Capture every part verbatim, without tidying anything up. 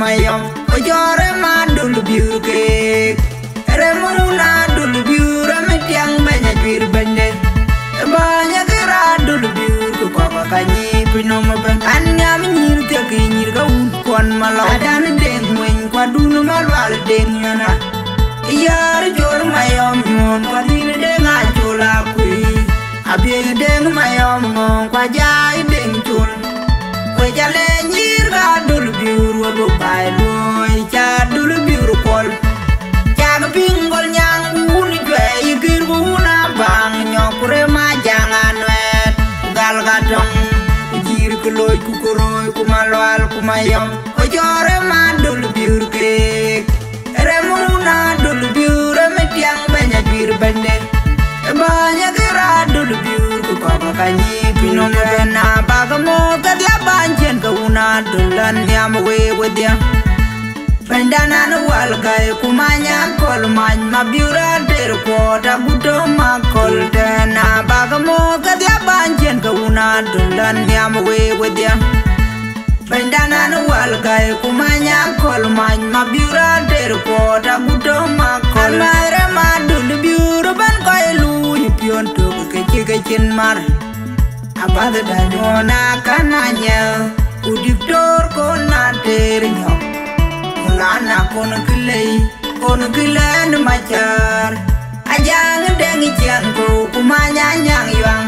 Mayɔm, ojɔre ma dul biur keek. Rem wun a dul biur, rem tiang bɛny a juir bɛnyde. Bäny a kir a dul biur, ku kɔk a ka nyi piny nɔm bɛn. An nyam nyir thiek, nyir ka wun kuɔn malɔ. Adan deŋ weny, kua dun ma lual deŋ yɔna. Yar jol mayɔm nyuɔn, kua dhin deŋ a jol a kui. Abiëc deŋ mayɔm ŋɔŋ, kua jai deŋ jol. Ku jale nyir ka dul biur, wa du bai luɔi, ca dul biur kuɔl. Cak piŋ gol nyaŋ wun juɛi, kir wun a baŋ nyɔk, ku rem a jaŋ a nuɛɛt. Ku gal ka tɔŋ, ku jir ku loc, ku ku roi, ku ma lual, ku ma yɔm. Ku jɔre ma dul biur keek. Rem wun a dul biur, rem tiang bɛny a juir bɛnyde. Bäny a kir a dul biur, ku kɔk a ka nyi piny nɔm bɛn. A bak moth kedhia bäny cien ke wun a dul an nhiam week wedhia. Bɛnydan an wal gai, ku many a kɔl many ma biur a der kuɔt a gut tɔŋ ma kɔl tɛn. A bak moth kedhia bäny cien ke wun a dul an nhiam week wedhia. Bɛnydan an wal gai, ku many a kɔl many ma biur a der kuɔt a gut tɔŋ ma kɔl. An mac rem a dul biur bɛn kɔc luui piɔn tök ke cï ke cin mar. Abath da nyuɔn a kan a nyɛl, ku diktor kon a ter nyɔk. Ku lan a kon kë lei, kon kë lɛn macar. Ajaŋ deŋ ciɛŋ kou, ku many a nyaŋ yuaŋ.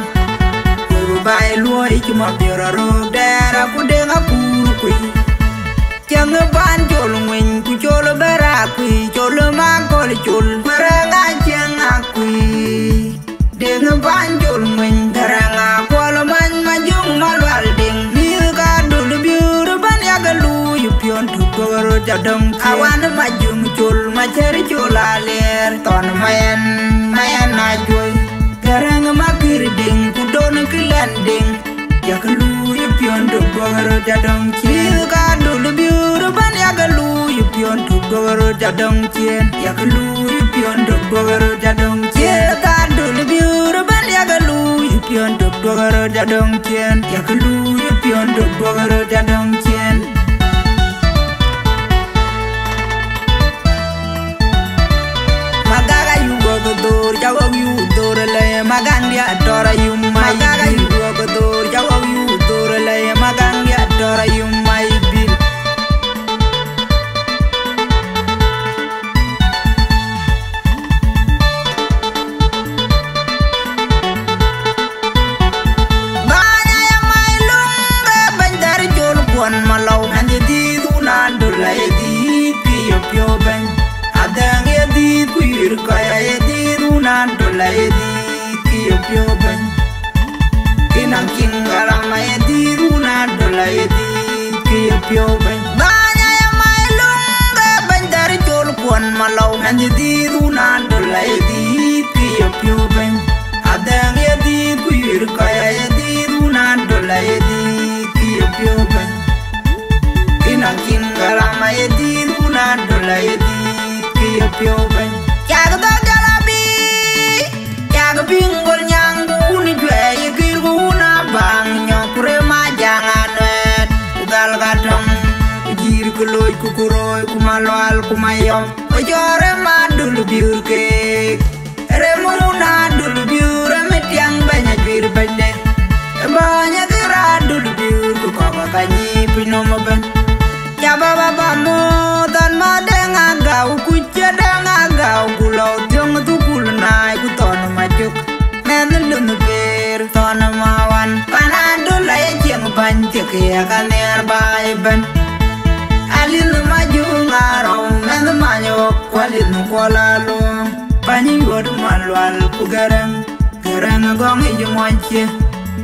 Ku bai luɔi cï ma bior a röök dɛɛr, a ku deŋ a kuur kui. Cieŋ ë ban col ŋueny, ku col ë bɛ̈r a kui, col ë ma kɔl col, ku rɛ̈ŋ a cieŋ a kui. Deŋ ë ban col ŋueny, ku rɛ̈ŋ a kuɔl many ma juŋ ma lual deŋ. Mïth ka dul biur bän yak luui piɔ̈n tök duɔ̈k röt jadöŋ. Awan ma juŋ col, ma cär col a liɛɛr, thɔn ma ɛn, ma ɛn a juɔ̈i. Ku rɛ̈ŋ ma kïr deŋ, ku don kï lɛn deŋ. Yak luui piɔ̈n tök duɔ̈k röt jadöŋ ciëën. Mïth ka dul biur bän yak luui piɔ̈n tök duɔ̈k röt jadöŋ ciëën. Yak luui piɔ̈n tök duɔ̈k röt jadöŋ ciëën. Mïth ka dul biur bän yak luui piɔ̈n tök duɔ̈k röt jadöŋ ciëën. Yak luui piɔ̈n tök duɔ̈k röt jadöŋ ciëën. Magak ayuk wok dhor, ca wok yuk dhor le, magan dia tora yum mai. Magak ayuk wok dhor, ca wok yuk dhor le, magan dia tora yum mai bil. Bäny aya mai luŋ, ke bɛ̈ny dhär col kuɔn malɔu. Mɛnh ye dhiith wun a döl aye dhiith, kï ye piɔ̈u bɛ̈ny. Adhɛŋ ye dhiith, ku yuir kɔc aye dhiith, wun a döl aye dhiith, kï ye piɔ̈u bɛ̈ny. Kï naŋ ciŋ garam aye dhiith, wun a döl aye dhiith, kï ye piɔ̈u bɛ̈ny. Bäny aya mai luŋ, ke bɛ̈ny dhär col kuɔn malɔu. Mɛnh ye dhiith, wun a döl aye dhiith, kï ye piɔ̈u bɛ̈ny. Adhɛŋ ye dhiith, ku yuir kɔc aye dhiith, wun a döl aye dhiith, kï ye piɔ̈u bɛ̈ny. Kï naŋ ciŋ garam aye dhiith, wun a döl aye dhiith, kï ye piɔ̈u bɛ̈ny. Cak dhɔ̈k jɔl abï, cak piŋ gol nyaŋ, ku wun juɛɛi, kïr ku wun a baŋ nyɔk, ku rem a jaŋ a nuɛɛt, ku dhal ka tɔŋ, ku jïïr, ku loc, ku ku rooi, ku ma lual, ku ma yɔm. Ku jɔre ma dul biur keek. Rem wun a dul biur, rem tiang bɛ̈ny a juir bɛ̈nyde. Bäny a dhir a dul biur, ku kɔk a ka nyi piny nɔm ëbɛ̈n. Ca baba ba muɔ̈th an ma dɛŋ a gäu, ku cie dɛŋ a gäu, ku lɔ thiöŋ thukul naai, ku thɔn ma cök. Mɛnh lun ber thɔn ma wan, pan a dul a ye cieŋ bäny thiek ya ka nhiaar baai ëbɛ̈n. Alin ma juŋ a rɔu, mɛnh many ɣɔk, ku alin kuɔl a luɔŋ. Bäny yuɔt ma lual ku Gäräŋ, Gäräŋ gɔŋ yic muɔny cie.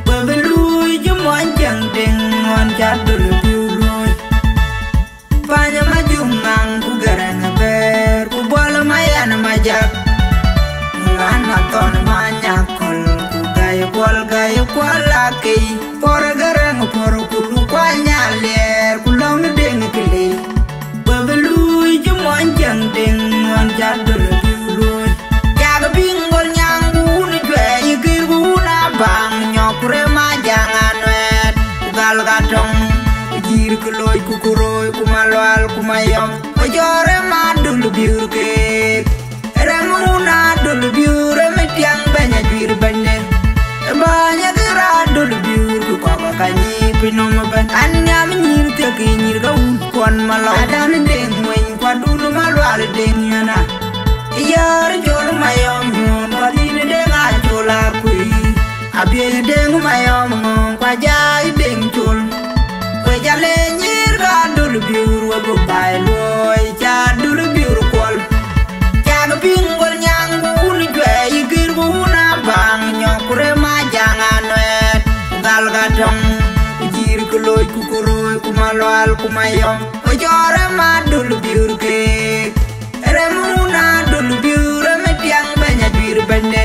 We bï luui cï muɔny cieŋ deŋ ɣɔn ca dul biu luui. Bäny ma juŋ ŋaŋ ku Gäräŋ bɛ̈ɛ̈r, ku Buɔl ma yɛn ma jak. Ŋuan a thɔn ma nyaköl, ku Gäi Kuɔl, Gäi Kuɔl akei. Puɔr Gäräŋ puɔr, ku lu kuany a liɛɛr, ku lɔ̈ŋ deŋ kë lei. We bï luui cï muɔny cieŋ deŋ ɣɔn ca döl bï luui. Cak piŋ gol nyaŋ, ku wun juɛɛi, kïr ku wun a baŋ nyɔk, ku rem a jaŋ a nuɛɛt, ku gal ka tɔŋ, ku jïïr, ku loc, ku ku rooi, ku ma lual, ku Mayɔm, ojɔre ma dul biur ke. Rem una dul biur, rem tiang banya juir bende. Banya dira dul biur ku kɔk kanyi pinom ben. An nyam nyir tek nyir ka un kuɔn malɔ. Adan deng weny kwa dul malwal deng yana. Yar jol mayɔm hun kwa din deng a jol akui. Abiëc deŋ mayɔm ŋɔŋ, kua jai deŋ col. Kue jale nyir ka dul biur, we bu bai luɔi ca dul biur kuɔl. Cak piŋ gol nyaŋ ku wun juɛi, kir ku wun abaŋ nyɔk, ku rem ajaŋ anuɛɛt. Gal ka tɔŋ, ku jir ku loc ku ku roi ku malual ku mayɔm, ku jɔre ma dul biur keek. Rem una dul biur, rem tiang banya juir bende.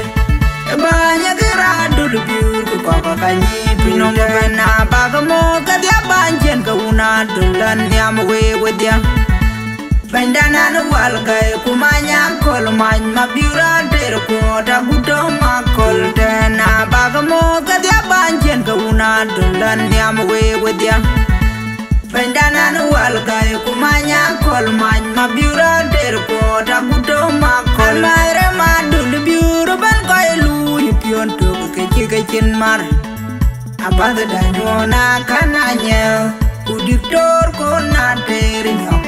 Banya kira dul biur, ku kɔk kanyi pinom ben. Na bak mo ka dia ban jen ka una dul dan niam we we dia. Benda nan wal gai ku manya kol many ma biura der ku da gudo ma kol de. Na bak mo ka dia ban jen ka una dul dan niam we we dia. Benda nan wal gai ku manya kol many ma biura der ku da gudo ma kol. Maire ma dul biur ban gai lu yu pion to ke chi ke chin mar. Abath da nyona kana nyel ku diktor ko na ter nyok.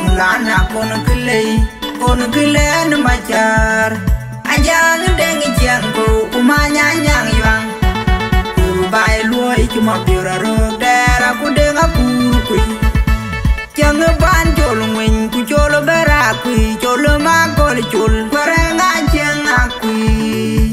Mulana kon kilei kon kilen macar. Ajang deng jiang ko ku manya nyang yuang. Ku bai luoi cuma biura ro dera ku deng apur kui. Cäŋ ban col ŋueny ku col bɛ̈r akuëc, col ma gɔl col, kuɛrɛŋ acieŋ akuëc.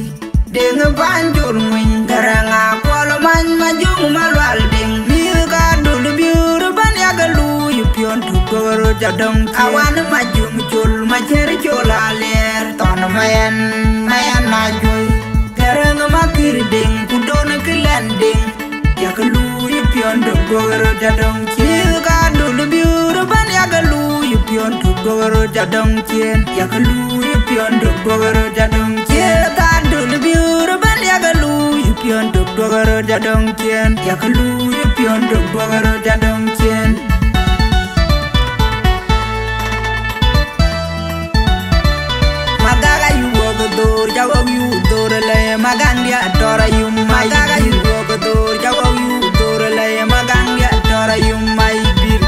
Deŋ ban col ŋueny, kɛrɛŋ akuɔl many ma juŋ ma lual deŋ. Mïth ka dul biur ban yak luui piɔ̈n tuk duɔ̈r jadɔŋ. Awan ma juŋ col, ma cɛr col aliɛɛr, thɔn ma yɛn, ma yɛn ajuɔ̈i. Kɛrɛŋ ma kir deŋ, ku don kï lɛn deŋ. Yak luui piɔ̈n dök duɔ̈k röt adɔŋ cien. Mïth ka dul biur ban yak luui piɔ̈n dök duɔ̈k röt adɔŋ cien. Yak luui piɔ̈n dök duɔ̈k röt adɔŋ cien. Mïth ka dul biur ban yak luui piɔ̈n dök duɔ̈k röt adɔŋ cien. Yak luui piɔ̈n dök duɔ̈k röt adɔŋ cien. Magak ayuk wok dhor, ca wok yuk dhor le, magan dia tɔr ayum mai. Magak ayuk wok dhor, ca wok yuk dhor le, magan dia tɔr ayum mai bil.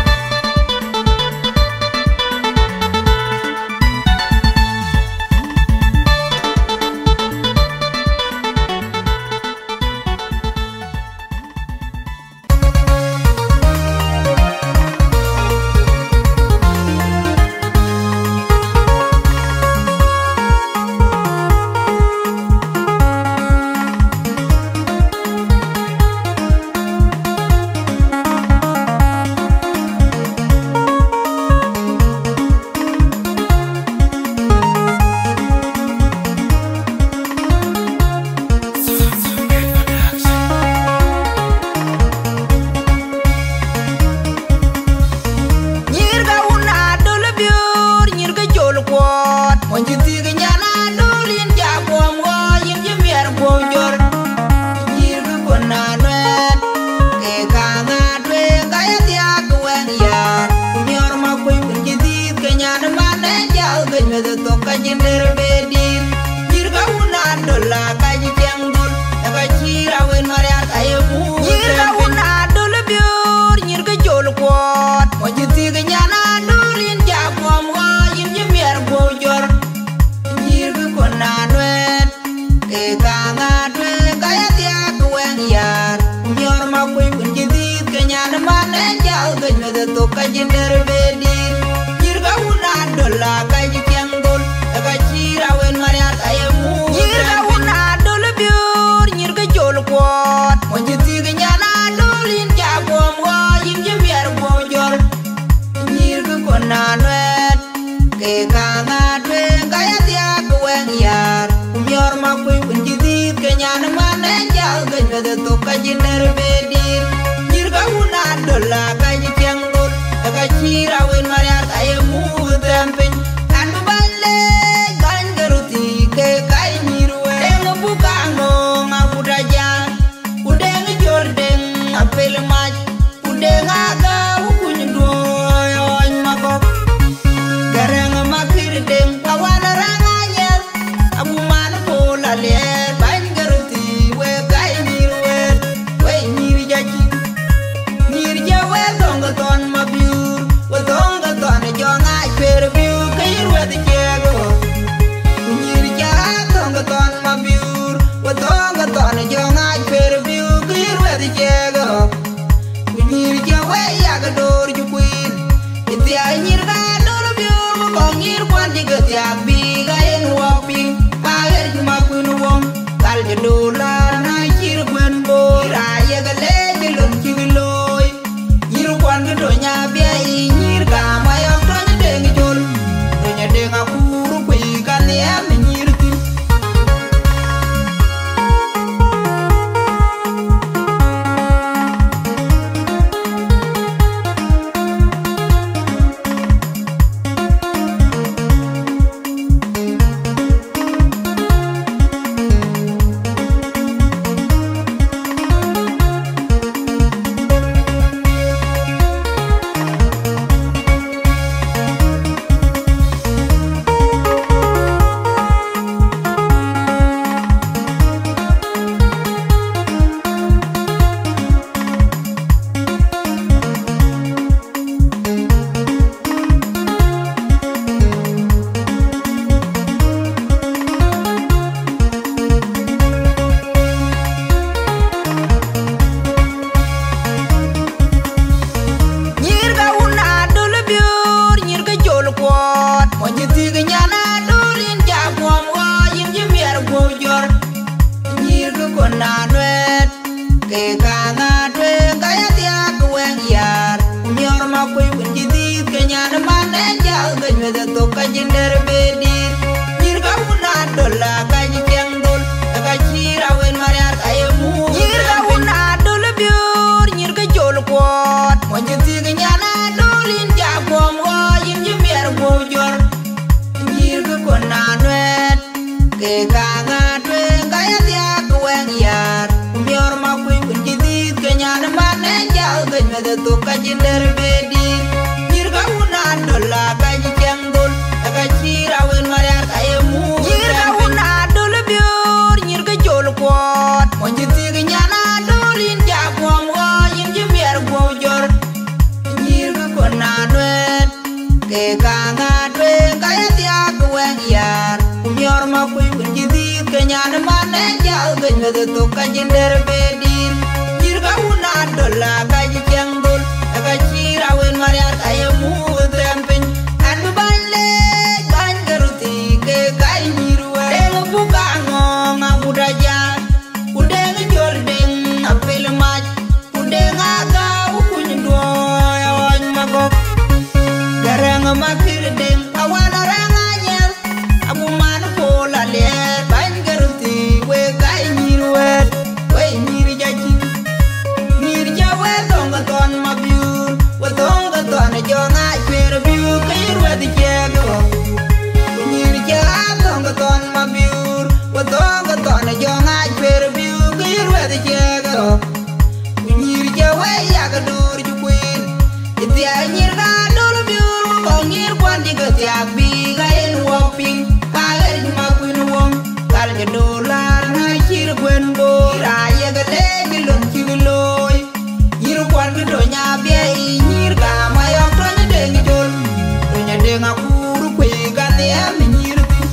Nyïïr ke wun adöl biöör, nyïïr ke col kuɔɔt. Mony cï thiëk nyan adöl, yïn ja guɔm ɣɔɔc, yïn cï miɛt guɔ̈u jɔt. Nyïïr ke kön anuɛɛt, ke kaŋ atueŋ, ka ye thiaak ke wɛ̈ŋ yäär. Ku miɔɔr makuëc wën cï dhiëëth, ke nyan man ë jal gëc meth ë thok, ka cïn der be dïïr. Nyïïr ke wun adöl, aa ka cï ciɛŋ dhöl, ë ka cï rawen marial, ka ye muk. Nyïïr ke wun adöl biöör, nyïïr ke col kuɔɔt. Mony cï thiëk nyan adöl, yïn ja guɔm ɣɔɔc, yïn cï miɛt guɔ̈u jɔt. Nyïïr ke kön anuɛɛt, ke kaŋ atueŋ, ka ye thiaak ke wɛ̈ŋ yäär. Ku miɔɔr makuëc wën cï dhiëëth, ke nyan man ë jal gëc meth ë thok, ka cïn der be dïïr. Nyïïr ke wun adöl, aa ka cï ciɛŋ dhöl, ë ka cï rawen marial, ka ye muk. Nyïïr ke wun adöl biöör, nyïïr ke col kuɔɔt. Mony cï thiëk nyan adöl, yïn ja guɔm ɣɔɔc, yïn cï miɛt guɔ̈u jɔt. Nyïïr ke kön anuɛɛt, ke kaŋ atueŋ, ka ye thiaak ke wɛ̈ŋ yäär. Ku miɔɔr makuëc wën cï dhiëëth, ke nyan man ë jal gëc meth ë thok, ka cïn der be dïïr. Nyïïr ke wun adöl, aa ka cï ciɛŋ dhöl, ë ka cï rawen marial, ka ye muk thɛm piny. An bï bäny leec bäny ke röt thii, ke ka ye nyïïr wëë. Deŋ buk kaŋ nööŋ akut ajäl, ku deŋ col deŋ apel mac. Ku deŋ agäu kuny duööi ɣɔny ma Door cï kueen, ë thiak nyïïr ka dol biöör, ku kɔ̈k nyïïr kuan cï ke thiak bï ka yen wɔ piŋ. Pa ɣer cï ma kuïn wöŋ, kal cï dol la na cïr kuën boor, aa yek leec ë lon cïk looi. Nyïïr kuan kë tony abia yï nyïïr ka ma yɔk tony deŋ col, tony deŋ akuur kuc ka nhiam nyïïr thïn. Nyïïr ka wun adöl biöör, nyïïr ke col kuɔɔt, mony cï thiëk nyan adöl, yïn ca guɔ̈m ɣɔɔc, yïn cï miɛt guɔ̈u jɔ̈r. Nyïïr ke kɔn anuɛɛt, ke kaaŋ atueŋ ka ya thiak wɛŋ yar. Ku miɔɔr ma kuc wën cï dhiëth ke nyan man ë jal ke nyueth ë thok ka cïn dɛ̈t be dït. Nyïïr ka wun adöl la ka cï ciɛŋ dhöl, ë ka cï rawen mariar ka ye muk. Nyïïr ka wun adöl biöör, nyïïr ke col kuɔɔt, mony cï thiëk nyan adöl, yïn ca guɔ̈m ɣɔɔc, yïn cï miɛt guɔ̈u jɔ̈r. Nyïïr ke kɔn anuɛɛt, ke kaaŋ atueŋ ka ya thiak wɛŋ yar. Ku miɔɔr ma kuc wën cï dhiëth ke nyan man ë jal ke nyueth ë thok ka cïn dɛ̈t be dït. Nyïïr ka wun adöl la ka cï ciɛŋ dhöl, ë ka cï rawen mariar ka ye muk. Nyïïr ka wun adöl biöör, nyïïr ke col kuɔɔt, mony cï thiëk nyan adöl, yïn ca guɔ̈m ɣɔɔc, yïn cï miɛt guɔ̈u jɔ̈r. Nyïïr ke kɔn anuɛɛt, ke kaaŋ atueŋ ka ye thiak wɛŋ yar. Ku miɔɔr ma kuc wën cï dhiëth ke nyan man ë jal ke nyueth ë thok ka cïn dɛ̈t be dït. Nyïïr ka wun adöl la ka cï ciɛŋ dhöl, ë ka cï rawen mariar ka ye muk ë thɛm piny. An bï bäny leec bäny ke röt thii ke ka ye nyïïr wɛ̈ɛ̈t. Deŋ buk aŋɔ̈ɔ̈ŋ agut ajäl, ku deŋ col deŋ apil mac. Ku deŋ agäu kuny duɔɔi aɣɔny magɔ̈k. Ke rɛŋ makir deŋ awan rɛŋ anyɛl. Aguman pol aliɛɛr bäny ke röt thii wek ka ye nyïïr wɛ̈ɛ̈t, wek nyïïr jacin. Nyïïr ca wek thɔŋ ke thɔn mabiur, wek thɔŋ ke thɔn jɔŋ acueer biur ke yï ruɛth ciɛk ɣɔ̈k. Ku nyïïr ca thɔŋ ke thɔn mabiur, wek thɔŋ ke thɔn jɔŋ acueer biur ke yï ruɛth ciɛk ɣɔ̈k. Ku nyïïr cï wëi yak door cï kueen, cï thiaak nyïïr ka döl biöör, ku kɔ̈k nyïïr kuan cï ke thiaak bï ka yen wɔ piŋ. Pa ɣer cï ma kuïn wöŋ, kal cï door laar na cïr kuën boor, aa yek leec ë lon cïk looi. Nyïïr kuan kë tony abia yï nyïïr ka ma yɔk tony deŋ col, tony deŋ akuur kuëi ka nhiam nyïïr thïn.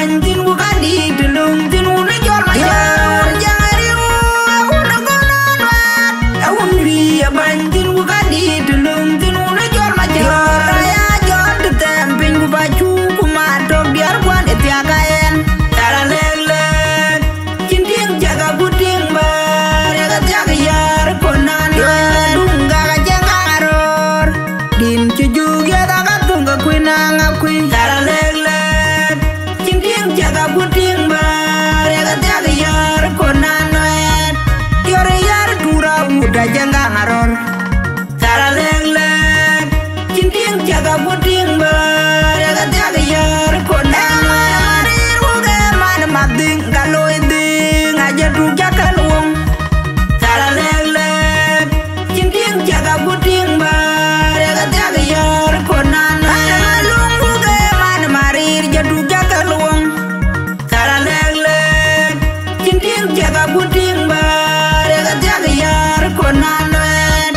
Thïn ku ka dït të löŋ thïn wun ë cɔl Macar. Jäŋ ariu, wun ë gɔn ë nuɛɛt. Awun wïc abäny thïn ku ka dït të löŋ thïn wun ë cɔl Macar. Aya cɔl të thɛɛm piny ku ba cuk ku mat tök diäär kuan ë thiak ka ɛn. Thar alɛ̈k lɛ̈k. Cïn tiŋ cak aku tiŋ bä riɛk athiak yär kɔn nan. Duŋ gak acïn gak aröör. Din cï juk yeth aka thuŋ ke kuïn aŋa kuï. Thar alɛ̈k lɛ̈k. Cïn tiŋ cak aku tiŋ bä riɛk athiak yär kɔn nan nuɛɛt. Yɔr yär tura wut acïn gak aröör. Thar alɛ̈k lɛ̈k, cïn tiŋ cak aku tiŋ bä riɛk athiak yär kɔn. Ë man marir wok ë man madhiŋ, ka loi dhiŋ, ajë tuk jakë luɔŋ. Thar alɛ̈k lɛ̈k, cïn tiŋ cak aku tiŋ bä riɛk athiak yär kɔn. An, an, luŋ wok ë man marir, jë tuk jakë luɔŋ. Thar alɛ̈k lɛ̈k, cïn tiŋ cak aku tiŋ bä riɛk athiak yär kɔn nan nuɛɛt.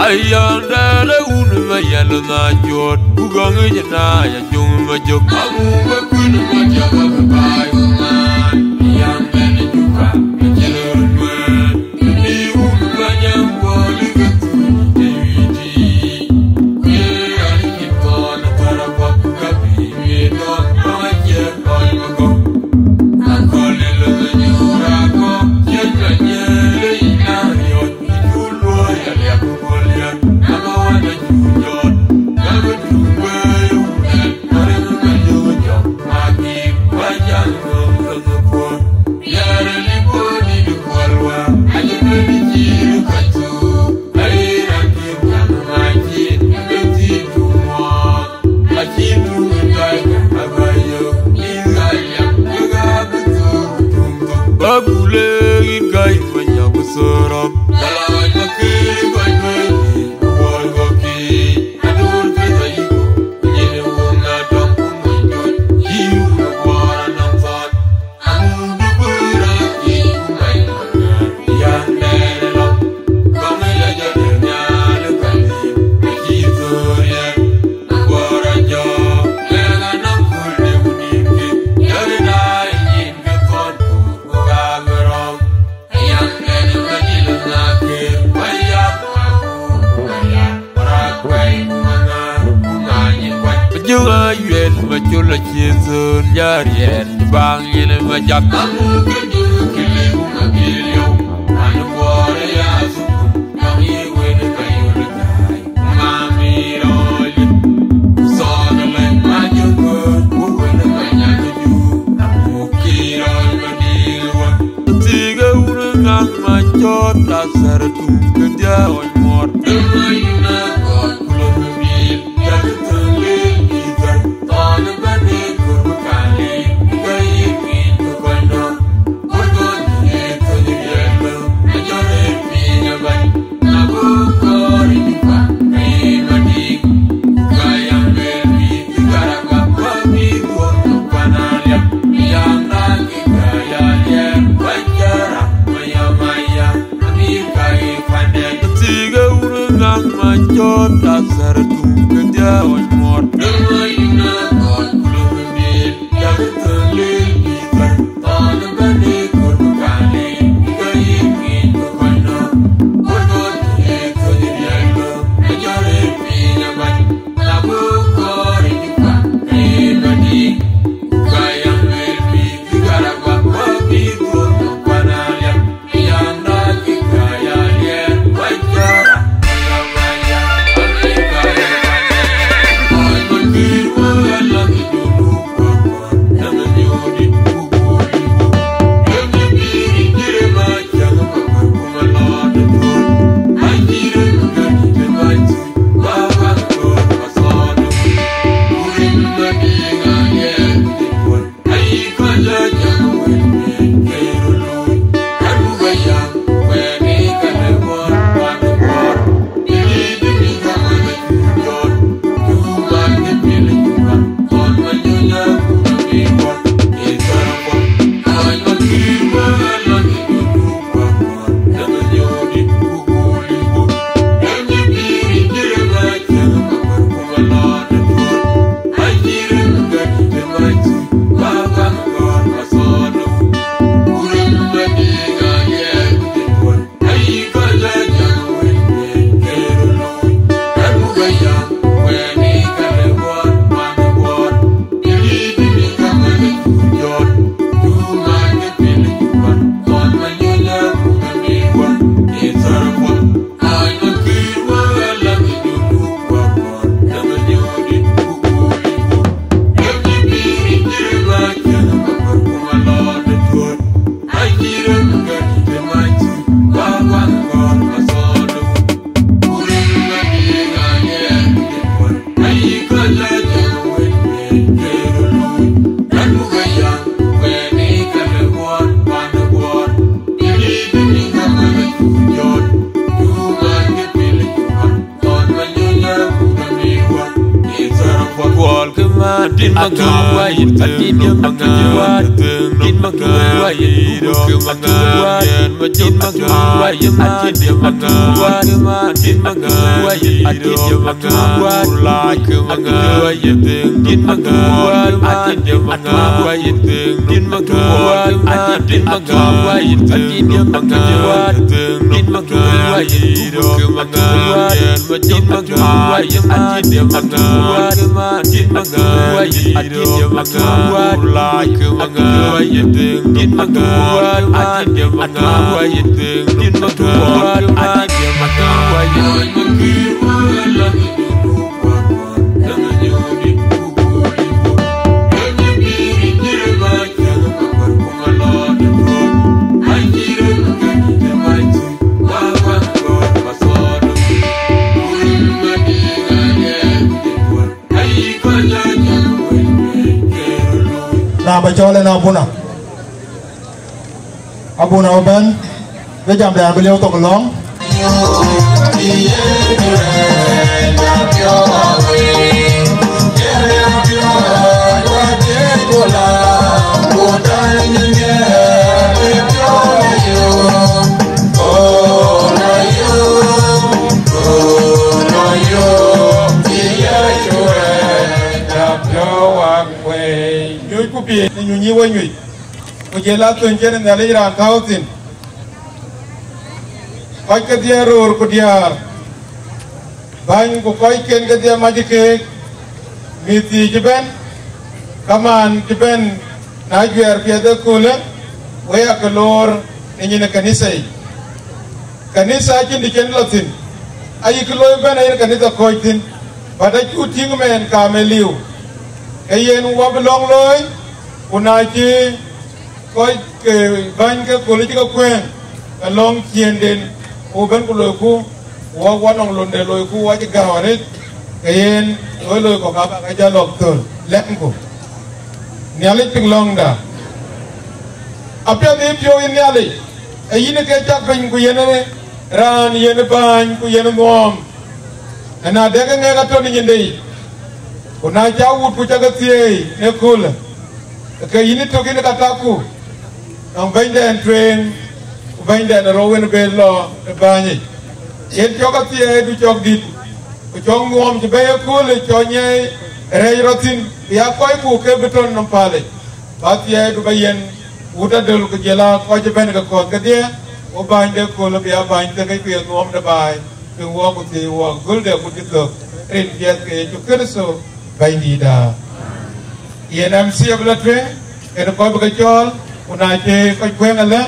Ayandɛɛr ë wun ë Mayɛl na cuɔt, ku gɔŋ yic na ya juŋ Majök. Amu bä kuïn ë Majök abï baai ku maan, yan bɛ̈n ë Juba, acïn röt nuɛɛn. Bï wun ë Manyam Kuɔl ë ke thuc ë wïït yiic. Ku ye raan cï thɔn ë thar apuɔth, ka bï wïït thɔn, ka cie kɔc Magɔ̈k. Akɔ̈l ë lɔ nyuur akɔ̈k, ciëc ka nyiëër ë yic na riɔ̈c. Bagule in kai manya kusoro. Jɔŋ ayuel ma col acie thon jariɛɛr, baŋ yen ma jak. Thiëëk ë wun ë ŋaŋ ma cɔɔt athär tum ke dhiau ɣɔc muɔɔr. Thiëëk ë wun ë ŋaŋ ma cɔɔt athär tum ke dhiau ɣɔc muɔɔr. Na ba cɔl en abuna. Abuna ëbɛ̈n, ke jamdan bï lieu thok lɔ̈ŋ. Nyuc ku piŋ, nyuc yï we nyuc. Ku jël athöny cïn Nhialic raan tääu thïn. Kɔc kedhie röör ku diäär, bäny ku kɔcken kedhie mac keek, mïth thii cï bɛ̈n, kamaan cï bɛ̈n, na juɛɛr piɛth ëköölë, we ya ke loor në nyin ë kanitha yic. Kanitha acïn të cïn lɔ thïn, ayï kë looi bɛ̈n ayen kanitha kɔ̈ɔ̈c thïn, but acuk tïŋ mɛɛn kaam ë liu. Ke yen wɔ bï lɔ̈ŋ looi, ku na cï kɔc ke bäny ke kööl cï ke kuëëŋ, ke lɔ̈ŋ ciëënden, ku bɛ̈n ku loiku, ku wɔ wɔ nɔŋ londe loiku wɔ cï gäu arëët, ke yen looi loi kɔ̈k abä ke jɔ lɔk thöl, lɛ̈ŋku. Nhialic piŋ lɔ̈ŋda. Apiɛth ë piɔ̈u yïn Nhialic, ee yïn ke cak piny ku yen raan yen bääny ku yen nuɔɔm. Ëna dɛ̈k ë ŋɛk atɔ̈ në nyinde yic, ku na cä wut ku cä ke thieei në köölë, ke yïn ë tök yïn ka takku, nɔŋ bɛ̈nydɛn tueŋ, ku bɛ̈nydɛn ë rou yen bë lɔ ë bäänyic. Yen cɔk athieei du cɔk dït, ku cɔk nuɔɔm cï bɛ̈i ëköölë cɔk nyiɛɛi rɛɛc rɔt thïn, bï aa kɔcku ke bï tɔ̈n nɔm pälic, bä athieei du bä yen wut adöl ku jël aa kɔc ëbɛ̈n ke kɔ̈th kedhie, wo bäny de köölë bï aa bäny thekë ku ye nuɔɔm de baai. Piŋ wɔ ku thiëi wɔ gölde ku cï thök rin piɛth ke Yecu Kërtho Bɛ̈nydïïtda. Yen M C abï lɔ tueŋ, yen kɔc bï ke cɔɔl, ku na cï kɔc kuëŋ alë,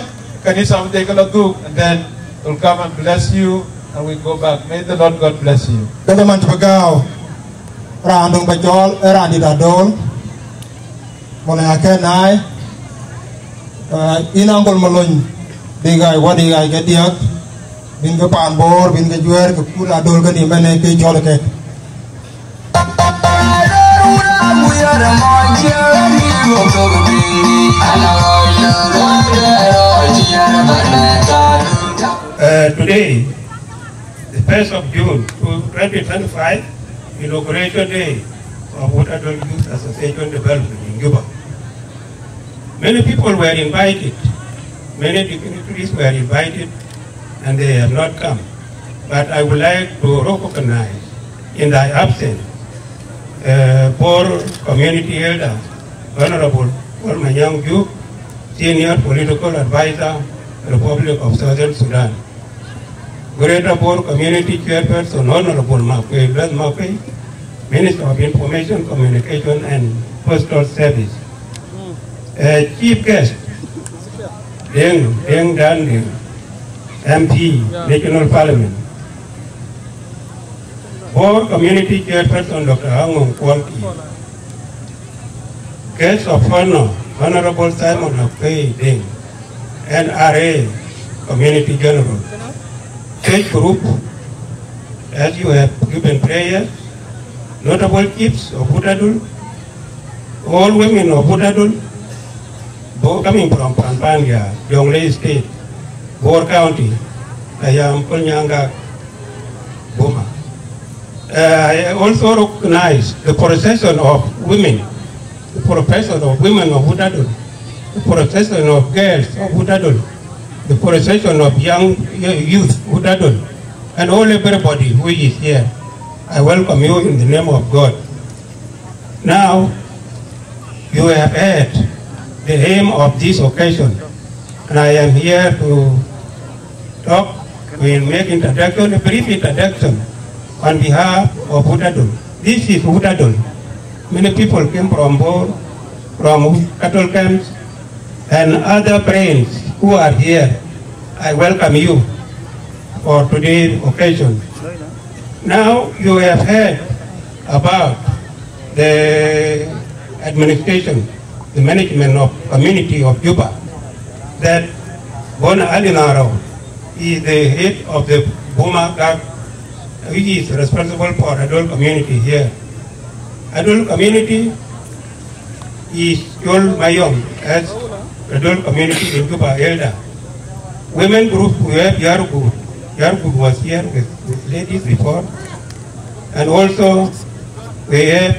kanitha bï thiëc ke lɔ dhuk, and then we'll come and bless you, and we go back. May the Lord God bless you. Dada man cï bï gääu, raan döŋ bä cɔɔl, ee raan dït Adol. Mɔn ya kɛ naai, ah, yïn Uncle Malony, dï gai wä dï gai ke diäk, bïn ke paan Bor, bïn ke juɛɛr ke kut Adol ke ni mɛn ke cɔl kek. Uh, today, the first of June, twenty twenty-five, Inauguration Day of Wut Adol Youth Association Development in Juba. Many people were invited, many dignitaries were invited, and they have not come. But I would like to recognize, in thy absence, uh, Bor Community Elder, Honorable Kuol Manyang Juuk, Senior Political Advisor, Republic of Southern Sudan. Greater Bor Community Chairperson, Honorable Makuei Lueth Makuei, Minister of Information, Communication and Postal Service. Uh, Chief Guest, Deng, Deng Dan Deng, M P, National Parliament. Bor Community Chairperson, Doctor Angong Kuol Kiir. Guest of Honor, Honorable Simon Akwei Deng, N R A Community General. Church group, as you have given prayers, notable chiefs of Wut Adol, all women of Wut Adol, Bor, coming from Panpanya, Jonglei State, Bor County, I am Kolnyanga Boma. Uh, I also recognize the procession of women the profession of women of Utadol, the profession of girls of Utadol, the profession of young youth Utadol, and all everybody who is here. I welcome you in the name of God. Now, you have heard the aim of this occasion, and I am here to talk, to make introduction, a brief introduction on behalf of Utadol. This is Utadol. Many people came from Bor, from cattle camps, and other friends who are here. I welcome you for today's occasion. Now you have heard about the administration, the management of community of Juba, that Bona Ali Naro is the head of the Buma Gak, which is responsible for Adol community here. Adol community is Chol Mayom as Adol community in Juba elder. Women group, we have Yargu. Yargu was here with, with ladies before. And also, we have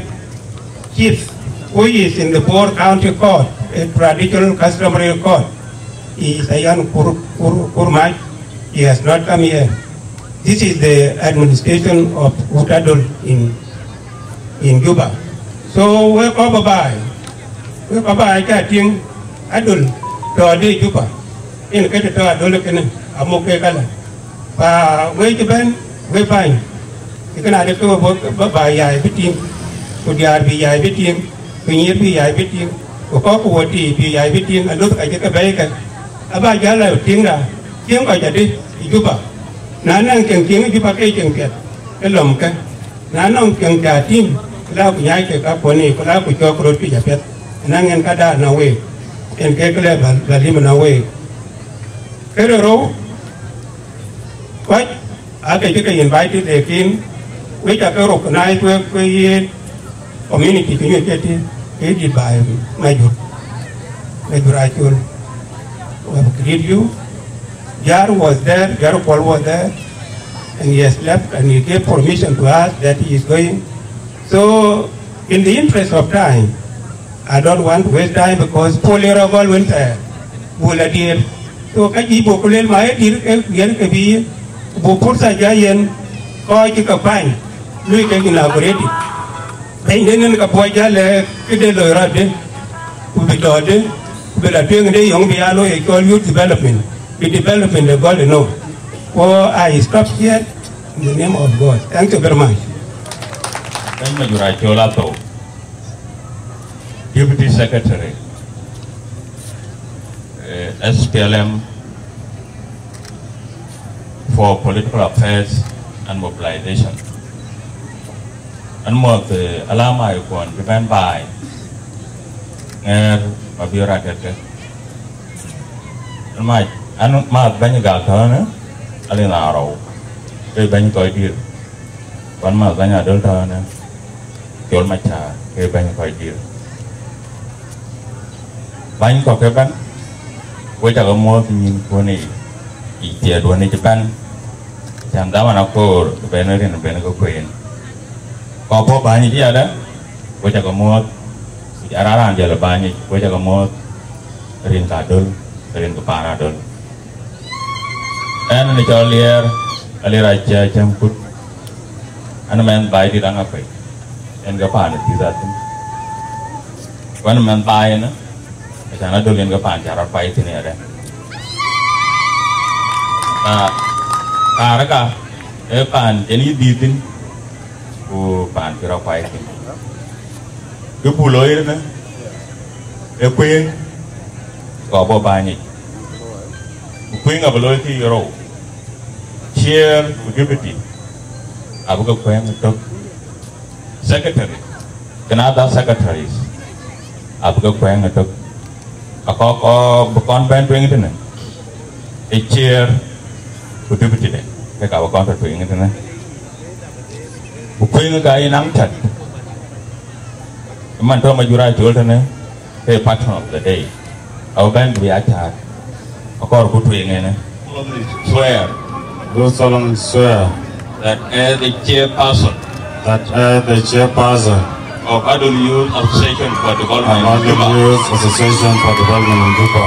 chief who is in the Bor County Court, a traditional customary court. He is Ayan Kur, Kur, Kurmach. He has not come here. This is the administration of Utadol in, in Juba. So we cover by, we cover by chatting Adol to the Juba. In Kete to Adol kene, amok ke kala. Pa we ci bɛ̈n, we bäny. Ë kënë adï ke we bɔ̈ ba, ba yai bï tïŋ, ku diäär bï yai bï tïŋ, ku nyïïr bï yai bï tïŋ, ku kɔ̈k ku wɔ tiic bï yai bï tïŋ, alöth ka cï ke bɛ̈ɛ̈i kë. Aba jäl la tïŋda, tïŋ kɔc adï ë Juba. Na nɔŋ cieŋ tïŋ ë Juba ke cieŋ piɛth, ke lɔmkë. Na nɔŋ cieŋ cä tïŋ, ke la ku nyaai kek kakuɔn yiic, ku la ku cɔɔk röt pic apiɛth. Ënɔŋ en ka daar nɔŋ week, en kek lɛ bä, bä lim nɔŋ week. Kë de rou, kɔc aake cï ke invited, lakin we ca ke recognize wek ke ye community cï nyuc ke tï, ke dït baai Majur, Majur Acol. We have greet you. Jar was there, Jar Kuol was there, and he has left, and he gave permission to us that he is going. So, in the interest of time, I don't want to waste time because Paul Yerogol went there. Bula dear. So ka ji bo kulel ma e dir ke yen ke bi bo pursa ja yen ko ci ka pany. Lui ke inaugurate. Pany den ka bo ja le ke de lo rade. Ku bi dode. Ku bi la tueŋ de yong bi alo e call youth development. Bi development de gol no. Ko I stop here in the name of God. Thank you very much. Thank you, Majura Chola. Deputy Secretary, eh, S P L M for Political Affairs and Mobilization. An muɔth, eh, alama ikuɔn cï bɛ̈n baai, ŋɛɛr Mabior Atɛtkë. An mac, an math bɛ̈ny gak tɔ̈ɔ̈në, alin arou, ke bɛ̈ny kɔc dïr. Wan math bɛ̈ny Adöl tɔ̈ɔ̈në, Col Macaar ke bɛ̈ny kɔc dïr. Bäny kɔ̈k ëbɛ̈n, we cakë muɔ̈ɔ̈th nyïn kuɔ̈n yic, yic thiëëduɔ̈n yic ëbɛ̈n, cän dhaman akoor ben rin ben ke kueen. Kɔc bɔ̈ bäny yic yadë, we cakë muɔ̈ɔ̈th, ku jɔl raan raan jɔl ë bäny yic, we cakë muɔ̈ɔ̈th rin ka Adöl, rin ke paan Adöl. Ɣɛn ë cɔl Liɛɛr, Aliɛɛr Aciëk Cäŋ Kut, an mɛnh Baidït Aŋakuei, en ke paan ë Pïthathïn. Ku an mɛnh Baai ënë, acän Adöl en ke paan cä rɔt kuai thïn ëdë. Ka, kaarë ka, ee paan cïn yï dhïïth thïn, ku paan cï rɔt kuai thïn. Kë buk looi ënë, ee kuëëŋ, kɔc bɔ̈ bäny yic. Ku kuëëŋ abï looi kë ye rou. Chair ku deputy abï ke kuëëŋ ëtök. Secretary, kën other secretaries abï ke kuëëŋ ëtök. Akɔ̈k, kɔc bï kɔn bɛ̈n tueŋ tënë, ee chair ku deputy de, kek abï kɔn tɔ̈ tueŋ tënë. Ku kuëëŋ ka ye naŋ tɛ̈t. Man tɔ̈ Majura Col tënë, ke patron of the day. Abï bɛ̈n bï ya cäät. Akɔɔr ku tueŋ ënë. Swear. Do solemnly swear that as the chairperson, that as the chairperson of Adult Youth Association for Development in Juba. Youth Association for Development in Juba.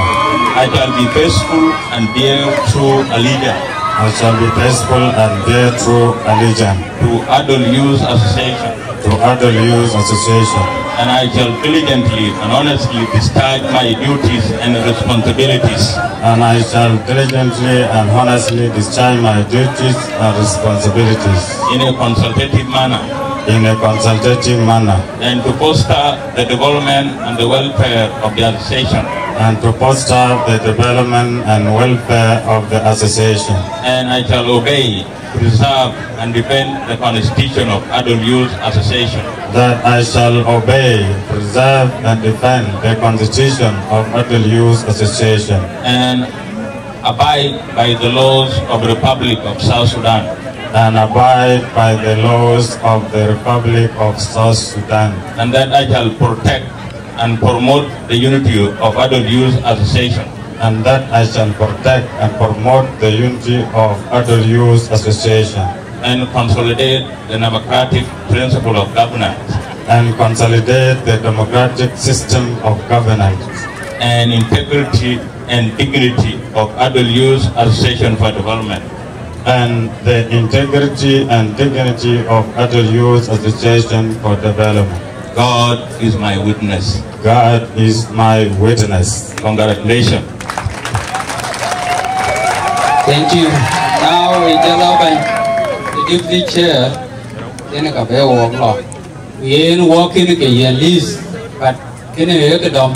I shall be faithful and bear true allegiance. I shall be faithful and bear true allegiance. To Adult Youth Association. To Adult Youth Association. And I shall diligently and honestly discharge my duties and responsibilities. And I shall diligently and honestly discharge my duties and responsibilities. In a consultative manner. In a consultative manner. And to foster the development and the welfare of the association. And to foster the development and welfare of the association. And I shall obey, preserve, and defend the constitution of Adult Youth Association. That I shall obey, preserve, and defend the constitution of Adult Youth Association. And abide by the laws of the Republic of South Sudan. And abide by the laws of the Republic of South Sudan. And that I shall protect and promote the unity of Adult Youth Association. And that I shall protect and promote the unity of Adult Youth Association. And consolidate the democratic principle of governance. And consolidate the democratic system of governance. And integrity and dignity of Adult Youth Association for Development. And the integrity and dignity of Adult Youth Association for Development. God is my witness. God is my witness. Congratulations. Thank you. Now we tell our the deputy chair, then ka be walk law. Yen walk in ke yen list, but kene ye ke dɔm.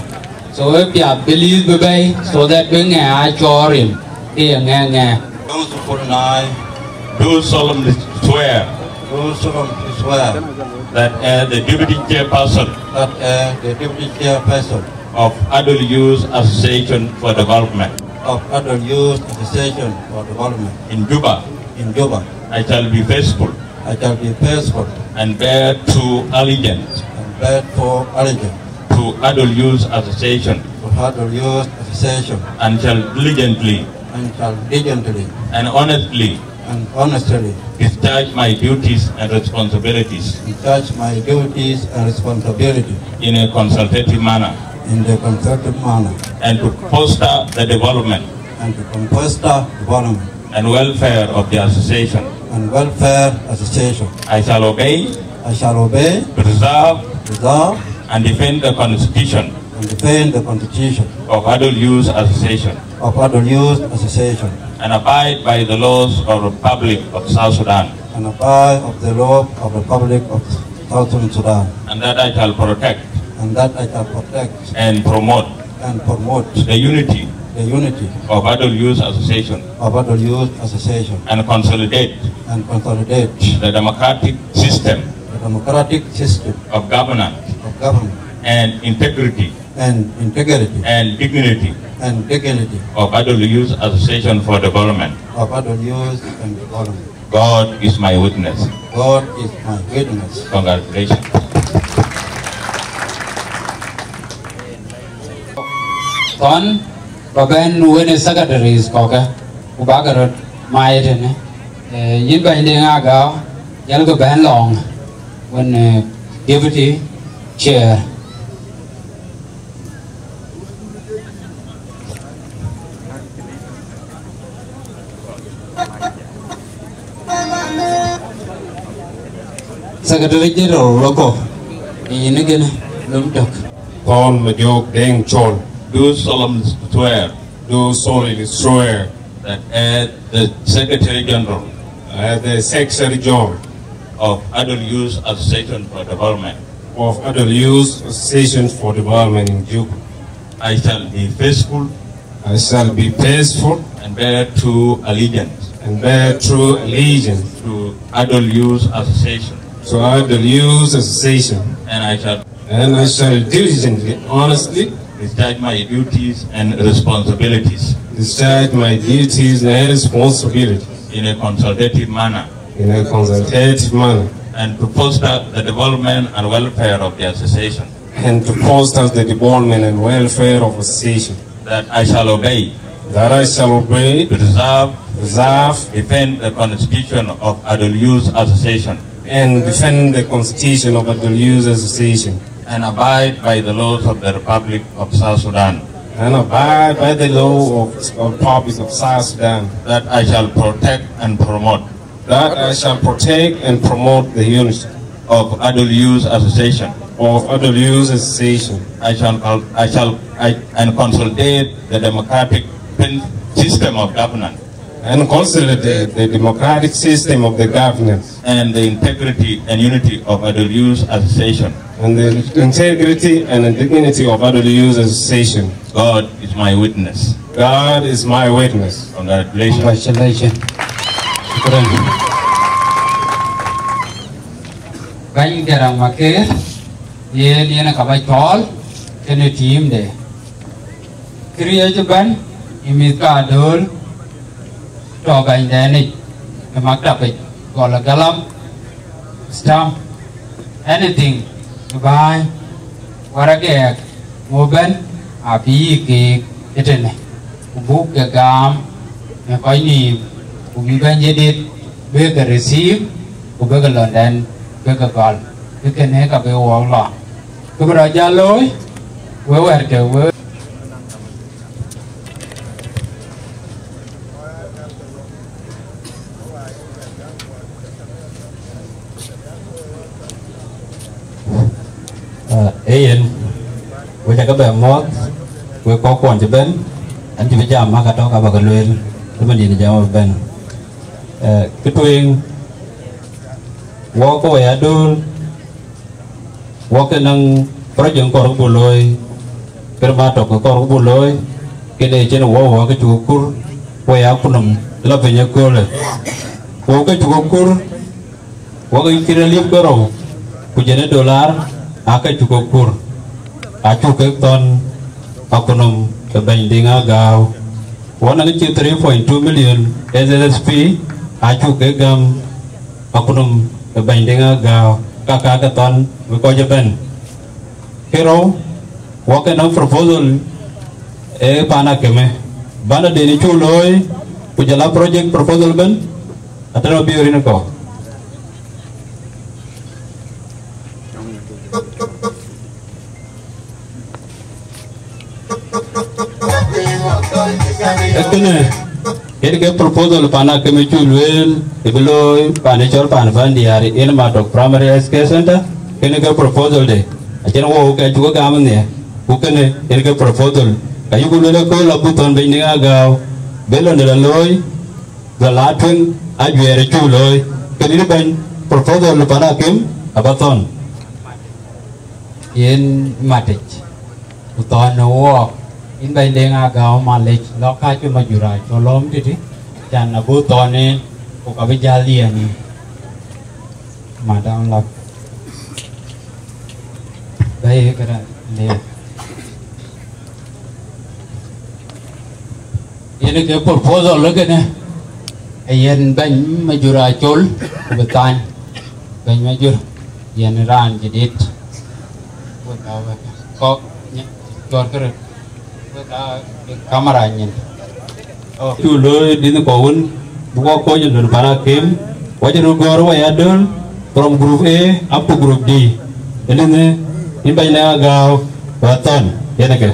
So e piath bï list bï bɛ̈i, so that bï ŋɛ a cɔɔr rin ke ye ŋɛ ŋɛ. Those who put an eye. Do solemnly swear. Do solemnly swear. That as the deputy chairperson. That as the deputy chairperson. Of Adult Youth Association for Development. Of Adult Youth Association for Development. In Juba. In Juba. I shall be faithful. I shall be faithful. And bear true allegiance. And bear true allegiance. To Adult Youth Association. To Adult Youth Association. And shall diligently. And shall diligently. And honestly. And honestly. Discharge my duties and responsibilities. Discharge my duties and responsibilities. In a consultative manner. In the consultative manner. And to foster the development. And to foster development. And welfare of the association. And welfare association. I shall obey. I shall obey. Preserve. Preserve. And defend the constitution. And defend the constitution. Of Adult Youth Association. Of Adult Youth Association. And abide by the laws of the Republic of South Sudan. And abide of the law of the Republic of Southern Sudan. And that I shall protect. And that I shall protect. And promote. And promote. The unity. The unity. Of Adult Youth Association. Of Adult Youth Association. And consolidate. And consolidate. The democratic system. The democratic system. Of governance. Of governance. And integrity. And integrity. And dignity. And dignity. Of Adult Youth Association for Development. Of Adult Youth and Development. God is my witness. God is my witness. Congratulations. Thɔn, ba bɛn wën ë secretaries kɔ̈kë, ku bäk röt mai tënë. Eh, yïn bɛ̈ny Deŋ Agäu, jälkë bɛ̈n lɔ̈ŋ wën, eh, deputy chair. Secretary General Loko, yïn ë gënë lum tök. Thɔn Majok Deŋ Col. Do solemnly swear. Do solemnly swear. That as the Secretary General. As the Secretary General. Of Adult Youth Association for Development. Of Adult Youth Association for Development in Juba. I shall be faithful. I shall be faithful. And bear true allegiance. And bear true allegiance. To Adult Youth Association. To Adult Youth Association. And I shall. And I shall diligently, honestly. Discharge my duties and responsibilities. Discharge my duties and responsibilities. In a consultative manner. In a consultative manner. And to foster the development and welfare of the association. And to foster the development and welfare of association. That I shall obey. That I shall obey. Preserve. Preserve. Defend the constitution of Adult Youth Association. and defend the constitution of Adol Youth Association and abide by the laws of the Republic of South Sudan and abide by the law of, of Republic of South Sudan, that I shall protect and promote that I shall protect and promote the unity of Adol Youth Association. Of Adol Youth Association. I shall, I shall, I, and consolidate the democratic prin-, system of governance and consolidate the democratic system of the governance and the integrity and unity of Adol Youth Association. And the integrity and the dignity of Adol Youth Association. God is my witness. God is my witness. Congratulations. Congratulations. Shukran. Bɛ̈ny Garaŋ Maker, yen yen ka ba cɔɔl kënë tiimde. Këriëëc ëbɛ̈n ë mïth ka Adol tɔ̈ bɛ̈nydɛn yic ë maktabic, gɔl ë galam, stamp, anything ë bääny, waragɛɛk, ŋö bɛ̈n, abï yï keek ëtënë, ku buk ke gam në kɔc nïïm, ku bï bɛ̈ny Jadid bï ke receive, ku bï ke lɔndɛn bï ke gɔl. Kë kënë ka bï wɔɔk lɔ. Kë bï rɔt jal looi, we wɛ̈ɛ̈tkë we. Ah, ee yen, we cä ke bɛ muɔɔth, we kɔc kuɔn cï bɛ̈n, ɛn cï bï jam mak atɔ̈ ka bä ke lueel, ëmën yen jam abï bɛ̈n. Eh, kë tueŋ, wɔ kɔc Adol, wɔ ke naŋ project kɔɔr ku buk looi, kërë ma tɔ̈ ke kɔɔr ku buk looi, kënë cïn wɔ, wɔ ke cuk kur, wɔ ya kunɔm lɔ piny ëköölë. Wɔ ke cuk kur, wɔ ke cï riliip ke rou, ku jënë dollar, aa ke cuk kur, acuk ke thɔ̈n akunɔm ke bɛ̈ny Diŋ Agääu. Wɔ naŋ cï three point two million S S S P, acuk ke gam akunɔm ë bɛ̈ny Diŋ Agääu, ka ka ke thɔ̈n bï kɔc ëbɛ̈n. Kë rou, wɔ ke nɔŋ proposal ë pan akëmë, bana deni cuk looi, ku jɔl a project proposal ëbɛ̈n, atënë bï rin kɔ̈u. Ee kënë, kënë ke proposal pan akëmë cuk lueel, ë bï looi pan ë cɔl pan Pandiar, yen Matɔk Primary Health Care Center, kënë ke proposal de. Acïn wɔ ke cuk gam nhiɛ̈, ku kënë yen ke proposal. Ka yuku lueel ëkööl abuk thɔ̈n bɛ̈ny Diŋ Agääu, bï lɔn de la looi, bï la tueŋ ajuɛɛr ë cuk looi. Kënë bɛ̈ny proposal pan akëm abä thɔ̈n. Yen matic, ku thɔ̈n ë wɔɔk, yïn bɛ̈ny Diŋ Agääu malec, lɔ kacï Majura cɔl lɔ̈ɔ̈m tïtï, can abuk thɔ̈n en, ku ka bï jäl yen yïn. Madam Lak. Bɛ̈i këdäŋ, liep. Yen ke proposal ë kënë, ë yen bɛ̈ny Majura cɔl, ku bï thany. Bɛ̈ny Majur, yen raan jadid. Wek aa wek kɔ̈k, nyɛ, cuɔt kërë. Wek aa wek kamera nyin. Oh. Cuk looi dïn kɔ̈u wën, bï kɔc kuɔny ë lon pan akëm, wacï röt gɔ̈ɔ̈r wɔ ya döl, from group A up to group D. Ëlënë, yïn bɛ̈ny Diŋ Agääu, wɔ thɔ̈n, yen ë ke.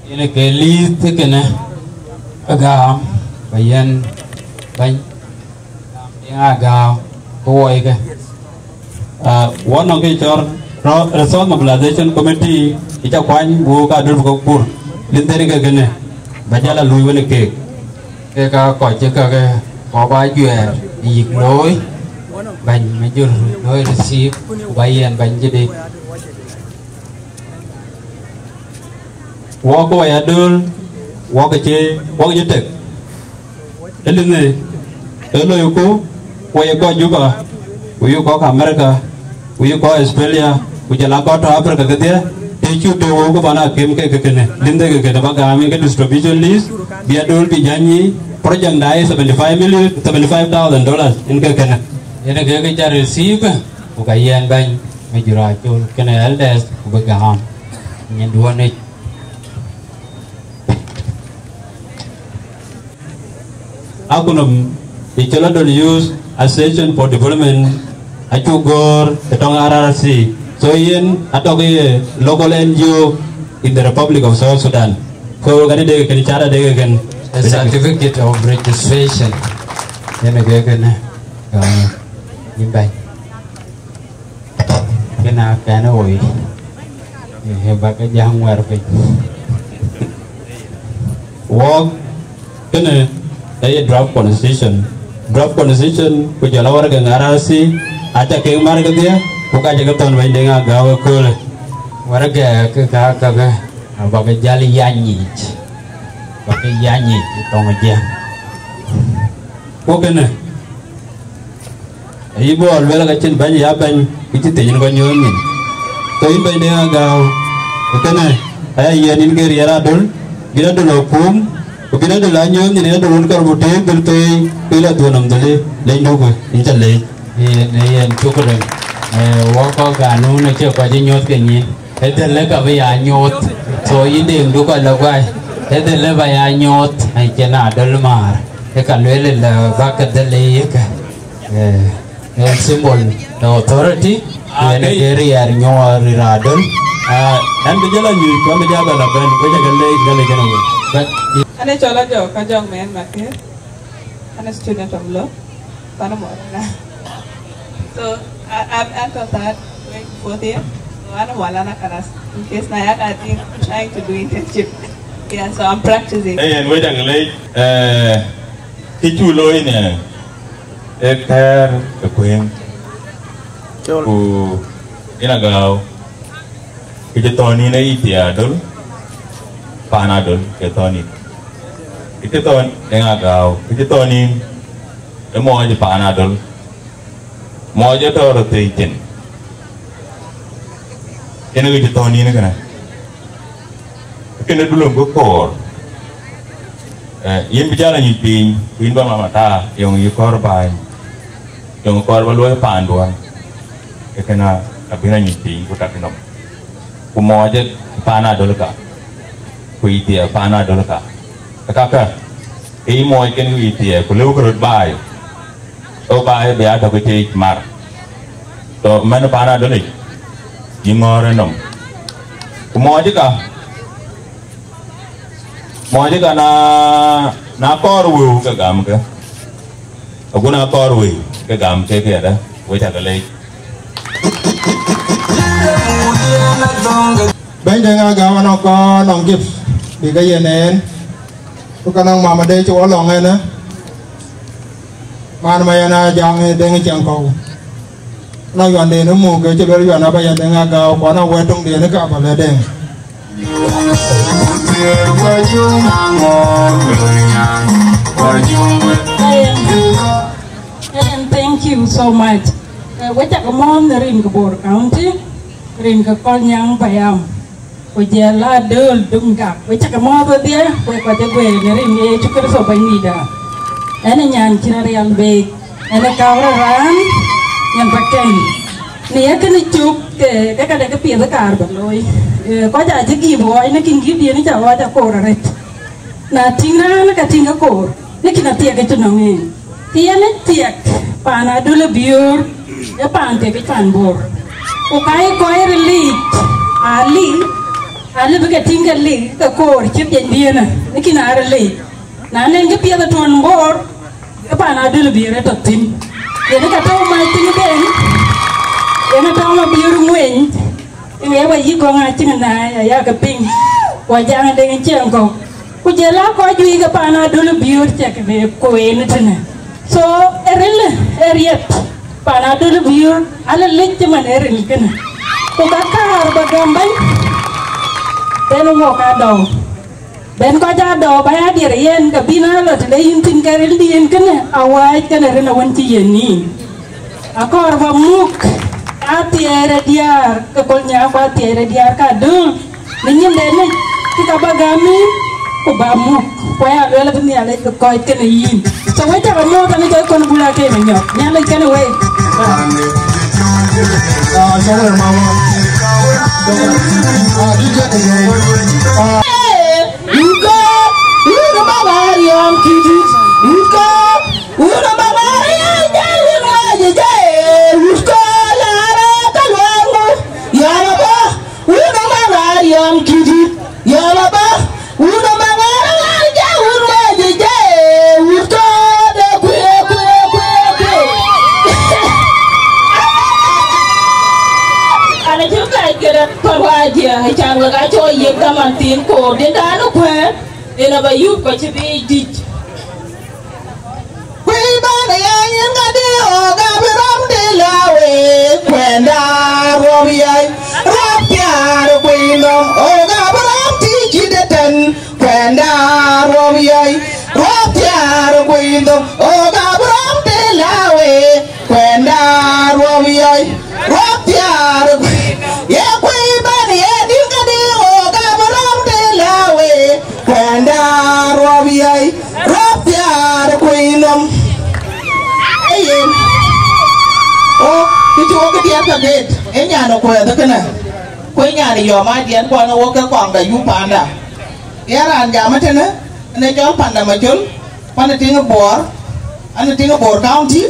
Yen ke liith kënë, agam, ba yen bɛ̈ny, agam Diŋ Agääu, ke wɔike. Ah, wɔ nɔŋ kë cɔl ro-, Resource Mobilization Committee, ë cä kuany buk Adol bï ke kur, lin thɛ̈n ke kënë, ba jal a luui wën ë keek. Kek aa kɔc cï kakë kɔ̈k ajuɛɛr ë yïk looi, bɛ̈ny Majur looi receive, ku ba yen bɛ̈ny jadid. Wɔ kɔc Adol, wɔ ke cï, wɔ ke cï tek. Ëlënë, ë loiku, wɔ ye kɔc Juba, ku ye kɔc America, ku ye kɔc Australia, ku jɔl a kɔc tɔ̈ Africa kedhie, të cuk tëëk wëu ke pan akëm ke ke kënë, lin thɛ̈n ke kënë ba gam yen ke distribution list, bï Adol bï jany yiic, project da ye seventy five million, seventy five thousand dollars yen ke kënë. Yen ke ke cä receive, ku ka yen bɛ̈ny Majura cɔl kënë elders, ku bï gam nyin duɔ̈n yic. Akunɔm Ë cɔl Adöl Youth Association for Development acuk gɔ̈ɔ̈r ë tɔŋ R R C. So yen atɔ̈ ke ye local N G O in the Republic of South Sudan. So kën dek kën, cat adek kën. A certificate of registration. Yen ke kënë, ah, yïn bɛ̈ny. Kënë akɛn ë woi. Ee, ba ke jam wɛ̈r piny. Wɔk, kënë aye draft constitution. Draft constitution ku jɔl a waragak R R C, aca kek mar kedhie, ku ka cï ke thɔ̈n bɛ̈ny Deŋ Agäu ëköölë. Waragak ke ka kakë, aba ke jäl yany yic. Ba ke yany yic ë thoŋ ë Jiëŋ. Ku kënë, ayï bɔ̈ lueel ka cïn bɛ̈ny ya bɛ̈ny, ku cï thiëc yïn kɔc nyuɔɔth nyin. So yïn bɛ̈ny Deŋ Agäu, ë kënë, aya yiɛ̈n yïn ke riɛɛr Adöl, bïn Adöl a kum, ku bïn Adöl a nyuɔɔth nyin, yïn Adöl wun kɔɔr bu tëëk dhil thoi, ku yï la dhuɔ̈n nɔm dhil, lenydu ku yïn ca leec. Yen, yen, shukran. Eh, wɔ kɔc ganun acie kɔc ë nyuɔ̈th ke nyin. Ë dhël ë ka bï ya nyuɔɔth. So yïn Deŋdu kɔc la guai. Ë dhël ë ba ya nyuɔɔth, ë cïn Adöl määr. Ë ka lueel ë la bäk ke dhël ë yekë. Eh, ë symbol the authority. Ah, yen ke riɛɛr nyuɔɔth rïr Adöl. Ah, an bï jɔl a nyuc, ku an bï jɔl a bɛ̈n, wek aca ke leec, ka leec kënë wek. But an ë cɔl Ajɔk, Ajɔk Mɛn Maketh. An a student of law, Panama. So I, I'm at the third going fourth year. So I'm Walana Kalas. In case Nayaka, I think I'm trying to do internship. Yeah, so I'm practicing. Hey, and wait a minute. Eh, kë cuk looi në, eh, kɛ̈ɛ̈r ë kuëëŋ. Ku yïn Agäu, kë cï thɔ̈n yïn ë yï thiëëc Adöl, paan Adöl ke thɔ̈n yïn. Kë cï thɔ̈n Deŋ Agäu, kë cï thɔ̈n yïn ë mɔɔc paan Adöl, mɔɔc ë tɔ̈ röt thëëi cin. Yen kë cï thɔ̈n yïn kënë. Kënë du löŋ kë koor. Eh, yïn bï jal a nyuc piny, ku yïn ba mama ta, yöŋ yï kɔɔr bäny, yöŋ kɔɔr ba luɔi paanduɔn. Ee kënë abï a nyuc piny, ku tak nɔm. Ku mɔɔc ë paan Adöl ka, ku yï thiëëc paan Adöl ka. Ee kakë, ke yï mɔɔc kënë ku yï thiëëc, ku lëu kë röt baai. Ë baai bï a tɔ̈ ke cï mar. Tɔ̈ mɛn paan Adöl yic, yï ŋɔ̈ɔ̈r ë nɔm. Ku mɔɔc ë ka, mɔɔc ë ka na, na kɔɔr wëu ke gamkë. Agun a kɔɔr wëu ke gamkë këdë, wek aca ke leec. Bɛ̈ny Deŋ Agäu anɔŋ kɔɔr nɔŋ gift, bï ke yen en. Ku ka nɔŋ mama de cï wɔ lɔŋ en, eh. Man ma yɛn a jaŋ, eh, Deŋ Ciɛŋkɔ̈u. Na yuanden ë muk, ke cï luel yuan aba yɛn Deŋ Agäu, ku anɔŋ wɛ̈t töŋden ë ka ba lɛ̈k Deŋ. Ayen, ayen, thank you so much. Eh, wek aca ke mɔ̈ɔ̈th në rin ke Bor County, rin ke Kolnyaŋ Payam. Ku jɔl a Adöl Dum Gak, wek aca ke mɔ̈ɔ̈th wedhie, wek kɔc ë guëër në rin ke Yecu Kërtho Bɛ̈nydïtda. Ɣɛn ë nyan cïn arial beek, ɣɛn ë käu raan, yen ba kɛ̈ny. Në ye kënë cök, ke, ke ka de këpiɛth ë kaar ba looi. Eh, kɔc acï gift ɣɔɔc, në kïn gift yen ca ɣɔɔc akoor arëët. Na tïŋ raan, ka tïŋ akoor, në kïn athiɛk ë tënɔŋ en. Ke yen ë thiɛk paan Adöl ë Biöör, ë paan thiɛk ë paan Bor. Ku ka ye kɔc ril yiic, aa lik, aa lëu bï ke tïŋ ke lik, ke koor cït jɛnydiɛ̈n, ë kïn aa ril yiic. Na nɛn këpiɛth ë tuɔ̈n Bor, ke paan Adöl ë Biöör ë tɔ̈ thïn. Yen ë ka tɔ̈u mac thïn ëbɛ̈n, yen ë tɔ̈u Mabiöör ŋueny. Ë wek wa yï gɔ̈ŋ acïn naai, aya ke piŋ, wa jaŋ Deŋ Ciɛŋkɔ̈u. Ku jɔl a kɔc juëc ke paan Adöl ë Biöör cak bï kueen ë tënë. So, ë ril, ë riɛth, paan Adöl ë Biöör, ala lec cï man ë ril kënë. Ku ka kaar ba gam bɛ̈ny, bɛ̈n wok adɔu. Bɛ̈n kɔc adɔu ba ya diɛɛr yen, ke bïn a lɔ tëde yïn thïn ke rildiɛ̈n kënë, awääc kënë rin awën cï yen nïïm. Akɔɔr ba muk athiɛɛr ë diäär ke Kolnyaŋ ku athiɛɛr ë diäär ka Adöl. Në nyin de nec, cï ka ba gäm yïn, ku ba muk, ku aya lueel abï Nhialic bï kɔc kënë yïn. So wek cak amɔ̈ɔ̈th anë cɔl Kon Bul Atem Anyɔk. Nhialic kënë wek. Ah, sorry, mama. Ah, D J, ah. Uko, uno mama yom kiti. Uko, uno mama Thiin koor diɛ̈n dan ë kuɛ̈ɛ̈n, en aba yup kɔc cï biic dït. Kuëi bän ë ya yen ka dï ɣok abï rɔ̈m dï la wek, kuɛnda ruɔp yai, ruɔp thiaar kuëi nɔm, ɣok abï rɔ̈m tïc cït ëtɛ̈n, kuɛnda ruɔp yai, ruɔp thiaar kuëi nɔm, ɣok abï rɔ̈m dï la wek, kuɛnda ruɔp yai, ruɔp thiaar, ye kuëi bän ye dït këdï ɣok abï rɔ̈m dï la wek, kuɛnda ruɔp yai, ruɔp thiaar kuëi nɔm. Ee yen. O, kë cï wok kë diɛt ka geet, ee nyan ë kuɛth kënë. Kuëi nyan ë yɔm adiɛn kuɔn ë wok ke kɔŋda yup panda. Ye raan jam ëtënë, ënë cɔl panda Macol, pan ë tiŋ ë Bor, an ë tiŋ ë Bor County,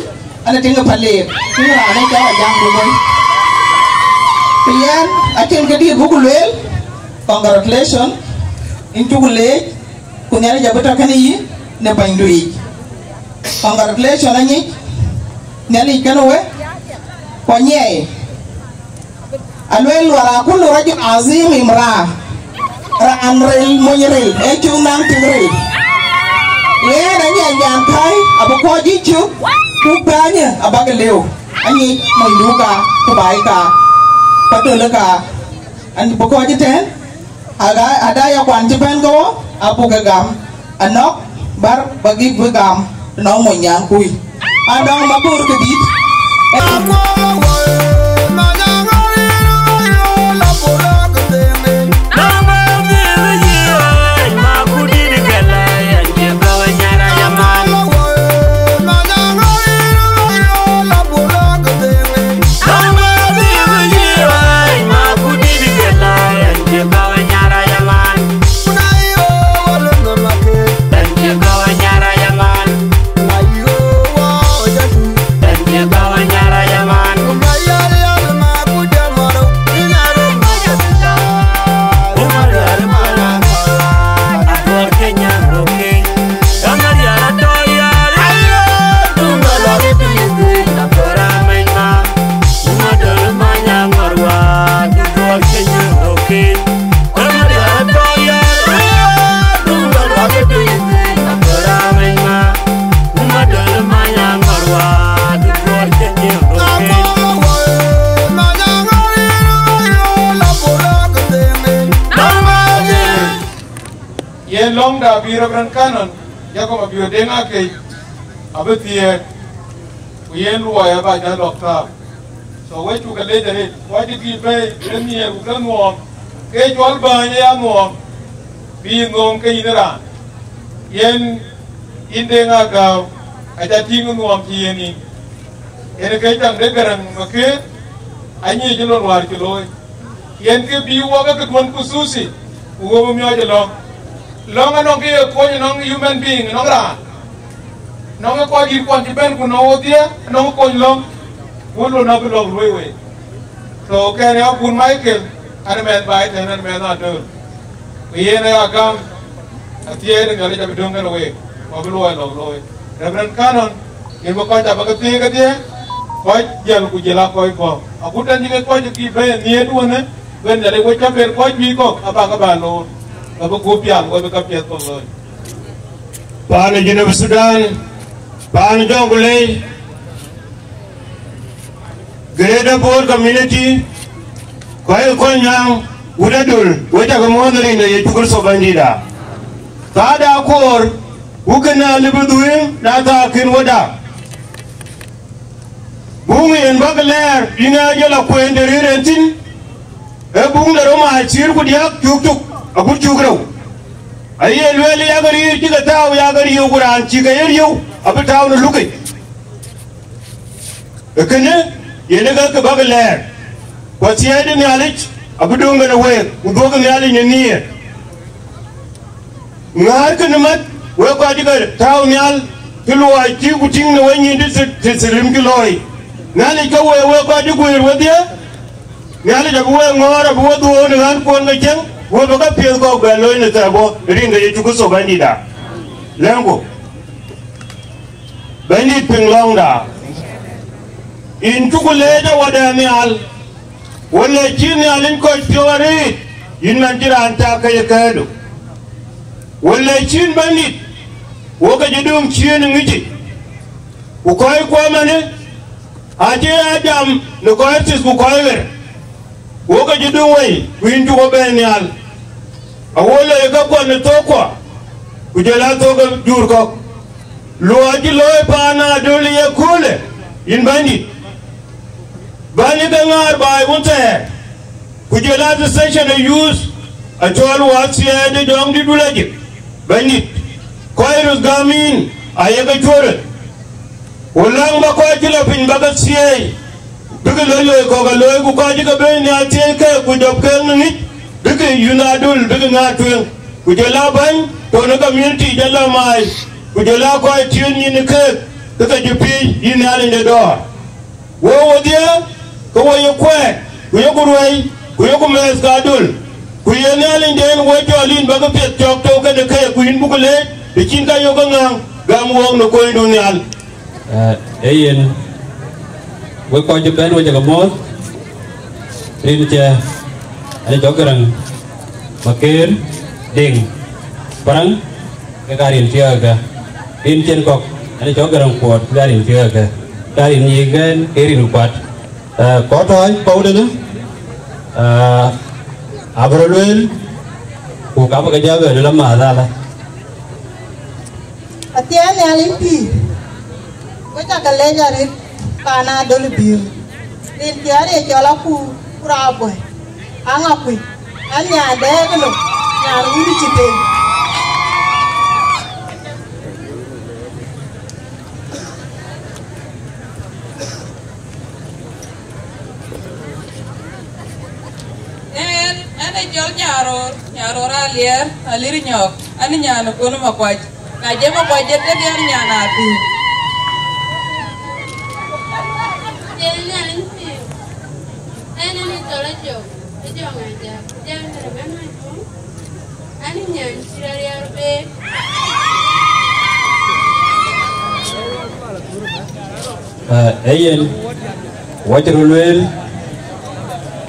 an ë tiŋ ë Paleek, tiŋ raan ë cɔl Ajak Bugony. Ku yɛn, acïn këdït buk lueel, congratulation, yïn cuk leec, ku Nhialic abï tɔ̈ kënë yï në bɛ̈nydu yic. Congratulation anyic, Nhialic kënë we, ku anyiɛɛi. Aluel, wara kullu rajul azim imra. Raan ril, mony ril, ee cuk naŋ tik ril. Yen anyiɛɛi, nyan kai abï kɔc yï cök, ku bɛ̈nyë abäk lëu. Anyic monydu ka, ku baai ka, ku adöl ka. An bï kɔc yï tɛ̈n, ada, ada ya kuan cï bɛ̈n ke wo, abuk ke gam. Anɔk, bär, ba gïk bï gam, nɔŋ mony nyan kui. Anɔŋ mabur këdït. Yen lɔ̈ŋda bï Reverend Canon Jacob Abiöör Deŋ Akec abï thiëëk, ku yen luɔi aba jal lɔ̈k tääu. So we cuk ke leec arëët, kɔc cï bɛ̈ɛ̈i ke nhiëër ku ke nuɔɔm, ke cɔl bääny aya nuɔɔm, bï yï nuɔɔm ke yïn raan. Yen yïn Deŋ Agääu, aca tïŋ nuɔɔm cï yen yïn. Yen ke caŋ de Gäräŋ Makeet, anyic ë lon wäär cï looi. Yen kë bï wok ë këduön khususi, ku wo bï miɔɔc ë lɔ̈ŋ. Lɔ̈ŋ anɔŋ kë ye kony ënɔŋ human being, ënɔŋ raan. Nɔŋ ë kɔc dït kuɔn cï bɛ̈n ku nɔŋ wodhie, nɔŋ kony lɔ̈ŋ, wun lon abï lɔ̈ŋ luɔi wei. So kɛn ya kun Michael, an mɛnh baai tɛ̈n, an mɛnh adöör. Ku yen aya gam, athiɛɛi de Nhialic abï döŋ kɛn week, ku abï luɔi lɔ̈ŋ looi. Reverend Canon, yen bï kɔc abä ke thiëëk kedhie, kɔc jiël ku jël aa kɔc kɔ̈k. Agut tɛ̈n cï ke kɔc kï bɛ̈ɛ̈i nhiëët wënë, bɛ̈n Nhialic wec cä ber kɔc juëc kɔ̈k, abä ke bä loor, ke bï gup pial, ku abï käpiɛth kɔ̈k looi. Paan ë Junub Sudan, paan ë Jonglei, Greater Bor Community, kɔc ë Kolnyaŋ, wut Adöl, wek cä ke muɔ̈ɔ̈th rin de Yecu Kërtho Bɛ̈nydïïtda. Thaada koor, ku kënë alëu bï dhuëëŋ na thaar kën wada. Buŋ yen bäk lɛɛr, yïn aa jɔl a kueen të rëër en thïn, ee buŋ de Roma cïïr ku diäk cuk cuk, agut cuk rou. Aye lueel, yak riëëu cï ke tääu, yak riëëu, ku raan cï ke ye riëëu, abï tääu në lukic. Ee kënë yen ë ke bäk lɛɛr, ku athiɛɛi de Nhialic abï döŋ kɛn week, ku dhuɔ̈k Nhialic në nhiëër. Ŋäär kënë mat, wek kɔc cï ke tääu nhial, cï luɔi cï ku tïŋ në wenyin të thil, të thil lim cï looi. Nhialic ke week, wek kɔc cï guëër wedhie, Nhialic abï wek ŋɔ̈ɔ̈r, abï we dhuɔ̈ɔ̈r në ɣänkuɔn ke cieŋ, ku we bï käpiɛth kɔ̈k bɛ looi në thɛɛr bɔ̈, rin ke Yecu Kërtho Bɛ̈nydïïtda. Lɛ̈ŋku. Bɛ̈nydït, piŋ lɔ̈ŋda. Yïn cuku leec awadɛn nhial, wël ë cï Nhialic kɔc piɔ̈u arëët, Yïn man cï raan cak ke ye kɛ̈ɛ̈du, wël le cïn Bɛ̈nydït, wo ke cï döŋ ciëën ë ŋic yic, ku kɔc kuɔmënë acï ya jam në kɔc thith ku kɔc ɣer, wo ke cï döŋ wei, ku yïn cuk ëbɛ̈n nhial. Awo loi ke kuɔn ë thok kuɔ, ku jɔl a thok ë jur kɔ̈k. Luɔi cï looi paan Adöl ye köölë, yïn Bɛ̈nydït. Bäny ke ŋaar baai wun thɛɛr, ku jɔl a the session ë youth, acɔl wäthieei de jɔŋdït dul ajik, Bɛ̈nydït. Kɔc röth gäm yïn ayek cuɔ̈r röth, ku läŋ bä kɔc cï lɔ piny bä ke thieei, bïkï loi loi kɔ̈k ë looi, ku kɔc cï ke bɛ̈n nhial thieei ke, ku jɔp ke ŋic, bïkï yïn Adöl bïkï ŋaar tueŋ, ku jɔl a bäny tɔ̈ në community jɔl lɔ maai, ku jɔl a kɔc tiën yïn ë keek, ke ke cï piëc yïn Nhialic de dɔ̈ɔ̈r. Wo wodhie, ke wo ye kuɛɛt, ku yeku ruɛi, ku yeku mɛɛth ke Adöl, ku ye Nhialic den wo cɔl yïn bä ke piɛth cɔk tɔ̈u kenë keek, ku yïn buk leec të cïn ka yok ke ŋäŋ gäm wook në kuɔ̈nydu nhial. Ee yen, wek kɔc cï bɛ̈n, wek cä ke mɔ̈ɔ̈th. Rin cɛ, ani cɔk Garaŋ Makeer Deŋ Paraŋ, ke ka rin thiɔ̈k ëkë. Rin cïn kɔ̈k, ani cɔk Garaŋ Kuɔɔt, ke ka rin thiɔ̈k ëkë. Ka rin yiic ɣɛn, ke rin kuat. Ee, kɔc tɔ̈ɔ̈c kɔ̈u denë, ee, abï rɔt lueel, ku ka bï ke jɔ bɛ lueel amääth ala. Athiɛɛn Nhialic pïïr, ku cä ke lec arëët paan Adöl Biöör, rin thiɛɛr ye cɔl Akuur ku Raabɔ̈i, aŋa kuc, an, nyan dɛɛk ëlɔ, nyan wun cï tem. Ɛn, ɛn ë cɔl Nyaroor, Nyaroor Aliɛɛr, Alir Nyɔɔk, ɛn ë nyan ë Kon Makuac. Na jɛ Makuac jɛ tëk ɛn nyan Athii. Jɛ nyan ë Thii, ɛn ë cɔl Ajɔk, Ajɔk Ajak, jɛ ɛn ë rɛ̈m ɛn ë Tuŋ. Ani nyan cï rɔt riɛl bek. Ee, ee yen, wɔ cï röt lueel,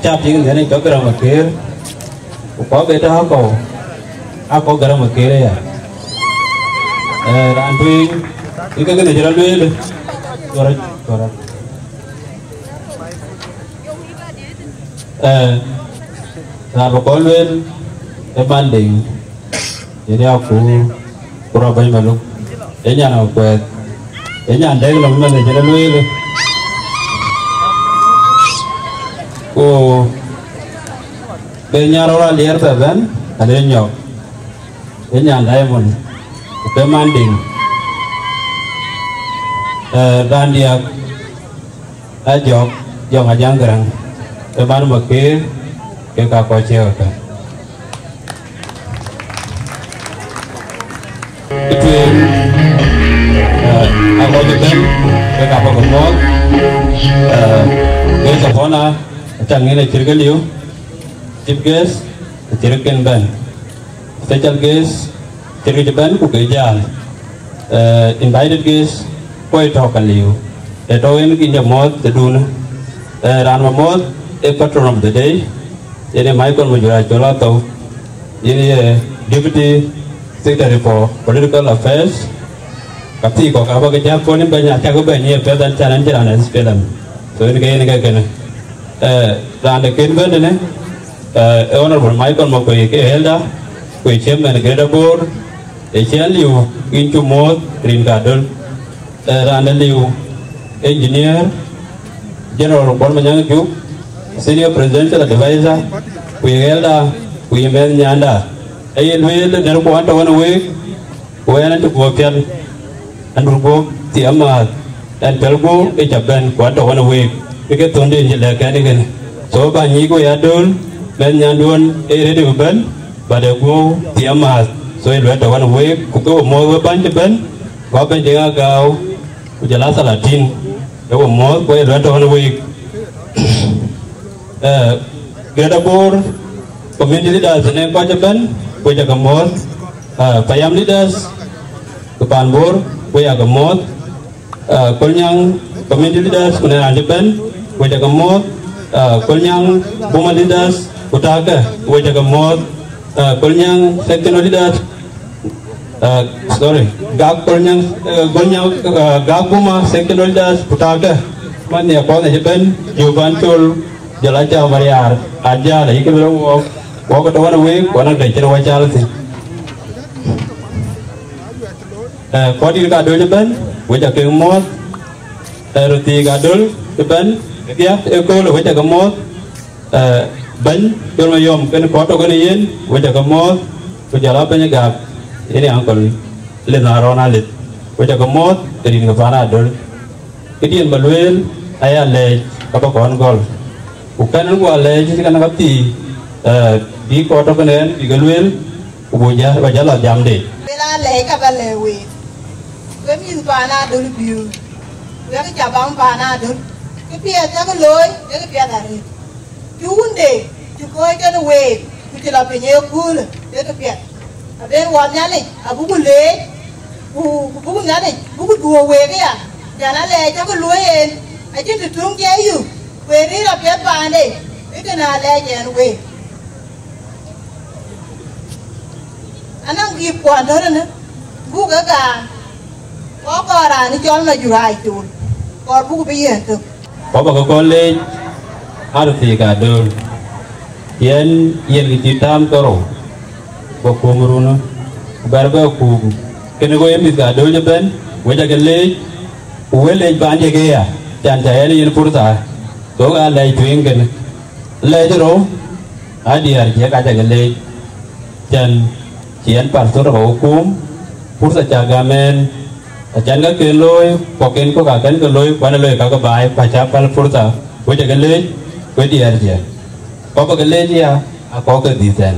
cä piŋ në rin cɔk Garaŋ Makeer, ku kɔ̈k ë tɔ̈ akɔ̈u, akɔ̈u Garaŋ Makeer aya. Ee, raan tueŋ, ë kë kënë cï rɔt lueel, cuɔrɔ, cuɔrɔ. Ee, raan bï kɔn lueel ë man Deŋ, yen ya ku, ku rɔt bɛ̈ny Maluk, ë nyan Akuɛɛth, ë nyan dɛ̈k lɔ mɛnh ë cïn ë lueel. Ku bï Nyaroor Aliɛɛr bɛ bɛ̈n, Alir Nyɔɔk, ë nyan Diamond, ku ke man Deŋ. Ee, raan diäk, Ajɔk, Jɔk Ajaŋ Garaŋ, ke man Makeer, ke ka kɔc ciëk ëkë. Ë tueŋ, ee, akɔc ëbɛ̈n, ke ka bɔ̈ ke mɔ̈ɔ̈th, ee, guest of honor, acaŋ yen acït ke liu, chief guest, acït ke bɛ̈n. Special guest, cï röt bɛ̈n ku ke jäl. Eh, invited guest, kɔc tɔ̈ ka liu. Ee tɔ̈ en kïn jɔ mɔ̈ɔ̈th tëdun. Eh, raan bä mɔ̈ɔ̈th ee patron of the day, yen ee Michael Majura Col Athou. Yen ye Deputy Secretary for Political Affairs. Ka thii kɔ̈k abä ke cäk kɔn in bɛ̈ny acäk bɛ̈ny ye piɛth an, can an cï raan S P L M. So en ke yen ke kënë. Eh, raan de ken bɛ̈n tënë, eh, ee Honorable Michael Makuei ke elder, ku ee chairman Greater Bor, ee ciɛɛn liu, yïn cuk muɔ̈ɔ̈th rin ka döl. Eh, raan de liu, Engineer General Kuɔl Manyaŋ Juk, Senior Presidential Advisor, ku ye elder, ku ye mɛnh nyanda. Aye lueel ë dɛ̈r kuɔn tɔ̈ wën ë week, ku ɛn acï guɔ piɛl, ɛn röt guɔ thiɛm määth, ɛn piɛl guɔ ë cä bɛ̈n, ku atɔ̈ wën ë week, ke ke thönden cï lɛ̈k kɛn ë kënë. So, bä nyic ku ya döl, mɛnh nyanduön ee ready bï bɛ̈n, but ë guɔ thiɛm määth. So, ye luɛt tɔ̈ wën ë week, ku ke we muɔ̈ɔ̈th we bäny cï bɛ̈n, ku abɛ̈ny de ɣa gääu, ku jɔl a thalatin, ke we muɔ̈ɔ̈th, ku ye luɛt tɔ̈ wën ë week. Eh, Greater Bor community leaders në kɔc ëbɛ̈n, ku cä ke muɔ̈ɔ̈th. Eh, payam leaders, ku pan Bor, ku ya ke muɔ̈ɔ̈th. Eh, Kolnyaŋ community leaders, ku në raan cï bɛ̈n, ku cä ke muɔ̈ɔ̈th. Eh, Kolnyaŋ Boma leaders, Ku taakë, we cä ke mɔ̈ɔ̈th, eh, Kolnyaŋ sectional leaders, eh, sorry, Gak Kolnyaŋ, eh, Kolnyaŋ, eh, Gak Buma sectional leaders, ku taakë, man ya kɔn ëcï bɛ̈n, Juban Col, jɔl a cä Mariar, a jäl, ayï kë bï rɔt wɔɔk, wɔɔk ke tɔ̈u wën ë week, ku anɔŋ tɛ̈ cïn wä cal thïn. Eh, kɔc dït ka döl ëbɛ̈n, we cä ke mɔ̈ɔ̈th, eh, röt thiik adöl ëbɛ̈n, diäk ëkööl, we cä ke mɔ̈ɔ̈th, Eh, bɛ̈ny Col Mayom, kën kɔc tɔ̈ kën yen, we cä ke mɔ̈ɔ̈th, ku jɔl a bɛ̈ny Gak, yen ë uncle Lith Arɔn Alith, we cä ke mɔ̈ɔ̈th, ke rin ke paan adöl. Këdiën bä lueel, aya lɛɛc, ka bä kɔn gɔl. Ku kɛn en guɔ lɛɛc, cï kɛn ka thii, eh, bï kɔc tɔ̈ kën ɛn, bï ke lueel, ku buk jä, bä jä lɔ jamde. Lueel aa lɛɛc ka bä lɛɛc week. We mïth paan adöl biöör, wek ca baŋ paan adöl. Kë piɛth cä ke looi, ke kë piɛth arëët. Cï wunde, cï kɔ̈ɔ̈c kenë week, ku cï lɔ piny ë köölë, ke kë piɛth. Aben wɔ Nhialic, abuku leec, ku, ku buku Nhialic, buku duöör week aya, yan alɛɛc cä ke luöi en, acïn të tuŋ cï e yök, ku ee rëër apiɛth paande, ke kën alɛɛc ɛn week. Anɔŋ giip kuɔn tɔ̈ tënë, buk ke gaam, kɔc kɔɔr raan ë cɔl Majur Acol, kɔɔr buk bï yen tök. Kɔc bä ke kɔn leec, aa röt thiik adöl. Yɛn, yen kë cït tääm ke rou, bä kuum runë, ku bɛ̈r bɛ kuum. Kënë go ye mïth ke adöl cï bɛ̈n, we cä ke leec, ku we leec baan diëk ëya, can cä yɛn yen purtha, thok aa lɛc tueŋ kënë. Lɛc rou, aa diäär jiëk acä ke leec, can cï yɛn pal thot abä we kuum, purtha cä gam ɛn, acan ka ke looi, kɔcken kɔ̈k akɛn ke looi, ku an, ë looi ka ke baai, ku acä pal purtha, ku cä ke leec, ku ë diäär jiëk. Kɔc bä ke leec aya, aa kɔc ke dhïth ɛn.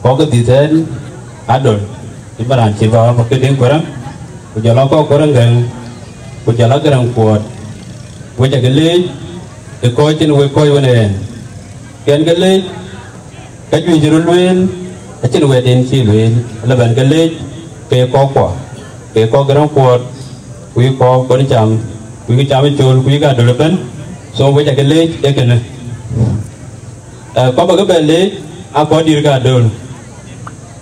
Kɔc ke dhïth ɛn adöl, cï bä raan cï bä bä ke Deŋ Kueräŋ, ku jɔl a kɔc Kueräŋ Gɛ̈ŋ, ku jɔl a Gɛ̈rɛ̈ŋ Kuɔɔt, we cä ke leec, ë kɔc cïn wek kɔc wën ɛn. Kɛn ke leec, ka juëc cï röt lueel, acïn wɛ̈t en cï lueel, ala bɛn ke leec, ke kɔckuɔ, ke kɔc Gɛ̈rɛ̈ŋ Kuɔɔt, ku yï kɔc kɔn cam, ku yï cam ë Col, ku yï ka döl ëbɛ̈n, so we cä ke leec ë kënë. Eh, kɔc bä ke bɛ leec, aa kɔc dït ka döl.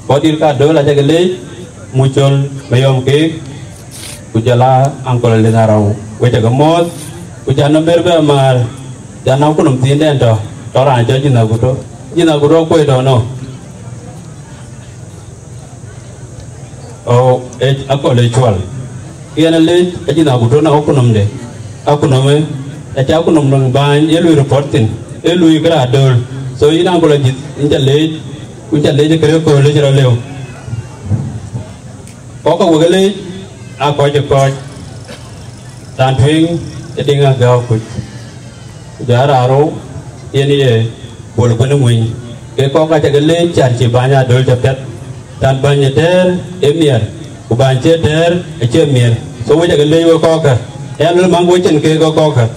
Kɔc dït ka döl acä ke leec, mu Col Mayom keek, ku jɔl a uncle Lith Arɔu, we cä ke mɔ̈ɔ̈th, ku cä nɔm ber bɛ määr, cä nɔm ku nɔm thiindɛn tɔ̈, tɔ̈ raan cɔl Jïn Aguto. Jïn Aguto kuöc tɔ̈ nɔ. Oh, eh, akɔl ë cuɔl. Yen aleec, acïn akuton akunomde. Akunom, eh, acä akunom nɔŋ bäny, ye lui report thïn, ye lui kërë adöl. So, yïn aŋkɔl ajïth, yïn cä leec, ku cä leec kërë kööl ë cï rɔt lëu. Kɔc kɔ̈k wek ë leec, aa kɔc ë kɔc. Raan tueŋ ë Deŋ Agäu Kuc, ku jɔ raan rou yen ye Bol Kuën Ŋuny. Ke kɔ̈k ka cä ke leec, can cï bäny adöl cä piɛth, can bäny ë tɛ̈ɛ̈r ë miɛr, ku bäny cie tɛ̈ɛ̈r acie miɛr. So, we cä ke leec wek kɔ̈kkë, ë ya luel maŋ wecin keek wek kɔ̈kkë.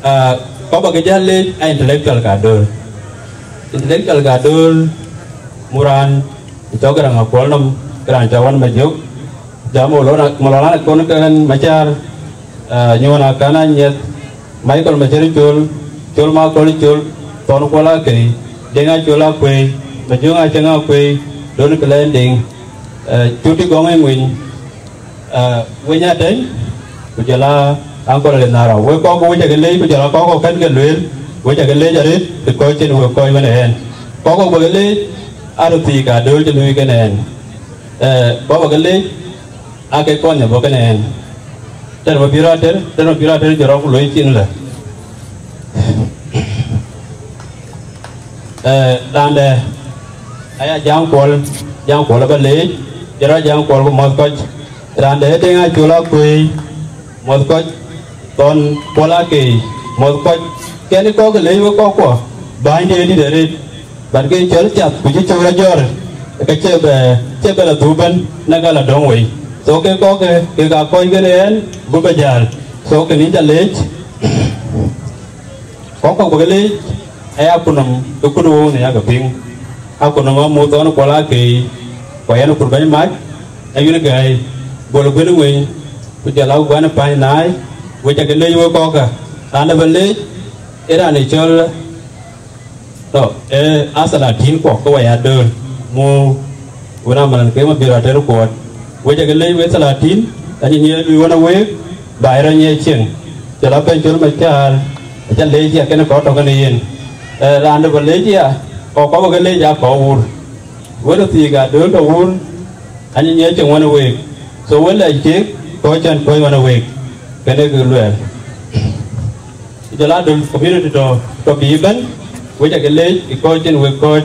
Ah, kɔc bä ke jäl leec aa intellectual ka döl. Intellectual ka döl, mu raan cɔk Garaŋ Akuɔl nɔm, ke raan cɔk Wan Majök, jam Molon, Molon Akon Kɛn Macar, ah, Nyuɔn Akan Anyieth, Michael Macar Col, Col Makol Col, Thɔn Kuɔl Akei, Deŋ Acol Akuei, Majök Acäŋ Akuei, Don Kilɛn Deŋ, eh, Cuti Gɔŋ Ŋuny, Ah, Weny Ateny, ku jɔl a aŋkɔl Lith Arɔu. Wek kɔ̈k, we cä ke leec, ku jɔl a kɔ̈k kɔ̈k kɛn ke lueel, we cä ke leec arëët, të kɔc cïn wek kɔc wën ë ɛn. Kɔ̈k kɔ̈k bä ke leec, aa röt thiik adöl cï luui kën ɛn. Eh, kɔ̈k bä ke leec, aa ke kɔn ë bɔ̈ kën ɛn. Tën bä pïïr ater, tën bä pïïr ater jɔt rɔt ku loi cin lë. Eh, raan dɛ, aya Jaŋ Kuɔl, Jaŋ Kuɔl aba leec, jɔt rɔt Jaŋ Kuɔl ku mɔ̈th kɔc. Raan dɛ Deŋ Acol Akuei, mɔ̈th kɔc, Thɔn Kuɔl Akei, mɔ̈th kɔc. Kɛn kɔ̈k ke leec wek kɔckuɔ, bäny de dït arëët, but ke cɔl cath ku cï cök rɔt jɔ̈ɔ̈r, ke cie bɛ, cie bɛ lɔ dhuk ëbɛ̈n, na ka lɔ dɔ̈ŋ wei. So, ke kɔ̈k ke, kek aa kɔc kën ɛn, bï bɛ jäl. So, kën yïn cä leec. Kɔ̈k kɔ̈k bä ke leec, aya kunɔm ë kut wëu në yakë piŋ. Akunɔm amuth Thɔn Kuɔl Akei, ku ayɛn kut bɛ̈ny mac, ayïn gäi, Bol Kuën Ŋuny, ku jɔl a Guan Pany Naai, we cä ke leec wek kɔ̈kkë. Raan ë bä leec, ë raan ë cɔl, tɔ, ë, Asalatin kuɔ, ke wɔ ya döör, mu, wën amalan ke Mabiör Ater Kuɔɔt. Wek cä ke leec wek Salatin, anyï nyiɛɛr lui wën a week, ba ë rɔ nyiɛɛr cieŋ. Cɔl a bɛ̈ny cɔl Macaar, acä leec ya kɛn kɔc tɔ kɛn yen. Ë, raan ë bä leec ya, kɔc kɔ̈k bä ke leec aa kɔc wur. Wën ë thiik adöör tɔ wur, anyï nyiɛɛr cieŋ wën a week. So wën lɛc keek, kɔc cän kɔc wën a week. Kënë kë luɛɛl. Jɔl a döl community tɔ, tɔ bï ëbɛ̈n, wek cä ke leec ë kɔc cïn wek kɔc.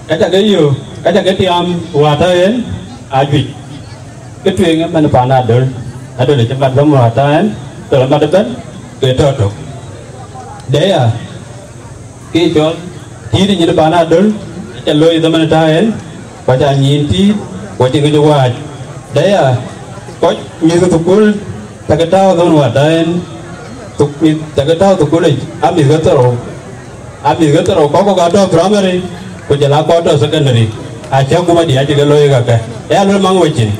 Ka cä ke yök, ka cä ke tiaam wäär tɔ en, aa juëc. Kë tueŋ ëmɛn paan adöl, adöl acï mat bä wäär tɔ en, tɔ la mat ëbɛ̈n, ke tɔ tök. Dɛ̈ ya, ke cɔl, tiit nyin paan adöl, acä looi dhaman tɔ en, ku acä nyin tiit, ku acï kë cï wääc. Dɛ̈ ya, kɔc mïth ke thukul, cä ke tääu dhon wäär tɔ en, thuk-, mïth cä ke tääu thukul yic, aa mïth ke thorou, aa mïth ke thorou, kɔc kɔ̈k aa tɔ primary, ku jɔl aa kɔc tɔ secondary, acä gup adï acï ke looi kakë. Ë ya luel maŋ wecin.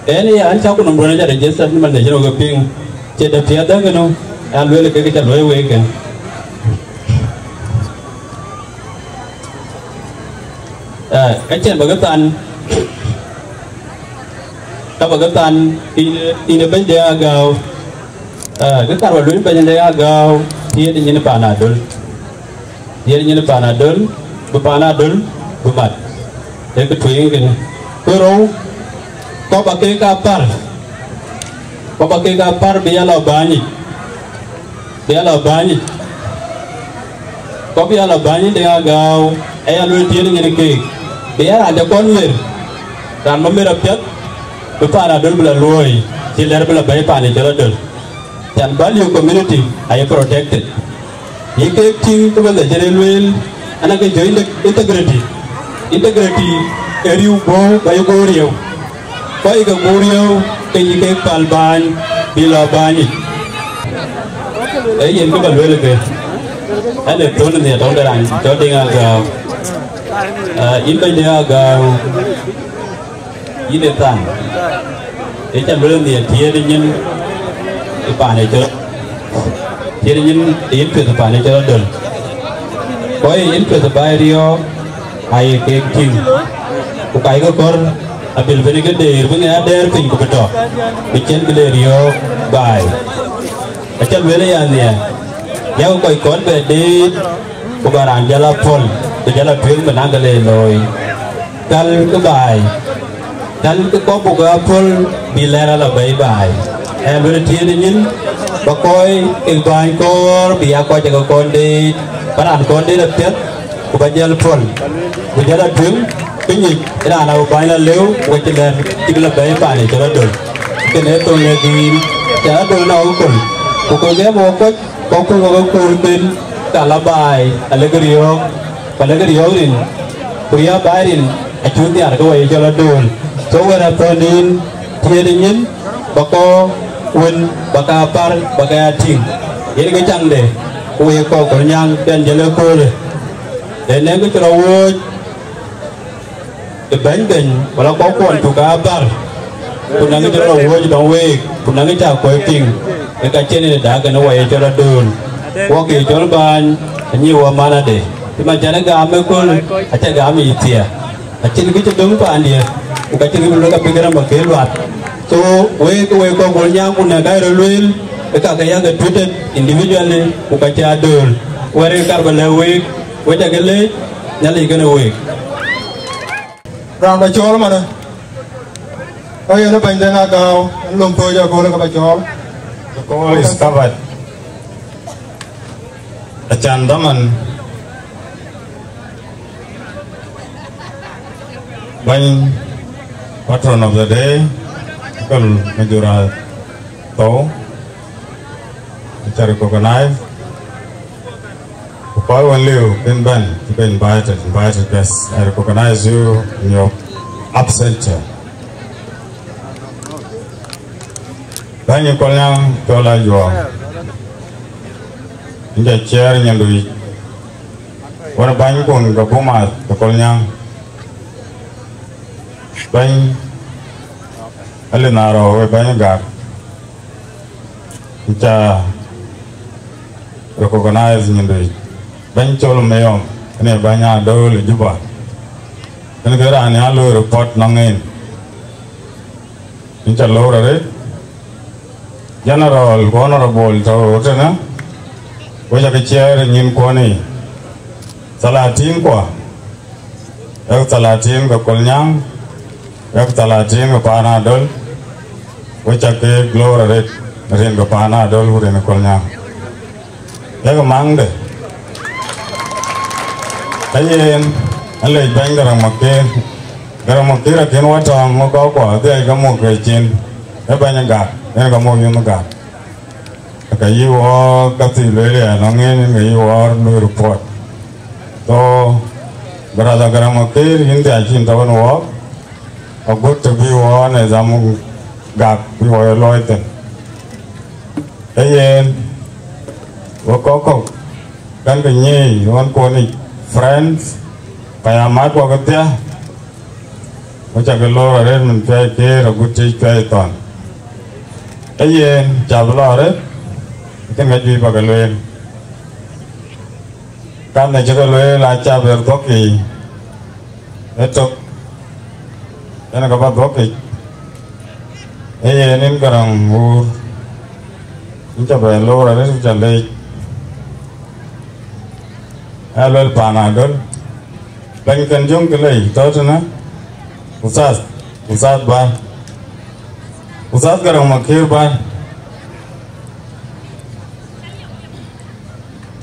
Ënë ya, an, cä ku nɔm duɔ̈n acä register ni man de cïn wek piŋ, cie de piɛth däŋ kënou, ya luel ke ke cä luɔi week kën. Ë, ka cïn bä ke than, ka bä ke than, yïn, yïn ë bɛ̈ny de Agäu. Ë, kë kaar bä luel bɛ̈ny de Agäu, tiët nyin paan adöl. Tiët nyin paan adöl, bï paan adöl, bï mat. Ee kë tueŋ kënë. Kë rou, kɔc bä kek aa par. Kɔc bä kek aa par bï ya lɔ bäny yic. Bï ya lɔ bäny yic. Kɔc bï ya lɔ bäny yic de Agäu, aya luel tiët nyin keek. Bï ya raan de kɔn mer. Raan bä mer apiɛth, bï paan adöl bï lɔ luɔ̈ɔ̈i, cï lɛ̈ɛ̈r bï lɔ bɛ̈i paan ë cɔl adöl. Can value community aye protected. Ye kek tïŋ ke bä lɛc ë lueel, an, ke jɔ inte-, integrity. Integrity ee riëëu guɔ̈u bä ye guɔ̈u riëëu. Kɔc ke guɔ̈u riëëu ke yï kek päl bäny, bï lɔ bäny yic. Ee yen kë bä lueel ke. Ɛn ee thön nhiɛɛr tɔŋ de raan cɔl Deŋ Agäu. Aa, yïn bɛ̈ny Deŋ Agäu. Yïn ë than, ë cä luel nhiɛɛr tiëëtë nyin ë paan ë cɔl, tiëëtë nyin ë yïn piɛth ë paan ë cɔl adöl. Kɔc ë yïn piɛth ë baai riɔ̈ɔ̈k, aye keek tïŋ. Ku kacke kɔ̈r, abïl bɛ̈n ke deer bï ŋɛk adɛɛr piny ku bï tɔ, bï cïn kë le riɔ̈ɔ̈k baai. Acä lueel aya nhiɛɛr, yak kɔc kɔn bɛ deet, ku bä raan jäl a pɔ̈l, ku jäl a tueŋ bï naŋ kë le looi. Thälkï baai, thälkï kɔ̈k buk aa pɔ̈l bï lɛ̈ɛ̈r ala bɛ̈i baai. Aya lueel tiëëtë nyin, bä kɔc kek bäny kɔɔr bï aa kɔc ke kɔn deet, bä raan kɔn deet apiɛth, ku bä jäl pɔ̈l, ku jäl a tueŋ, piny yic raan abï bäny la lëu, ku cï lɛ̈ɛ̈r cïk la bɛ̈i paan ë cɔl adöl. Kënë ee thöŋ lɛ̈k yïn, cä adöl na wä köl, ku köl gɛ̈m wä kɔc, kɔc köl wä ke kööl ben, ka la baai, alëkë riɔ̈ɔ̈k, ku alëkë riɔ̈ɔ̈k rin, ku riääk baai rin, acuk nhiaar ke wä ye cɔl adöl. So wën athöl yïn, tiëëtë nyin, bä kɔc wën, bä ka par, bä ka ya tïŋ. Yen ke caŋde, ku wek kɔc Kolnyaŋ bɛ̈n jäl ëköölë. Ee nɛ̈ŋ kë cï rɔt wööc, ë bɛ̈ny bɛ̈ny, wala kɔc kuɔn cuk aa bär, ku nɛ̈ŋ cï rɔt wööc dɔm week, ku nɛ̈ŋ cä kuɔ̈c piŋ, ë ka cïn ë dak kɛn ë wɔ ye cɔl adöl. Wɔ ke cɔl bäny, anyi wɔ manade. Cï man cän ë gam ëkööl, acä gam yic thiëër. Acïn kë cï döŋ paandiɛ̈, ku ka cïn kë bï luel ka bï kërɛm bä ke luat. So, wek, wek kɔc Kolnyaŋ ku nɛ̈k ka ye rɔt lueel, ë ka ke yak ke treated individually, ku ka cï adöl. Wɛ̈t ë kar bä lɛ̈k week, wek cä ke leec, Nhialic kenë week. Raan bä cɔɔl ëmënë, ka yen ë bɛ̈ny Deŋ Agäu, en lom thööc akööl ke bä cɔɔl. The call is covered. Acan dhaman bäny patron of the day, Uncle Majura Thou, aca recognize. Ku kɔc wën liu kën bɛ̈n, cï ke invited, invited guests. I recognize you in your absentia. Bäny Kolnyaŋ cɔl Ajuɔɔk, yïn ca ciɛɛr nyandu yic. Wën bänykun ke Bomas ke Kolnyaŋ, bäny Alith Arɔ̈u, we bäny Gak. Ca recognize nyindu yic. Bɛ̈ny Col Mayom, ënë bɛ̈ny Adöl ë Juba. Ënë ke raan ya looi report nɔŋ en. Yïn ca loor arëët. General ku honorable tɔ̈ tënë, wek ca ke ciɛɛr ë nyïn kuɔn yiic. Thalathiin kuɔ, yak thalathiin ke Kolnyaŋ, yak thalathiin ke paan Adöl, wek ca ke loor arëët, rin ke paan Adöl ku rin ke Kolnyaŋ. Yak maŋde. Ayen, alec bɛ̈ny Garaŋ Makir. Garaŋ Makir akën wa tɔŋ ŋö kɔc kuɔ, adhiac ke muk ke cin. Ë bɛ̈ny Gak, yen ke muk yun Gak. Ka yï wɔ ka thii lueel ya nɔŋ en, yen ke yï wɔ lui report. So, brother Garaŋ Makir, yïn dhiac cin tɔ̈ wën wɔɔk, agut të bï wɔ në dham Gak bï wɔ ye looi thïn. Ee yen, wek kɔc kɔ̈k, kɛn ke nyiëëi ɣɔn kuɔn yic, friends, payam mat wɔ kedhia, wek ca ke loor arëët min cuai keer agut cï cuai thɔn. Ee yen, ca bï lɔ arëët, kën ka juëc ba ke lueel. Kan ë cï ke lueel aa ca bɛr dhuɔ̈k yiic. Ëtök, yen ka bä dhuɔ̈k yic. Ee yen yïn Garaŋ Wuur, yïn ca bɛ loor arëët, yïn ca leec. Ë luel paan Adöl, bɛ̈ny kën jöŋ kë lei tɔ̈ tënë, Uthath, Uthath bä, Uthath Garaŋ Makir bä.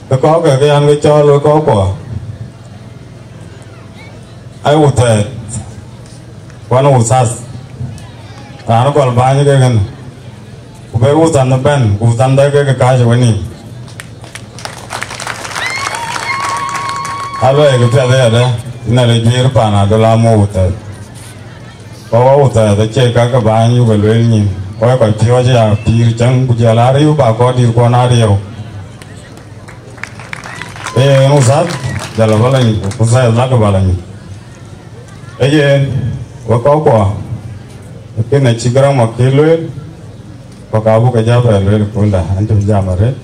Ke kɔ̈k ke ke yan ke cɔɔl wek kɔc kuɔ. Ai wuthɛɛth, kuan wuthath, raan gɔl bäny ke kën, ku ber wuthan ëbɛ̈n, ku wuthan dɛ ke ke kääc ë wenïïm. Aluɛɛi ke piɛth ëyadɛ, yïn ale juiir paan Adöl amu wuthɛɛth. Kɔc wä wuthɛɛth acie ka ke bäny yuk ë lueel nyin, kɔc kɔc piɔ̈ɔ̈c aya pïïr cäŋ, ku jɔl aa riëëu bä kɔc dïïr kuɔn aa riëëu. Ee yen wuthath, jɔl ë bä lɔ nyin, wuthath lakë bä lɔ nyin. Ee yen, wek kɔc kuɔ, ee kën acï Garaŋ Makir lueel, kɔc ka buk ke jɔ bɛ lueel ë köölda, an cï bï jam arëët.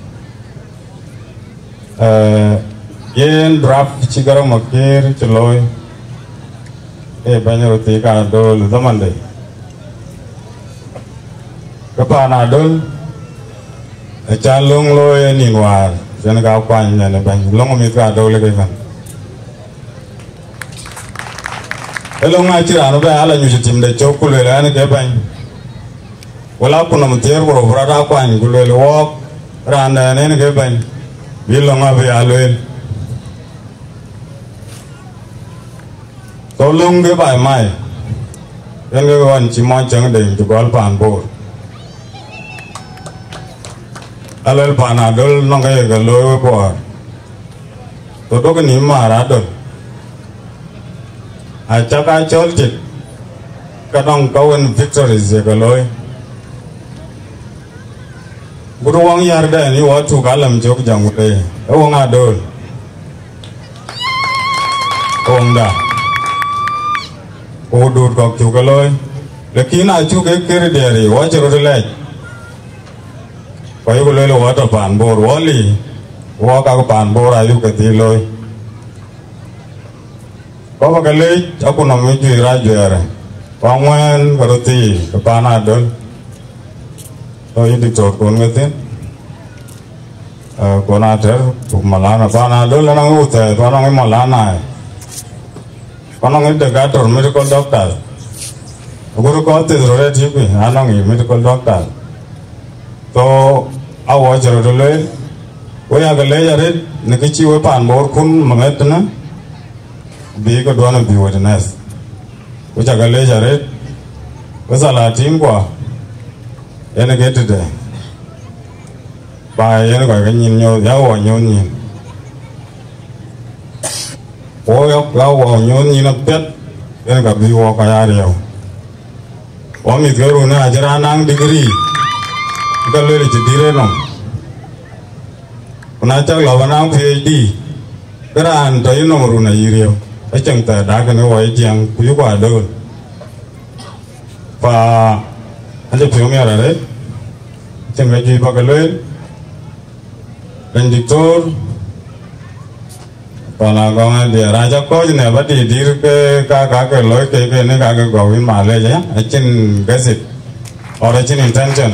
Ee, yen draft cï Garaŋ Makir cï looi, ee bɛ̈ny röt thii ka Adöl ë dhamande. Ke paan Adöl, acan löŋ looi ë nïn wäär, yen ka kuany nyan ë bɛ̈ny, löŋ mïth ka Adöl ë ke kën. Ë löŋ acï raan bɛ ala nyuc ë tim de cök ku lueel ɛn ke bɛ̈ny. Wala ku nɔm thiëër ku rou bï rɔt aa kuany ku lueel wɔɔk raan dɛn en ke bɛ̈ny, bï löŋ abï aa lueel. Thou löŋ ke baai mai, yen ke ɣɔn cï mɔc cäŋ de cï gɔl paan Bor. Aluel paan Adöl nɔŋ ke ye ke looi wek Bor. Ku duɔ̈kkë nïïm maar Adöl, acäk aa cɔl cït, ke nɔŋ ka wën victories ye ke looi. Gut wɔŋ yärdɛn yï wɔ tuk alam cök jɔŋ wëi, ee wɔŋ Adöl, wɔŋda, ku duut kɔ̈k cuk ke looi. Lakin acuk ke kër diɛɛr yï wɔ cï röt lɛc, ku ayuk lueel wɔ tɔ paan Bor, wɔ lii, wɔ kak paan Bor ayuk ke dhil looi. Kɔc ba ke leec, aku nɔm ë juëc rac juɛɛrë, ku aŋuɛ̈ɛ̈n ke röt thii ke paan Adöl. Tɔ yï diktor kun ke thïn, eh, kun Atɛr, ku Malana, paan Adöl anɔŋ ë wuthɛɛr, ku anɔŋ ë Malana, ku anɔŋ ë dekator, medical doctor. Agut kɔc thith röt ë tïŋ, anɔŋ ë medical doctor. So, awɔ cï röt lueel, wek yak leec arëët në kë cï wek paan Bor kun maŋɛt tënë, bï ke duɔ̈n bï witness. Ku cak leec arëët, wek thalathiin kuɔ, yen ke tëde, ba yen kɔc ke nyin nyuɔɔth, ya wɔ nyuɔɔth nyin. Wɔ ya, ya wɔ nyuɔɔth nyin apiɛth, yen ka bï wɔ kɔc aa riëëu. Wɔ mïth ke run acï raan naŋ degree, ke lueel cï dït ënɔm. Ku na cak lɔ bä naŋ P H D, ke raan tɔ yï nɔm run ayï riëëu, ë ceŋ thɛɛr dak kënë wɔ yï jiɛɛŋ, ku yï ku Adöl. Pa, acï piɔ̈u miɛt arëët, Tiŋ ke juëc bä ke lueel, bɛ̈ny diktor, pan agɔŋ adiɛɛr, aca kɔc në bä dït dït ke ka, ka ke looi ke, ke në ka ke gɔu yïn malec, eh? Acïn gäthit, or acïn intention.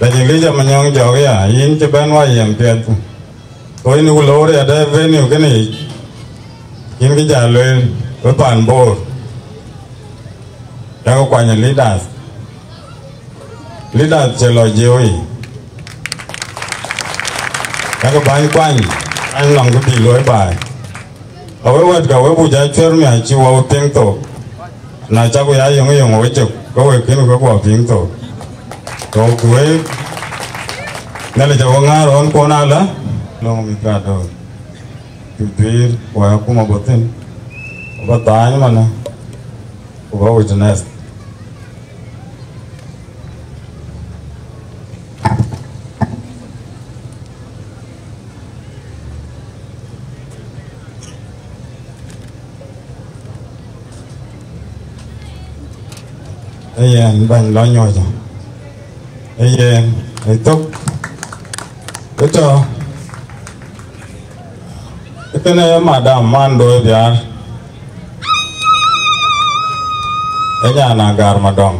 Bɛ̈ny Elijah Manyɔŋ jɔk ya, yïn cï bɛ̈n wa yɛm piɛth. Ku yïn ku loor ya dɛ venue kënë yic, yïn kë ja lueel, wë pan Bor, yakë kuany leaders. Leaders cï lɔ jiëu yic, yakë bäny kuany, bäny nɔŋ kë bï luɔi baai. Awë wɛ̈t ka wek ku ja cuɛr miäk cï wä piŋ thok. Na cak ku ya yöŋ yöŋ wecök, ke wek kën ke guɔ piŋ thok. Thok ku wek, Nhialic awä ŋäär ɣɔn kuɔn alä, lɔŋ mïth ka döör. Pïïr, ku akuma bɔ̈ thïn, ku bä thaany ëmënë, ku bä witness. Ee yen bɛ̈ny lɔ nyuɔɔc. Ee yen, ee thok. Ëtɔ. Kënë madam man doi biaar. Ee nyan agar madɔŋ.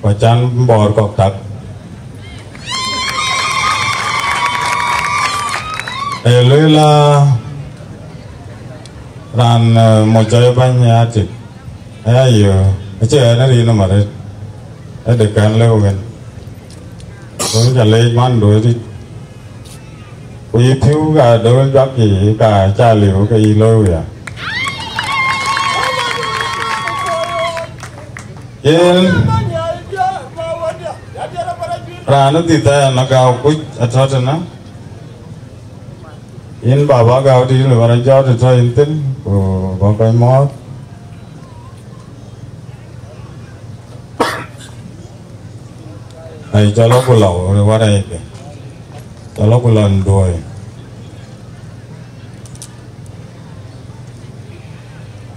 Ku can bɔɔr kɔk tak. Ee lueel la raan, eh, moc cɔc bäny ë atik. Aya yö, acï ɣɛn ë rin ëmɔ arëët. Ë de kɛn lëu ɣɛn. Ku ca leec man doi dït. Ku yï pïu ka dööl juak yï ka ca liu ke yï looi wia. Yen raan ë dhith aya na gäu kuc atɔ̈ tënë. Yïn baba gäu dït në bä rɔt jɔt ë tɔ̈ yïn thïn, ku bä kɔc mɔ̈ɔ̈th. Ai, cɔl aku lɔ, warɛɛcde. Cɔl aku lɔ në duööi.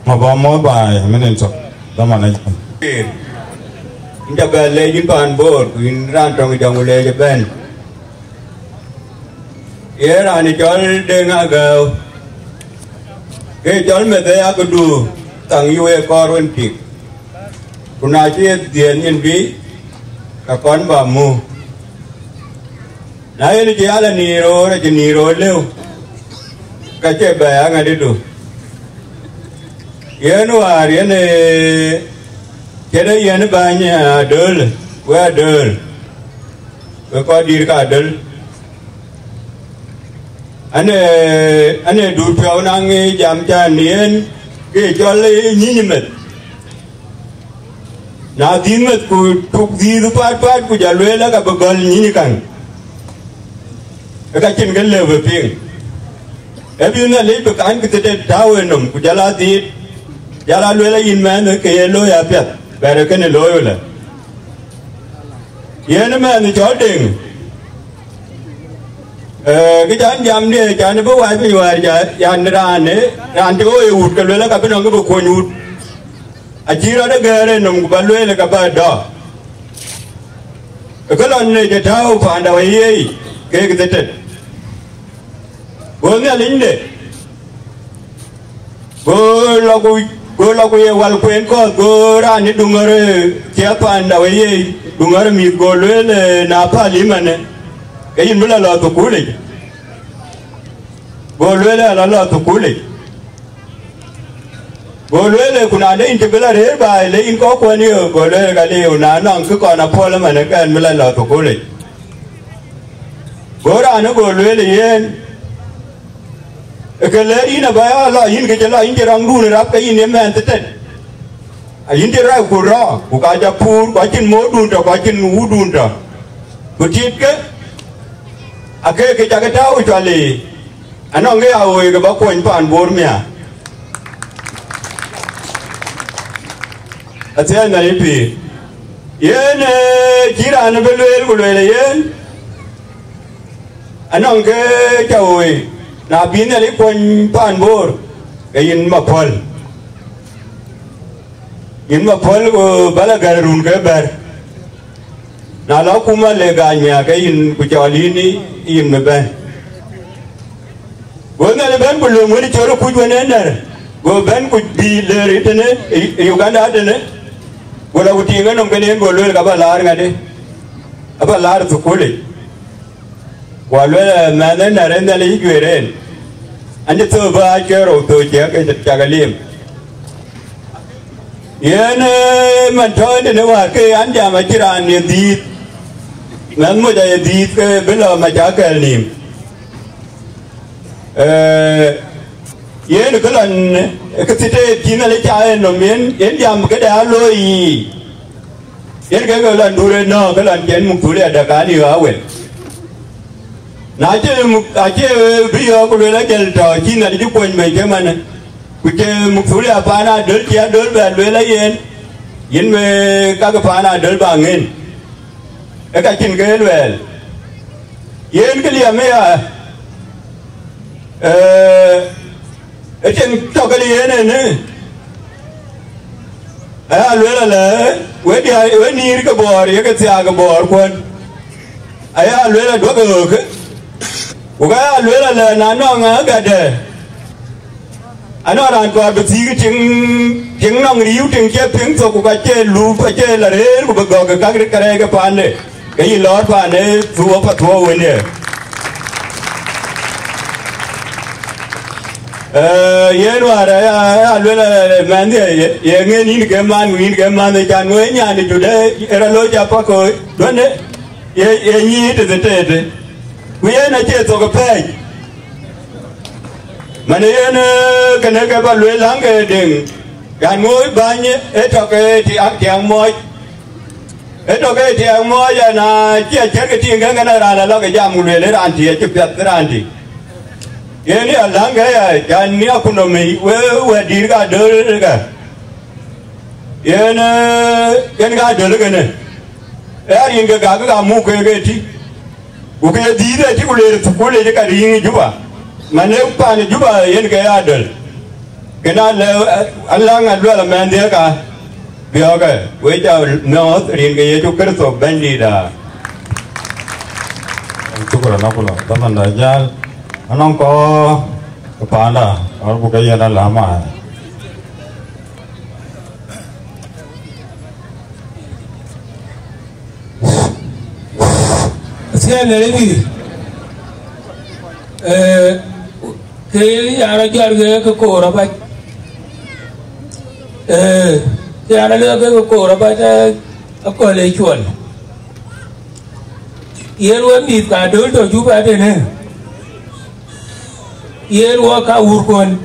Ma bä mɔ̈ɔ̈th baai, mini tök, dhaman ë jam. Yïn ca bɛ leec yïn paan Bor, ku yïn raan tɔŋ jɔŋ ku leec ëbɛ̈n. Ye raan cɔl Deŋ Agäu, ke cɔl meth ë yakëdu thaŋ yï wek kɔɔr wën tik, ku na cï ye dhiëëth nyin bï, ka kɔn bä mu. Na yen cï ya lɔ niir roor, acï niir roor lëu, ka cie bɛ aŋädidu. Yen wäär yen ee, cïn ee yen bäny adöl, wek adöl, wek kɔc dïït ka adöl. Ane, ane duut piɔ̈u na ŋic jam can yen, ke cɔl nyïny meth. Na dhil meth ku tuk dhil paat paat ku jɔ lueel aka bï gɔl nyïny kaŋ, ke ka cïn kë lëu bï piŋ. Ee bï Nhialic bï kan kë thiëëde tääu ë nɔm, ku jɔl a dhiit, jɔl a lueel ayïn mɛɛn ke ye looi apiɛth, bɛ̈ɛ̈r ë kënë looi ëlë. Yen ë mɛɛn cɔl Deŋ, eh, kë can jamdiɛ̈ can bï wai piny wäär, ja, yan raan ë, raan cï ɣöö ye wut ke lueel aka bï nɔŋ kë bï kuöny wut. Acï rɔt ë gɛ̈ɛ̈r ë nɔm ku bä lueel ë ke bä dɔ̈. Ë ke lɔ nec ë tääu paanda wä yiëëc keek thiëtët. Go Nhialic de, go lɔ ku, go lɔ ku ye wal kueen kɔ̈th, go raan ë duŋär, eh, thiëëth paanda wä yiëëc, duŋär ë mïth, go lueel, eh, na päl yï manë, ke yïn bï lɔ lɔ thukulic. Go lueel, ala lɔ thukulic. Go lueel, ku na de yïn cï bï lɔ rëër baai, le yïn kɔ̈k kuɛ̈n yö, go lueel, ka liu, na nɔŋ kë kɔn apuɔl ëmën, ke ɣɛn bï lɔ lɔ thukulic. Go raan ë go lueel yen, ë ke lɛ̈ɛ̈r yïn abä ya lɔ, yïn ke cï lɔ, yïn cï rɔŋdun rap ke yïn ye mɛɛn thiëtët. Ayïn cï rac ku rɔ̈ɔ̈k, ku ka jɔ puur, ku acïn moodun tɔ, ku acïn wudun tɔ. Ku tiitkë, akek kë cakë tääu cual ë, anɔŋ kë ya ɣööc ke bä kuɔny paan Bor miäk. Athiɛɛny Nhialic pïïr. Yen, ee, cï raan ë bï lueel, ku lueel ë yen, anɔŋ kë ca ɣööc, na bï Nhialic kuɔny paan Bor, ke yïn Mapuɔl. Yïn Mapuɔl, ku bä lɔ gäl run ke bɛ̈r. Na lɔ akuma le gaany miäk ke yïn ku cɔl yïn, yïn bï bɛ̈n. Go Nhialic bɛ̈n ku lööm wën cɔl kuc wën ë nɛ̈r, go bɛ̈n ku bï lëër tënë Uganda tënë, go lɔ ku tiiŋ enɔm kën yen, go lueel ka bä laar ŋadï, abä laar thukulic. Ku alueel, mɛnh ë nɛ̈r ë Nhialic juëër en, an cï thou bä acie rou thou ciɛk cak lim. Yen, ee, man tɔ̈ ëndënë wäär ke an jam acï raan ye dhiith, mɛnh moc aye dhiith ke bï lɔ macakɛl nïïm. Ee, yen kë lɔn, ee, kë thiëëtë cï Nhialic cak en nɔm, yen, yen jam këde alooi yiic. Yen ke ke lɔn duur ënɔɔk, ke lɔn cïn muk thul ya däk an yök awel. Na cï muk, acï bï yɔ̈ɔ̈k ku lueel ajël tɔ̈ cï Nhialic cï kuɔny bei cï manë. Ku cï muk thul ya paan adöl cï adöl bɛ lueel ayen, yïn me kak paan adöl bä ŋën. Ee ka cïn ke luɛɛl. Yen kë liɛm ëya, ee, ë cïn tɔ̈ kë yen ënë, aya lueel alɛ, we diäär, we nïïr ke Bɔɔr, ye ke thiaak ke Bɔɔr kuɔn, aya lueel aduɔ̈k ë ɣöökë, ku ka ya lueel alɛ na nɔŋ agätdɛ, anɔŋ raan kɔɔr bï thiik tiŋ, tiŋ nɔŋ riëëu tiŋ cie piŋ thok, ku ka cie lup, acie la rëër, ku bï gɔ̈k ë kak kärɛc ke paande, ke yï lɔɔr paande thuɔɔu pa thuɔɔu wëndië. Ee, yen wäär aya, aya lueel, ee, mɛnhdië, ye, ye ŋen yïn ke man, ku yïn ke man, ee can ŋö ye nyan ë Juda, ee rɔt looi ca pakööc, duɔ̈në, ye, ye nyiit tëthiëtëtë. Ku yen acie thok ë pɛɛc. Man yen, ee, kënë ke bä lueel läŋ ke deŋ, yan ŋooi bäny ë tɔ̈ ke tiaŋ, tiaŋ mɔc. Ë tɔ̈ ke tiaŋ mɔc, na cï acär ke tiiŋ ke ŋɛn raan alɔ ke jam ku lueel ë raan tï acï piath ë raan tï. Yen ya läŋ ke ya, yan ni akunɔmi, we, we dïïr ka döl ke. Yen, ee, yen ka döl kënë. Ë arin ke gak ka muk ke ke tï. Ku ke ye dhiëëth ë cï ku leer thukul ë cï ka riŋ ë Juba, man ë pan ë Juba yen ke ya döl. Kënë alë, aläŋ aluɛl amɛnhdië ka biɔɔkë, we ca nyɔɔth rin ke Yecu Kërtho Bɛ̈nydïïtda. Shukran akula. Dhaman da jäl, anɔŋ kɔc ke paanda, kɔɔr buk ke yen alama. Asian Nairobi, ee, ke ya rɔt jɔt ke, ke koor abac. Ee, ke ya rɔt lëk ke, ke koor abac, ee, akɔ̈l ë cuɔl. Yen we mïth ka döl tɔ̈ Juba tënë, yen wɔ ka wurkon.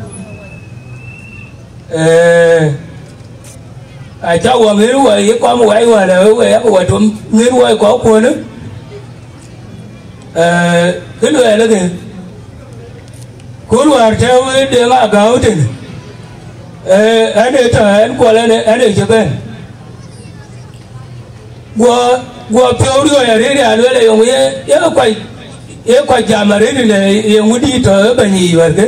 Ee, aca wɔ ŋër wɔ ye kɔm wai wälë, we yak wɔ tom ŋër wɔ ye kɔ̈k kuɔ̈në. Ee, kë luɛɛlë ke, kööl wäär tɛ̈ɛ̈u ë deŋ agäu tënë, ee, ɛn ë tɔ̈ ɛn kuɔl ɛn, ɛn ë cï bɛ̈n. Guɔ, guɔ piɔ̈u riɔ̈ɔ̈c arëët ya lueel, ayeŋu ye, ye kɔc, ye kɔc jam arëët në yeŋu dïït tɔ̈ ë bɛ̈ny yiic wärkë.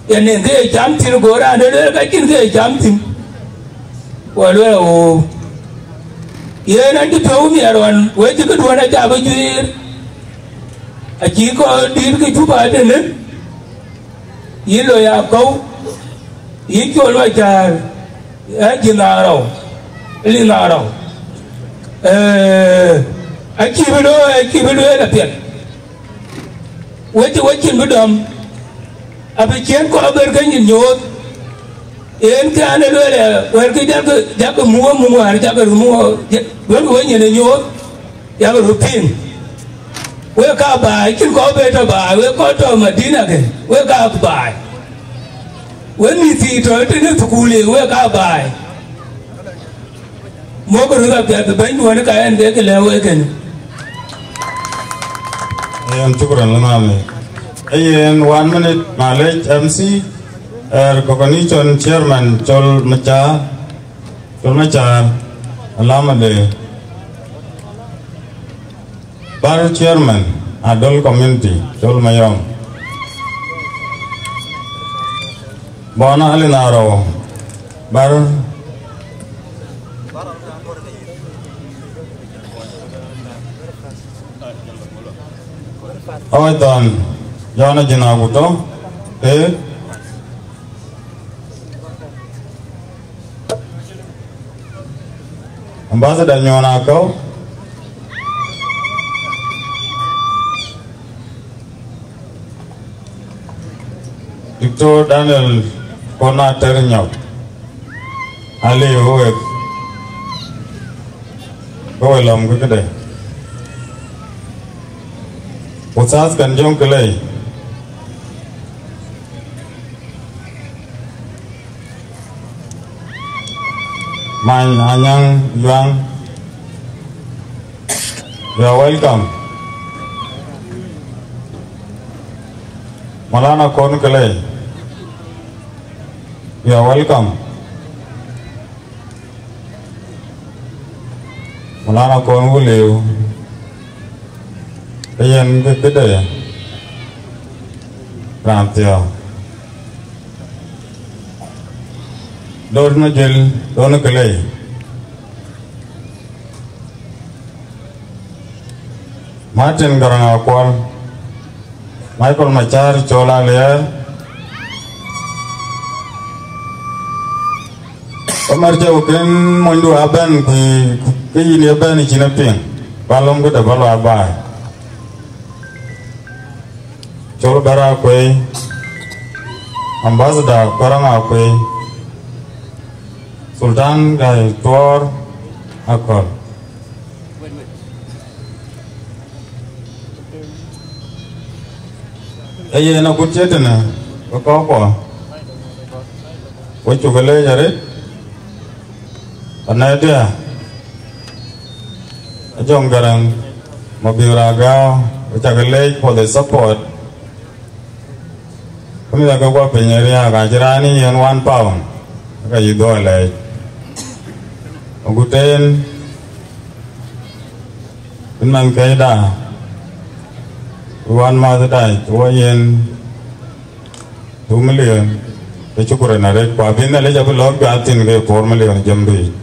Yen nin ke ye cam thïn, go raan de lueel ka cïn ke ye cam thïn. Guɔ lueel, oo, yen an cï piɔ̈u miɛt ɣɔn, wek cï këduɔ̈n acä bï juiir, acï kɔc dïït ke Juba tënë. Yï loi akɔ̈u, yï col wacäär, ë jï naarou, lï naarou. Ee, acï bï looi, acï bï lueel apiɛth. Wecï, wecïn bï dɔm, abï ciën kɔc ber ke nyin nyuɔɔth. Yen kë an, ë lueel, ee, wɛ̈ɛ̈rkï jakï, jakï muk, muk wäär, jakï muk, duɔ̈nkï we nyin ë nyuɔɔth. Yak röt piŋ, wek ka baai, cïn kɔc bɛ tɔ̈ baai, wek kɔc tɔ̈ Madina ke, wek ka baai. Wek mïth thii tɔ̈ tënë thukul, wek ka baai. Mɔ̈k röt apiɛth, bɛ̈nyduɔ̈n ka ɛn ke kë lɛ̈k wek kënë. Yen, shukran, Lamami. Ee yen, one minute, malec, M C, ee, recognition chairman, Col Machar, Col Machar, alama de. Bar chairman, Adol community, Col Mayom. Bona Ali Naro, Bar. Awai thɔn Jɔn Ajinaku tɔ̈, ee Ambassador Nyuɔn Akɔ̈u, Doctor Daniel Kon Ater Nyɔk, aliu wek, ke we lɔm ke këde. Uthath kan jɔŋ ke lei. Many Anyaŋ Yuaŋ, you are welcome. Malana Kon Kelei, you are welcome. Malana Kon Wuliu, ke yen ke këde raan thiɔ̈k. Dor Majuël, Dor Kelei. Martin Garang Akuɔl, Michael Machar Col Aliɛɛr, Omar Cau kën monydu abɛ̈n, ku ke yïn ye bɛ̈n cïn e piŋ, ba lom këde ba lɔ abaai. Col Bɛ̈r Akuei, Ambassador Kɔrɔŋ Akuei, Sultan Gai Tuɔɔr Akɔl. Ee yen akut cï tënë, ke kɔ̈kkuɔ, we cuk leec arëët, anɛ̈ɛ̈tdiɛ̈, Ajɔŋ Garaŋ, Mabiör Agäu, we cak leec for the support. Ku mïth ake guɔ piny ë riääk, acï raan ë yen one pound, ke yï dhuɔɔk lɛɛc. Agut en, bï mɛnhkɛcda, bï wänmäthda, wɔ yen two million, ke cukran arëët, ku abï Nhialic abï lɔ̈k juath thïn ke four million jɔmdu yic.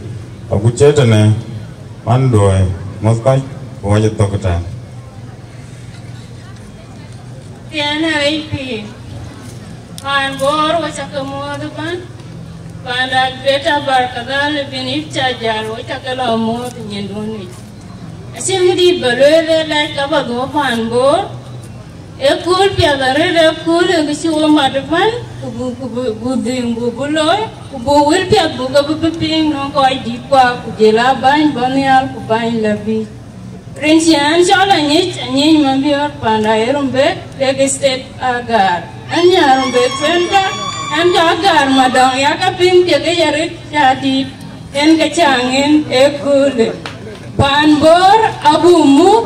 Agut cï tënë, man duööi, muɔ̈th kɔc, ku wɔ cï thök ëtɛ̈ɛ̈n. Tiɛɛn ë rɛc pïïr, paan Bor wɔ cä ke muɔ̈ɔ̈th ëbɛ̈n, panda Greater Barkadhal ë bï nït cä jäl wɔ cä ke lɔ muɔ̈ɔ̈th nyindun yic. Acïn kë dït bä lueel ë lɛc ka bä dhuɔ̈k paan Bor, ë kööl piɛth arëët ë kööl ë kë cï wɔ mat ëbɛ̈n, ku buk, ku buk, buk dhïŋ buk bï looi, ku buk wël piɛth buk ke bï bï piŋ nɔŋ kɔc dït kuak, ku jël aa bäny bɔ̈ nhial ku bäny lɔ biic. Rin cï ɛn cɔl anyic, anyic Mabiör panda ë Rumbek, Lake State, Agar. Ɛn nya Rumbek Center, ɛn jɔ Agar Madɔŋ, yakë piŋ kekë ye rit cä dït, en ke cä ŋen ë köölë. Paan Bor abuk muk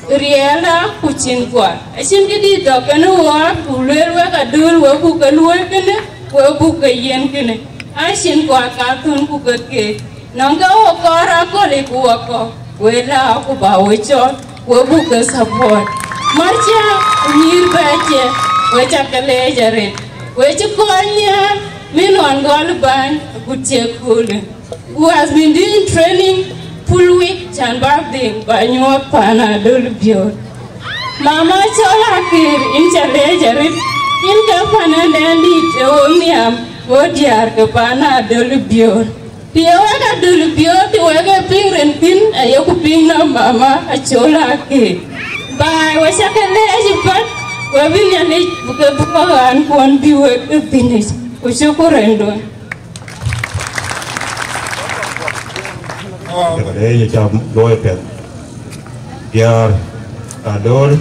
riɛlda ku cïn kuat. Acïn kë dït tɔ̈ kenë wuɔɔt, ku lueel wek adöl, wek buk ke luöi kënë, wek buk ke yiɛ̈n kënë. Acïn kuat ka thun ku ke keek. Nɔŋ ke wɔ kɔɔr aköl yic ku wɔ kɔ̈k, we lääu ku bä we cɔɔl, we buk ke support. Marcia ku nyïïr bɛ̈ɛ̈cë, we cä ke leec arëët. We cï kɔc nhiaar, min ɣɔn gɔl bäny agut cï köölë. Who has been doing training full week, cän bä dhil bä nyuɔɔth paan Adöl Biöör. Mama Col Akir, yïn cä leec arëët, yïn ke panënden dït ë wo nhiam, wo diäär ke paan Adöl Biöör. Të ye wek Adöl Biöör, të wek ee piŋ rin thïn, ayeku piŋ nɔm mama Acol Akir. Baai, we cä ke leec ëbɛ̈n, we bï Nhialic bï ke bï kɔc ɣaan kuɔn bï wek ë thïn yic, ku cuk ku rëndun. Ee, ye cä looi piɛth. Diäär Adöl,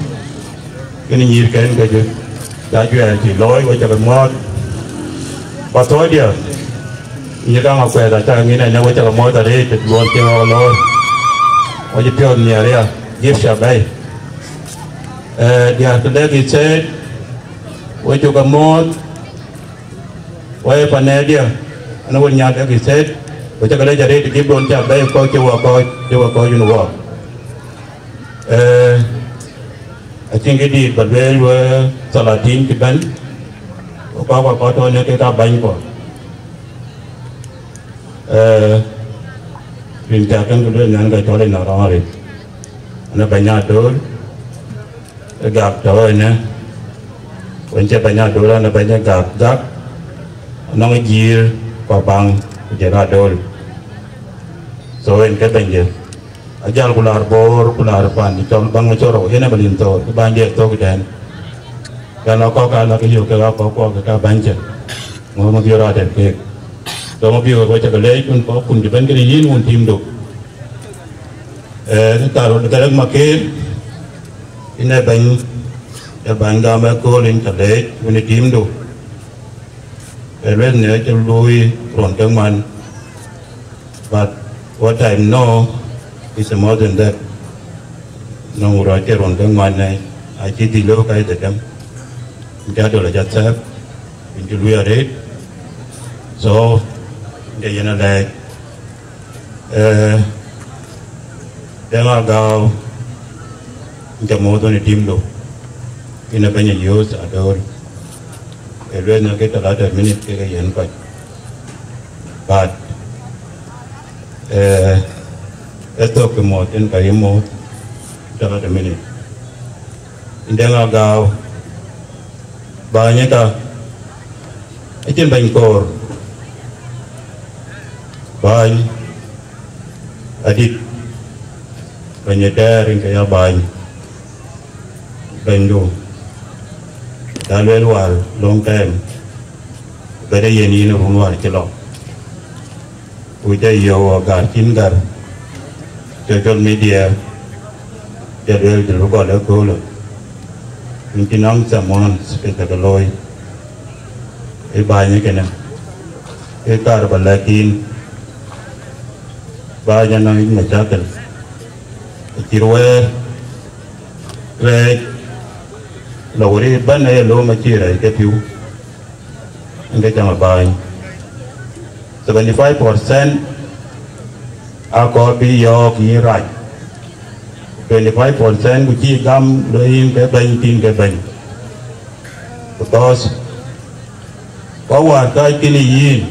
kën nyïïr kën ke jö, cä juɛɛr cï looi, we cä ke muɔɔth. Ba thɔ̈ɔ̈c diäär, nyïïr Gaŋ Akuɛth, acä ŋïn ɛn, we cä ke muɔɔth arëët, luɔɔr cï ɣɔɔk loor. We cï piɔ̈ɔ̈th nhiaar ya, gift cä bɛ̈i. Ee, diäär ke Lake State, we cuk ke muɔɔth. Wai panɛɛrdiɛ̈, ɛn wën nyan Lake State, ku cä ke lec arëët gift duɔn cä bɛ̈i kɔc cï wɔ kɔc, cï wɔ kɔc yïn wɔ. Ee, acïn kë dït bä lueel we thalatin cï bɛ̈n, ku kɔc kɔ̈k kɔc tɔ̈ në kek aa bäny kɔ̈k. Ee, rin cä kën ku lueel nyan ke cɔl ë nɔn rɔŋ arëët. Ɛn ë bɛ̈ny Adöl, Gak tɔ̈ ënë, wën cï bɛ̈ny Adol, an, bɛ̈ny Gak, Gak, anɔŋ Jiir, ku Abaŋ, ku jɔl Adol. So, en ke bɛ̈nyde. Ajäl ku laar Bor, ku laar pan cɔl Baŋ Acoro, yen ë Malin Thor, ke bänyde thök tɛ̈n. Ka la kɔ̈k, ka la ke yök, ke ka kɔ̈k kuɔ, ke ka bäny cë. Ŋö Mabiöör atɛ̈t keek. So, Mabiöör, wek cä ke leec, kun kɔ̈k, kun cï bɛ̈n kënë yïn, wun tiimdu. Eh, në thaar röt Garek Maker, yïn ee bɛ̈ny, ee bɛ̈ny gam ëkööl, yïn cä leec, wun ë tiimdu. Ee lueth në cï luui ruɔ̈n ke ŋuan, but what I know is more than that. Nɔŋ wurɔ cï ruɔ̈n ke ŋuan, eh, acï dhil lëu ka ye dhetem. Yïn cä döl acä thɛɛp, yïn cï luui arëët. So, yïn cä yen alɛɛc. Eh, Deŋ Agau, yïn cä muɔ̈th wën ë tiimdu, yïn ë bɛ̈ny ë youth Adol. Ee lueth në ke talata minute kek ë yen kɔc. But, eh, ë thök kë muɔ̈th, yen ka ye muɔ̈th talata minute. Yïn Deŋ Agau, bäny ë ka, acïn bɛ̈ny koor. Bäny adït, bɛ̈ny ë tɛɛr, yïn ke ya bäny, bɛ̈nydu, da lueel wäär long time, bɛ̈n ë yen yïn ë run wäär cï lɔ. Ku jɔ yöök ɣɔn gär cïn gär, social media, jɔ lueel jël bï gɔl ëköölë. Yïn cï nɔŋ sermons ke cä ke looi ë bäny ë kënë, ke kaar ba lɛ̈k yïn, bäny anɔŋ yic macakël, acït wɛ̈ɛ̈r, rɛɛc, lɔ wëri bɛ̈n ë ye lööm acï rɛɛc ke pïu. Ënë cäŋ ë bäny. Seventy five percent akɔɔr bï yɔ̈ɔ̈k yïn rac. Twenty five percent ku cï gam lueel yïn ke bɛ̈ny, tïŋ ke bɛ̈ny. Because kɔc wäär kääc kënë yïn,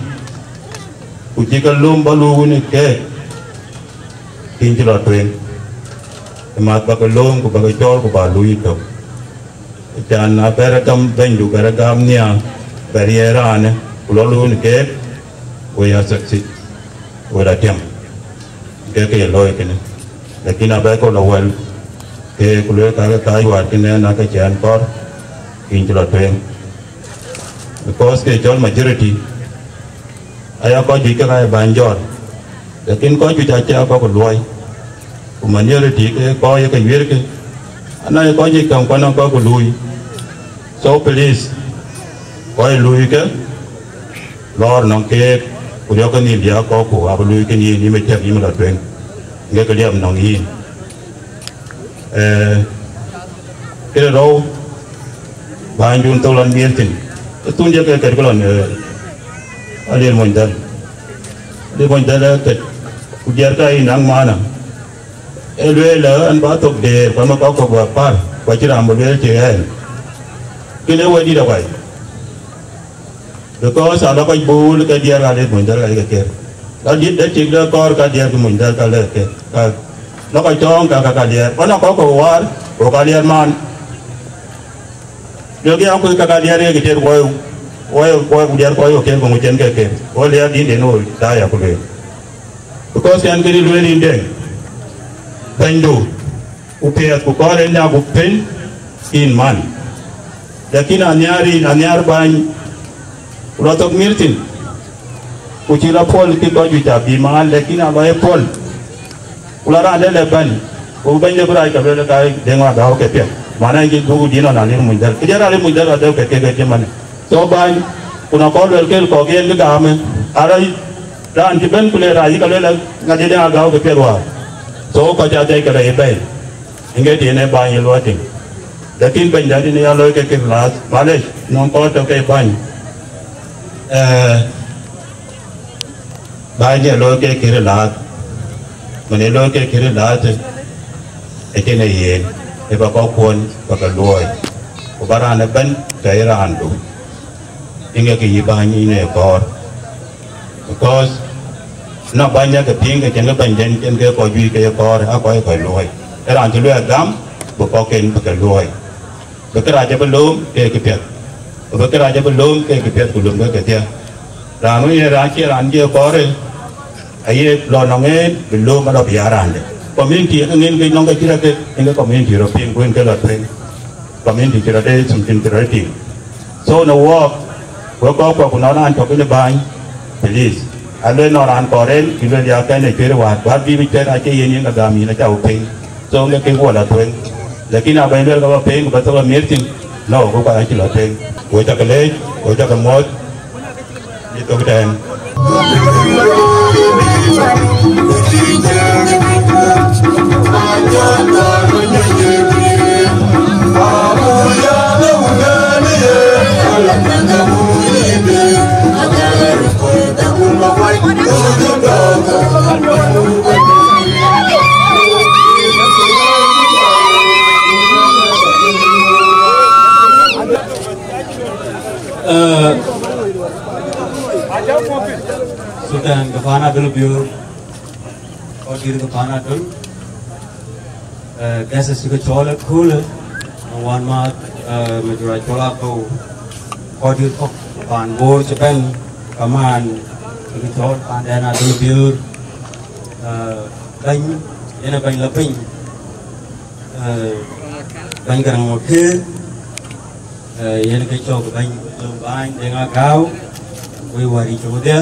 ku cï ke lööm ba luui wun ë keek, tïŋ cï lɔ tueŋ. Ë math ba ke lööm ku ba ke cɔɔl ku ba luui tök. Can na bɛ̈rë gam bɛ̈nydu, bɛ̈rë gam nhiaar, bɛ̈rë ye raanë, ku lɔ luui në keek, we ya succeed, we la tiam. Ke ke ye looi kënë. Lakin abɛ kɔ̈k la wɛl, ke ku lueel ka ke kääc wäär kënë na ke cɛn kɔɔr, yïn cï lɔ tueŋ. Because ke cɔl majority, aya kɔc juëc ke ka ye bäny jɔt, lakin kɔc juëc acie akɔ̈k luɔi, ku minority ke kɔc ye ke wiërkï, ana ye kɔc yic käŋ ku anɔŋ kɔc ku luui. So please, kɔc luui ke, lɔɔr nɔŋ keek, ku riɔ̈kkë nhïïm bï akɔ̈k ku abï luui ke yïn, yïn ë tiam, yïn ë lɔ tueŋ, ŋek liɛp nɔŋ yïn. Eh, këde rou, bänydun thok lɔn miɛt thïn, ë thun jɔ ke kɛt kë lɔn, eh, Alier Mony Dhɛl. Alier Mony Dhɛl ë kɛt, ku diɛɛr ka yïn naŋ maana. Ë lueel ë, an, ba thok deer, ku ama kɔc kɔ̈k bä par, ku acïn raan bï lueel cï ɣɛɛr. Kënë wɛ̈t dït awai. Because ala kɔc buul ke diɛɛr ka lek Mony Dhɛl ka lek ke ker. La diɛt de tik de kɔɔr ka diɛɛr ke Mony Dhɛl ka lek ke. Ka la kɔc tɔɔŋ ka, ka, ka diɛɛr. Kɔn a kɔc kɔ̈k waar, ku ka diɛɛr man. Jɔ ke ya kuc ka, ka diɛɛr ye ke ter woi, woi, woi ku diɛɛr kɔc wo ker ku ŋu cen ke ker. Wo liɛɛr din den wo ta ya ku lueel. Because kɛn këdï lueel yïn Deŋ. Bɛ̈nydu. Ku piɛth ku kɔɔr en nya ku piny in man. Lakin anhiar in, anhiar bäny, ku lɔ thok mïr thïn, ku cï lɔ pɔ̈l kï kɔc juëc abï maan, lakin alɔ ye pɔ̈l, ku lɔ raan de lɛ bɛ̈n, ku bɛ̈ny de bï rac ke lueel ka Deŋ Agau ke piɛth, man en cï dhuk dïn ɣɔn Alier Mony Dhɛl. Kë jɔt Alier Mony Dhɛl ka dhëu ke kek ë cï man. So bäny, ku na kɔɔr luel kel kɔ̈k yen bï gaamë, arɔc raan cï bɛ̈n ku le rac yï ka luel ŋadï Deŋ Agau ke piɛth wäär. So kɔc aa thiëc ke lɔ ye bɛ̈i, ŋet yen ë bäny ye luɔi tïŋ. Lakin bɛ̈ny dɛ̈t yen ya looi ke kir laath, malec, nɔŋ kɔc tɔ̈ ke bäny. Eh, Bäny ë looi ke kërë laath, mën ë looi ke kërë laath, ë cïn ë yen, ë ba kɔckuɔn ba ke luɔi, ku ba raan ëbɛ̈n tɔ ye raandu, ë ŋek yï bäny yïn ë kɔɔr. Because na bäny ë ke piŋ ke cïn ke bɛ̈nyden cïn ke kɔc juëc ke ye kɔɔr, aa kɔc ë kɔc luɔi. Ë raan cï luɔi gam, bï kɔcken bï ke luɔi. Bï kërac abï lööm ke këpiɛth, ku bï kërac abï lööm ke këpiɛth, ku lööm ke këthiäk. Raan wën ye raan cie raan jie kɔɔrë, aye lɔ nɔŋ en bï lööm alɔ bï ya raande. Community ë ŋen ke nɔŋ ke cï rɔt ke, ë ke community rɔt piŋ, ku en ke lɔ tueŋ. Community cï rɔt de, something cï rɔt piŋ. So në wɔɔk, wek kɔc kuɔ ku nɔn raan tɔ̈ kënë bäny, please. Aluel nɔn raan kɔɔr en, kï luel ya kɛn ë cueer waat, waat bï bï cueer acie yen yen ka gam yïn acä wek piŋ. So ŋek kek wɔ la tueŋ. Lakin abɛ̈ny luel ka ba piny ku ba thok ba miɛt thïn. No, ku kuath acï la tueŋ. Wek cä ke leec, wek cä ke muɔ̈th. Yï thok tɛ̈ɛ̈n. Sultan ke Pan Adöl Biöör, kɔc dït ke Pan Adöl, eh, guests cï ke cɔɔl ëköölë, wänmääth, eh, Major Acol Akou, kɔc dït kɔ̈k Pan Bor cï bɛ̈n, kamaan cï ke cɔɔl Pandɛn Adöl Biöör, eh, bɛ̈ny, yen ë bɛ̈ny la piny, eh, bɛ̈ny Garaŋ Maker, eh, yen ke cɔk bɛ̈ny, bäny Deŋ Agäu, wek wäric cï wedhie,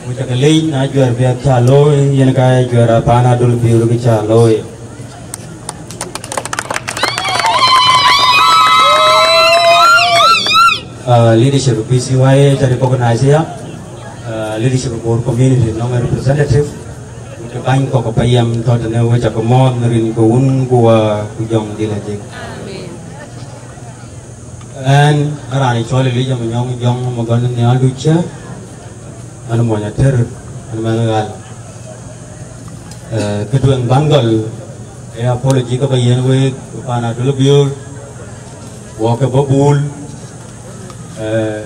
wek cä ke leec na juɛ̈r biɛth cä looi, yen ka juɛ̈r Pan Adöl Biöör ke cä looi. Uh, leadership of P C Y A cä recognize ya, uh, leadership of Bor community nɔŋ representative, wek bäny kɔ̈k payam tɔ̈ tënë, wek cä ke mɔ̈ɔ̈th në rin ke Wun ku Wä ku Jɔŋdït Lajik. Ɣɛn ë raan cɔl Elijah Manyɔŋ Jɔŋ Magɔn Nhial Ducä, ɣɛn mony Atër, ɣɛn mɛnh Ɣal. Eh, kë tueŋ bän gɔl, ee apology ke ba yiɛ̈n week, ku Pan Adöl Biöör, wɔ ke bä bul, eh,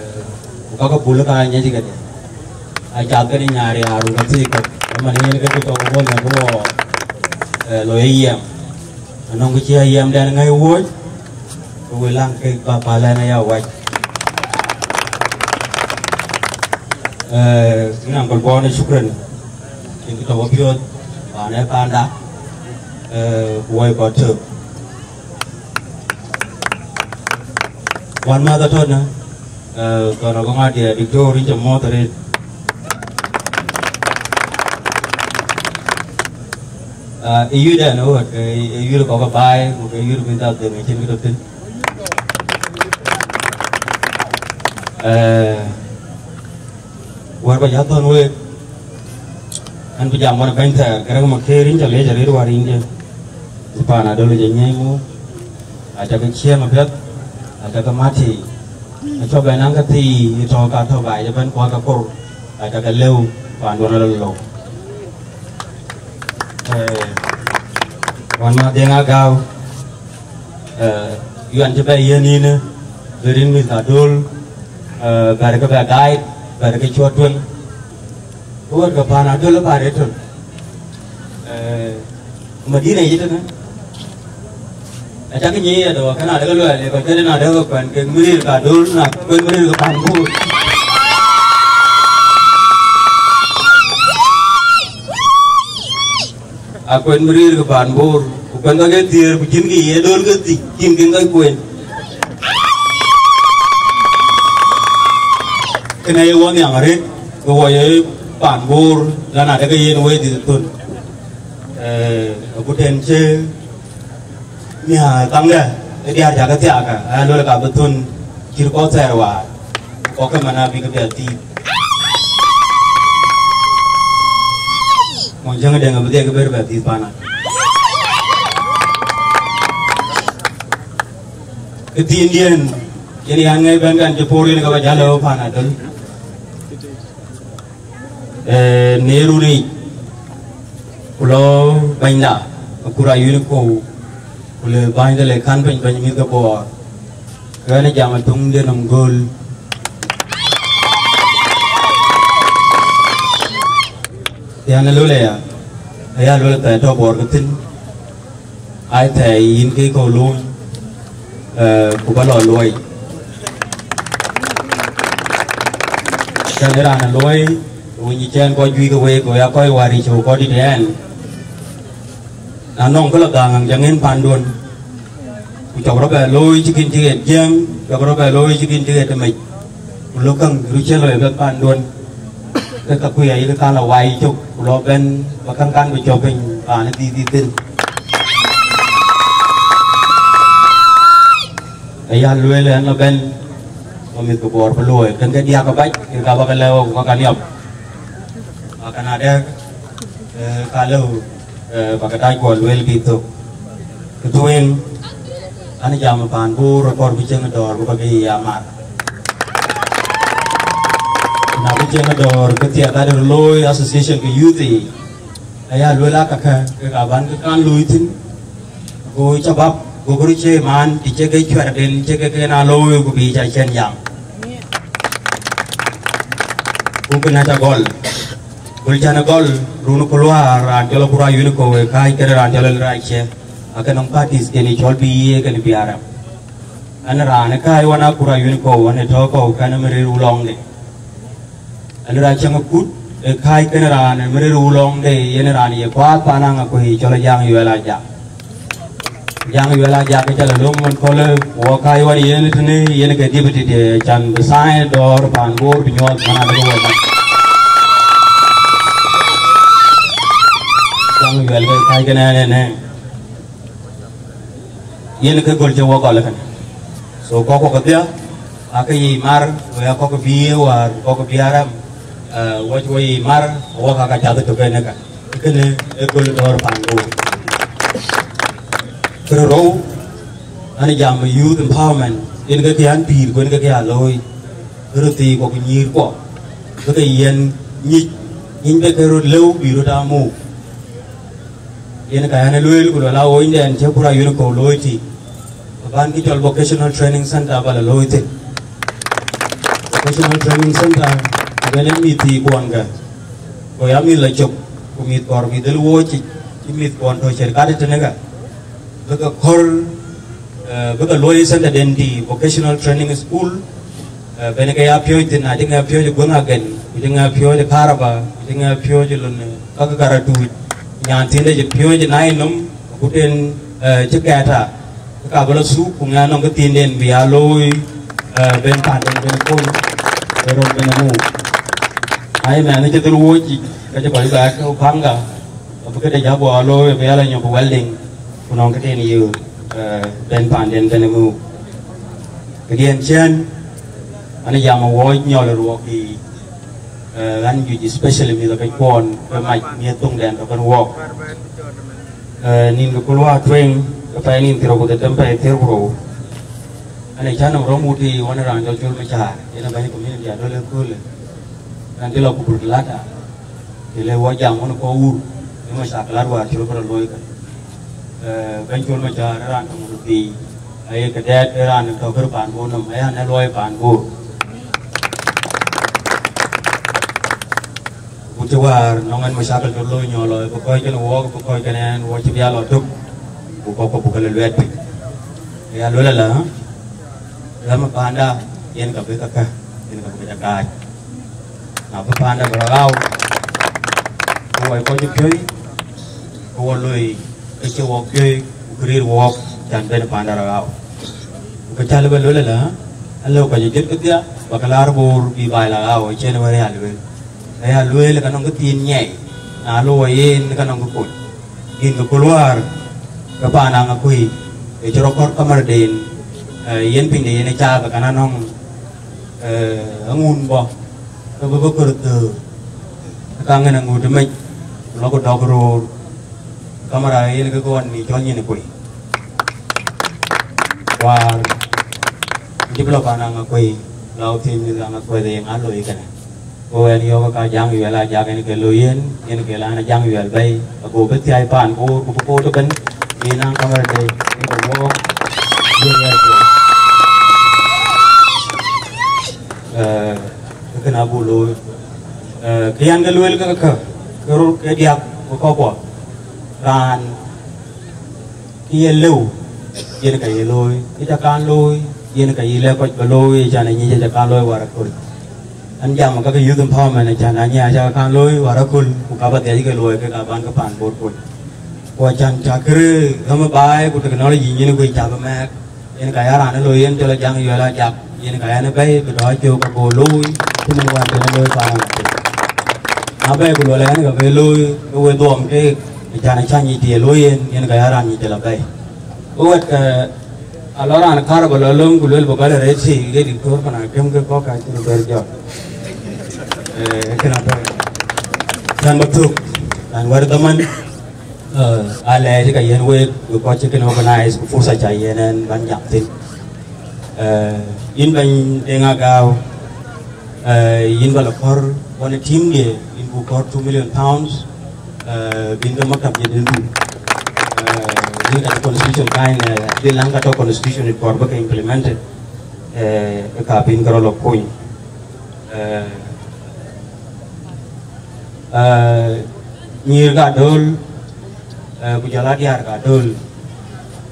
ku ka ke bul ka nyiɛc këde. Acath këde nyaar yaar, ku ka thiëëc kɔ̈k, ëmën yen ke kë tɔ̈ ke bɔ̈ nhial ke wɔ, eh, lɔ ye yiɛm. Anɔŋ kë cï ayiɛmdɛn ŋäi wuöc, ke we läŋ kek ba päl ɛn aya wac. Eh, ŋaŋ kɔl bɔ̈n ë shukran, yen kë tɔ̈ wɔ piɔ̈ɔ̈th, paan ë panda, eh, ku wɔ ye kɔc tök. Wänmääth atɔ̈ në, eh, thɔn abä ŋaat diɛ Victor, yïn cä mɔ̈ɔ̈th arëët. Ah, ë yïdɛn ë ɣöt, ke ë yïr kɔ̈k ë baai, ku ke yïr mïth adhëŋ ë cïn kë tɔ̈ thïn. Eh, wär ba jɔ thɔ̈n week, an bï jam wan ë bɛ̈ny thɛɛr, Garaŋ Maker, yïn cä leec arëët wäär yïn jë. Pan Adöl jɔ nyiëëc muk, acä ke ciëŋ apiɛth, acä ke mat thii. Acä bɛ̈n naŋ ke thii ë tɔ̈ ka tɔ̈ baai ëbɛ̈n kuɔ̈th ke kor, acä ke lëu panduɔn alɔ lou. Eh, wänmääth Deŋ Agäu, eh, yuɛn cï bɛ yiɛ̈n yïn, bï rin mïth Adöl, eh, bɛ̈r ke bɛ guide, bɛ̈r ke cuɔt tueŋ. Ku wɛ̈t ke Pan Adöl ë bä rëët tön. Eh, Madina yic tënë. Acäk nyic yadë wä, kënë adekë luɛɛl, ye kɔc kënë na dɛ̈k ke kuɛn kek mïrïr ka Adöl, na kuɛn mïrïr ke Pan Bor. Akuɛn mïrïr ke Pan Bor, ku kuɛn ka ke thiëër, ku cïn kë ye Adöl ke thïc, cïn kën ka kuɛn. Kënë ye wɔ nhiaŋ arëët, ke wɔ ye Pan Bor, lan adekë yen wëi dhil thön. Eh, ku tɛ̈n cï nhiaar kaŋdɛ, ë diäär cä ke thiaakë, aya luel ka bï thön cït kɔc thɛɛr waar, kɔc ke man abï ke piɛth thiith. Mony Jäŋ Deŋ abï dhiɛl ke bɛ̈r bɛ thiith paana. Kë thiindiɛ̈n, yen yan ŋɛi bɛ̈n kan cï por yen ke ba jäl ë Pan Adöl. Eh, në run yic, ku lɔ bɛ̈nyda, Akur Ayuen Kou, ku le bänyde le kän piny bɛ̈ny mïth ke Bor. Ɣɛn ë jam ë töŋ de nɔm göl. Yɛn ë lol aya, aya lol thɛɛr tɔ̈ Bor ke thïn. Ai thɛɛr yïn ke kɔ̈u lööny. Eh, ku ba lɔ luɔi. Cän ë raan ë luɔi, ku nyi cɛn kɔc juëc ke week, ku ya kɔc wäär yic, ku kɔc dït ɛn. Na nɔŋ kë lɔ dhaaŋ, jaŋ en panduön. Ku cɔk rɔt bɛ looi cï kïn cï ɣet jiëŋ, cɔk rɔt bɛ looi cï kïn cï ɣet mec. Ku lok käŋ röt cï lɔ ë bɛ̈n panduön. Ke ka kuc ayï ke kan lɔ wai cök, ku lɔ bɛ̈n ba käŋ kan bï cɔk piny paan ë dhïth dhïth thïn. Aya lueel ɛn lɔ bɛ̈n, ba mïth ke Bor bï luɔi, kën ke diäk abac, ke ka ba ke lɛ̈k wok ku ka ka niɔp. Akan adɛ̈k, eh, ka lëu, eh, ba ke dac kuɔ lueel bï thök. Kë tueŋ, an jam paan Bor ë kɔr bï cieŋ dɔ̈ɔ̈r bï ba bï ya mar. Na bï cieŋ dɔ̈ɔ̈r, ke thiɛk adï looi association ke youth yic. Aya lueel aa kakë, ke ka ban ke kan looi thïn. Go cabap, go kërë cie man, ti cie ke cuɛrden, cie ke ke na looi, ku bï ca cɛn jam. Ku kë na ca gɔl. Gol can gɔl, run ku luaar, raan cɔl Akura Unico, we kääc kën raan cɔl Rac cie. Akë nɔŋ parties kën cɔl bï ye kën biaram. An raan kääc wan Akura Unico, wan ë tɔ̈ kɔ̈u kan ë mïrir wulɔŋde. Alura cäŋ akut, ë kääc kën raan ë mïrir wulɔŋde, yen raan ye kuaath paan aŋa kuëi cɔl Jaŋ Yuɛl Ajak. Jaŋ Yuɛl Ajak ke cä lɔ löm man köölë, wɔ kääc wan yen tënë, yen ke deputy de can bï sign dɔ̈ɔ̈r paan Bor bï nyuɔɔth man adï wɔ man. Jaŋ Yuɛl ke kääc kën ɛn ënë. Yen ke gol cï wɔ gɔl kënë. So kɔk kɔk dhia, akë yic mar, we akɔk bï ye wäär, kɔk bï arɛm, eh, wɔ cï wɔ yic mar, wɔ ka ka cath tök en ëka. Kënë ë gol dɔ̈ɔ̈r paan Bor. Kërë rou, an jam youth empowerment, yen ke kë an pïïr, ku yen ke kë a looi. Kërë thii kɔk nyïïr kuɔ, bï ke yen nyic, nyic bï ke röt lëu, bï röt a muk. Yen ka ɣɛn ë lueel, ku luel a ɣööc dɛn cï Akura Unico looi tï, ban kë cɔl Vocational Training Center ba lɔ looi thïn. Vocational Training Center, ku ben ë mïth thii kuɔn kë, ku ya mïth lɔ cök, ku mïth kɔɔr mïth dhil wööc cï, cï mïth kuɔn tɔ̈ cït kat tënë kë, bï ke kɔ̈r, eh, bï ke luɔi center den tï Vocational Training School, Eh, ben ke ya piööc thïn, acï ŋɛ piööc ë guöŋ agen, ku cï ŋɛ piööc ë karaba, ku cï ŋɛ piööc ë lon, eh, ka ke karatuuc, nyan thiinde cï piööc ë nai nɔm, ku tën, eh, cï kɛɛta, ke ka bï lɔ thuk, ku ŋɛ nɔm ke thiinden bï ya looi, eh, ben panden ben kony, ben röt ben muk. Na ye mɛnh cï dhil wööc yic, ke cï kɔc bɛ ke panga, abï këde ja bɔ looi, bï ya lɔ nyop welding, ku nɔŋ ke tën yï, eh, ben panden ben muk. Këdiɛn cän, an jam awuɔɔc nyɔl ruɔk yiic, eh, ɣän juëc, especially mïth ke kuɔn ke mac miëth thoŋdɛn tɔ̈ kën wuɔɔk. Eh, nïn ke kul wäär tueŋ, ke pɛɛi nïn thiërrou ku dhetem pɛɛi thiër ku rou. An ë cän nɔm rɔ̈m wut yiic ɣɔn raan jɔl col Macar, yen ë bɛ̈ny community adöl ëköölë. An cï lɔ ku bur lada. Të le wɔ jam ɣɔn kɔc wur, ë macaklat wäär cï röt bï rɔt looi kë. Eh, bɛ̈ny Col Macar ë raan tɔŋ röt thii, aye ke dɛɛt ë raan tɔ̈ kër paan Bor nɔm, aya në luɔi paan Bor. Ku cï wäär nɔŋ ɛn macakal cï röt looi nyɔɔl lɔ, bï kɔc kën wɔɔk, bï kɔc kën ɛn wɔ cï bï ya lɔ tök, ku kɔ̈k kɔ̈k buk ke lɔ luɛɛt piny. Aya luel ala, ɣäm ë panda, yen ka bï ka kë, yen ka bï ka ca kaac. Na bï panda bï rɔt ɣau, ku wɔ kɔc cï piööc, ku wɔ loi ke cï wɔk piööc, ku kë rëër wɔɔk, can ben panda rɔt ɣau. Ku kë cä lë bɛ lueel ëlä, alëu kɔc ë jɔt kedhia, ba ke laar Bor bï baai la ɣau, acïn wën ya lueel. Aya lueel ka nɔŋ kë thiin nyiɛɛi, na loi yen ka nɔŋ kë kony. Gïn ke kul wäär, ke paan Aŋakuei, ë cï rɔt kɔ̈r kamarden, eh, yen pinyde yen ë caath, ka na nɔŋ, eh, aŋun bɔ̈, ke bï bï kɔ̈r dhöör, ke ka ŋën aŋut ë mec, ku lɔ ku dɔk roor, kamara yen ke kɔn mi cɔl nyin ë kuei. Wäär, jïp lɔ paan Aŋakuei, lɔ thiin mïth Aŋakuei, ye ŋa loi kënë? Ku ɛn yɔ̈ɔ̈k ka Jaŋ Yuɛl Ajak en ke loi yen, yen ke lan Jaŋ Yuɛl bɛ̈i, ago bï thiai paan Bor, ku bï koot ëbɛ̈n, yen naŋ kamarade, yen ke wɔɔk, yen yen ke. Eh, kënë abuk looi. Eh, kë yan ke lueel ke, ke, ke röt ke diäk, ku kɔ̈kkuɔ. Raan, kë ye lëu, Yen ka ye looi, ë ca kan looi, yen ka yï lɛ̈k kɔc ba looi, ë can ë nyic ë ca kan looi wäär aköl. An jam ka ke youth empowerment, ë can ë nyic ë ca kan looi wäär aköl, ku ka ba dhiɛc ke luɔi ke ka ban ke pan Bor kony. Ku acan cä kërë ɣäm ë baai ku technology nyin kuc cä bï mɛɛk, yen ka ya raan ë looi yen cɔl Ajaŋ Yuɛl Ajak, yen ka yɛn ë bɛ̈i bï tɔ̈ acök ka go looi, cï man wään cïn ë looi paan ë. Na bɛ̈i ku luɔl ɣɛn ka bï looi, ke we dhuɔm keek, ë can ë cä nyic të ye looi yen, yen ka ya raan nyic të la bɛ̈i. Ku wɛ̈t ke alɔ raan kaar ba lɔ löŋ ku luel bï gɔl ë rɛɛt thii ke diktor pan akëm ke kɔ̈k ka cïn bɛ̈r jɔt. Eh, kënë abɛ̈i. Can ba thök, raan wär dhaman. Eh, alɛɛc ka yen week, we kɔc cï kën organize, ku fursa ca yen ɛn ban jam thïn. Eh, yïn bɛ̈ny Deŋ Agau, eh, yïn ba la kɔr wan ë team dië, yïn bu kɔr two million pounds, eh, bïn ke maktab jadid dun. Eh, yïn ka constitution kain, eh, dhil läŋ ka tɔ constitution it kɔr bï ke implemented, eh, ka bïn ke rɔ lɔ kony. Eh, eh, nyïïr ka döl, eh, ku jɔl a diäär ka döl.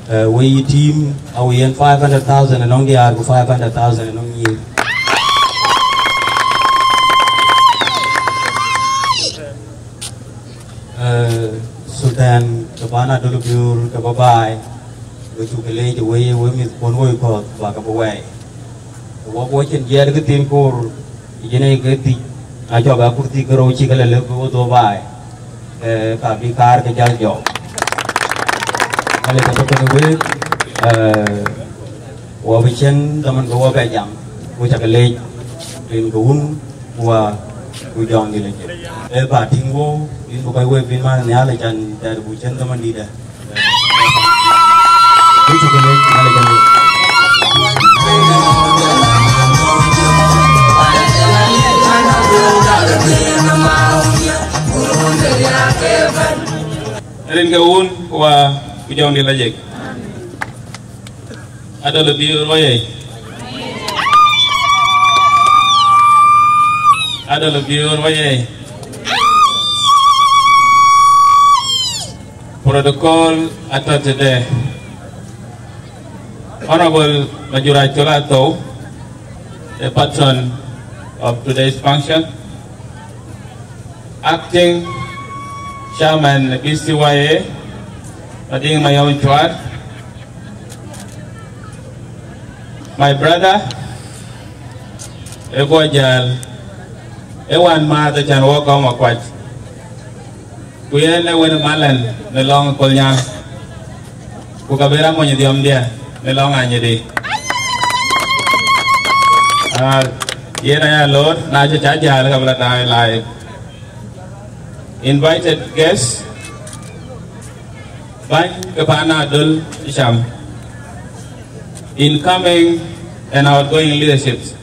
Eh, we yï team, a we yen five hundred thousand ënɔŋ diäär ku five hundred thousand ënɔŋ nyïïr. Eh, Sultan, ke pan Adöl Biöör ke bä baai, we cuk ke leec ë wei, we mïth kuɔn woi kɔ̈th, ba ke bï wɛɛi. Wok wo cïn jiɛɛr ke thiin koor, ë jënë ke thic, na cɔk akur thii ke rou cï ke lë lëk ke wo dhou baai, eh, ka bï kaar ke jäl jɔɔk. Ka lë ke tɔ kënë week, eh, Wɔ bï cïn dhaman ke wɔ bɛ jam, ku cä ke leec, rin ke wun, ku wa, ku jɔŋdït la jek. Ee ba tïŋ wɔ, yïn bï kɔc wek bïn man nhial, acan dɛɛr bu cïn dhaman dïïtdɛ. Ku cä ke leec, nhial acan leec. Rin ke wun, ku wa, ku jɔŋdït la jek. Adöl Biöör oyee! Adöl Biöör oyee! Protocol atɔ̈ tëde. Honorable Majura Chola Thou, the patron of today's function, Acting Chairman B C Y A, Mading Mayom Chuar, my brother, Ego Jal, Ewan Mada Chan Wokoma Kwach, Kuyene Wen Malan, Nelong Kolnya, Kukabera Monyediom Dia, Nelong Anyedi. Ah, yen aya lor, na cha cha jal kabla dai live. Invited guests, bäny ke pan Adöl Cham, incoming and outgoing leaderships,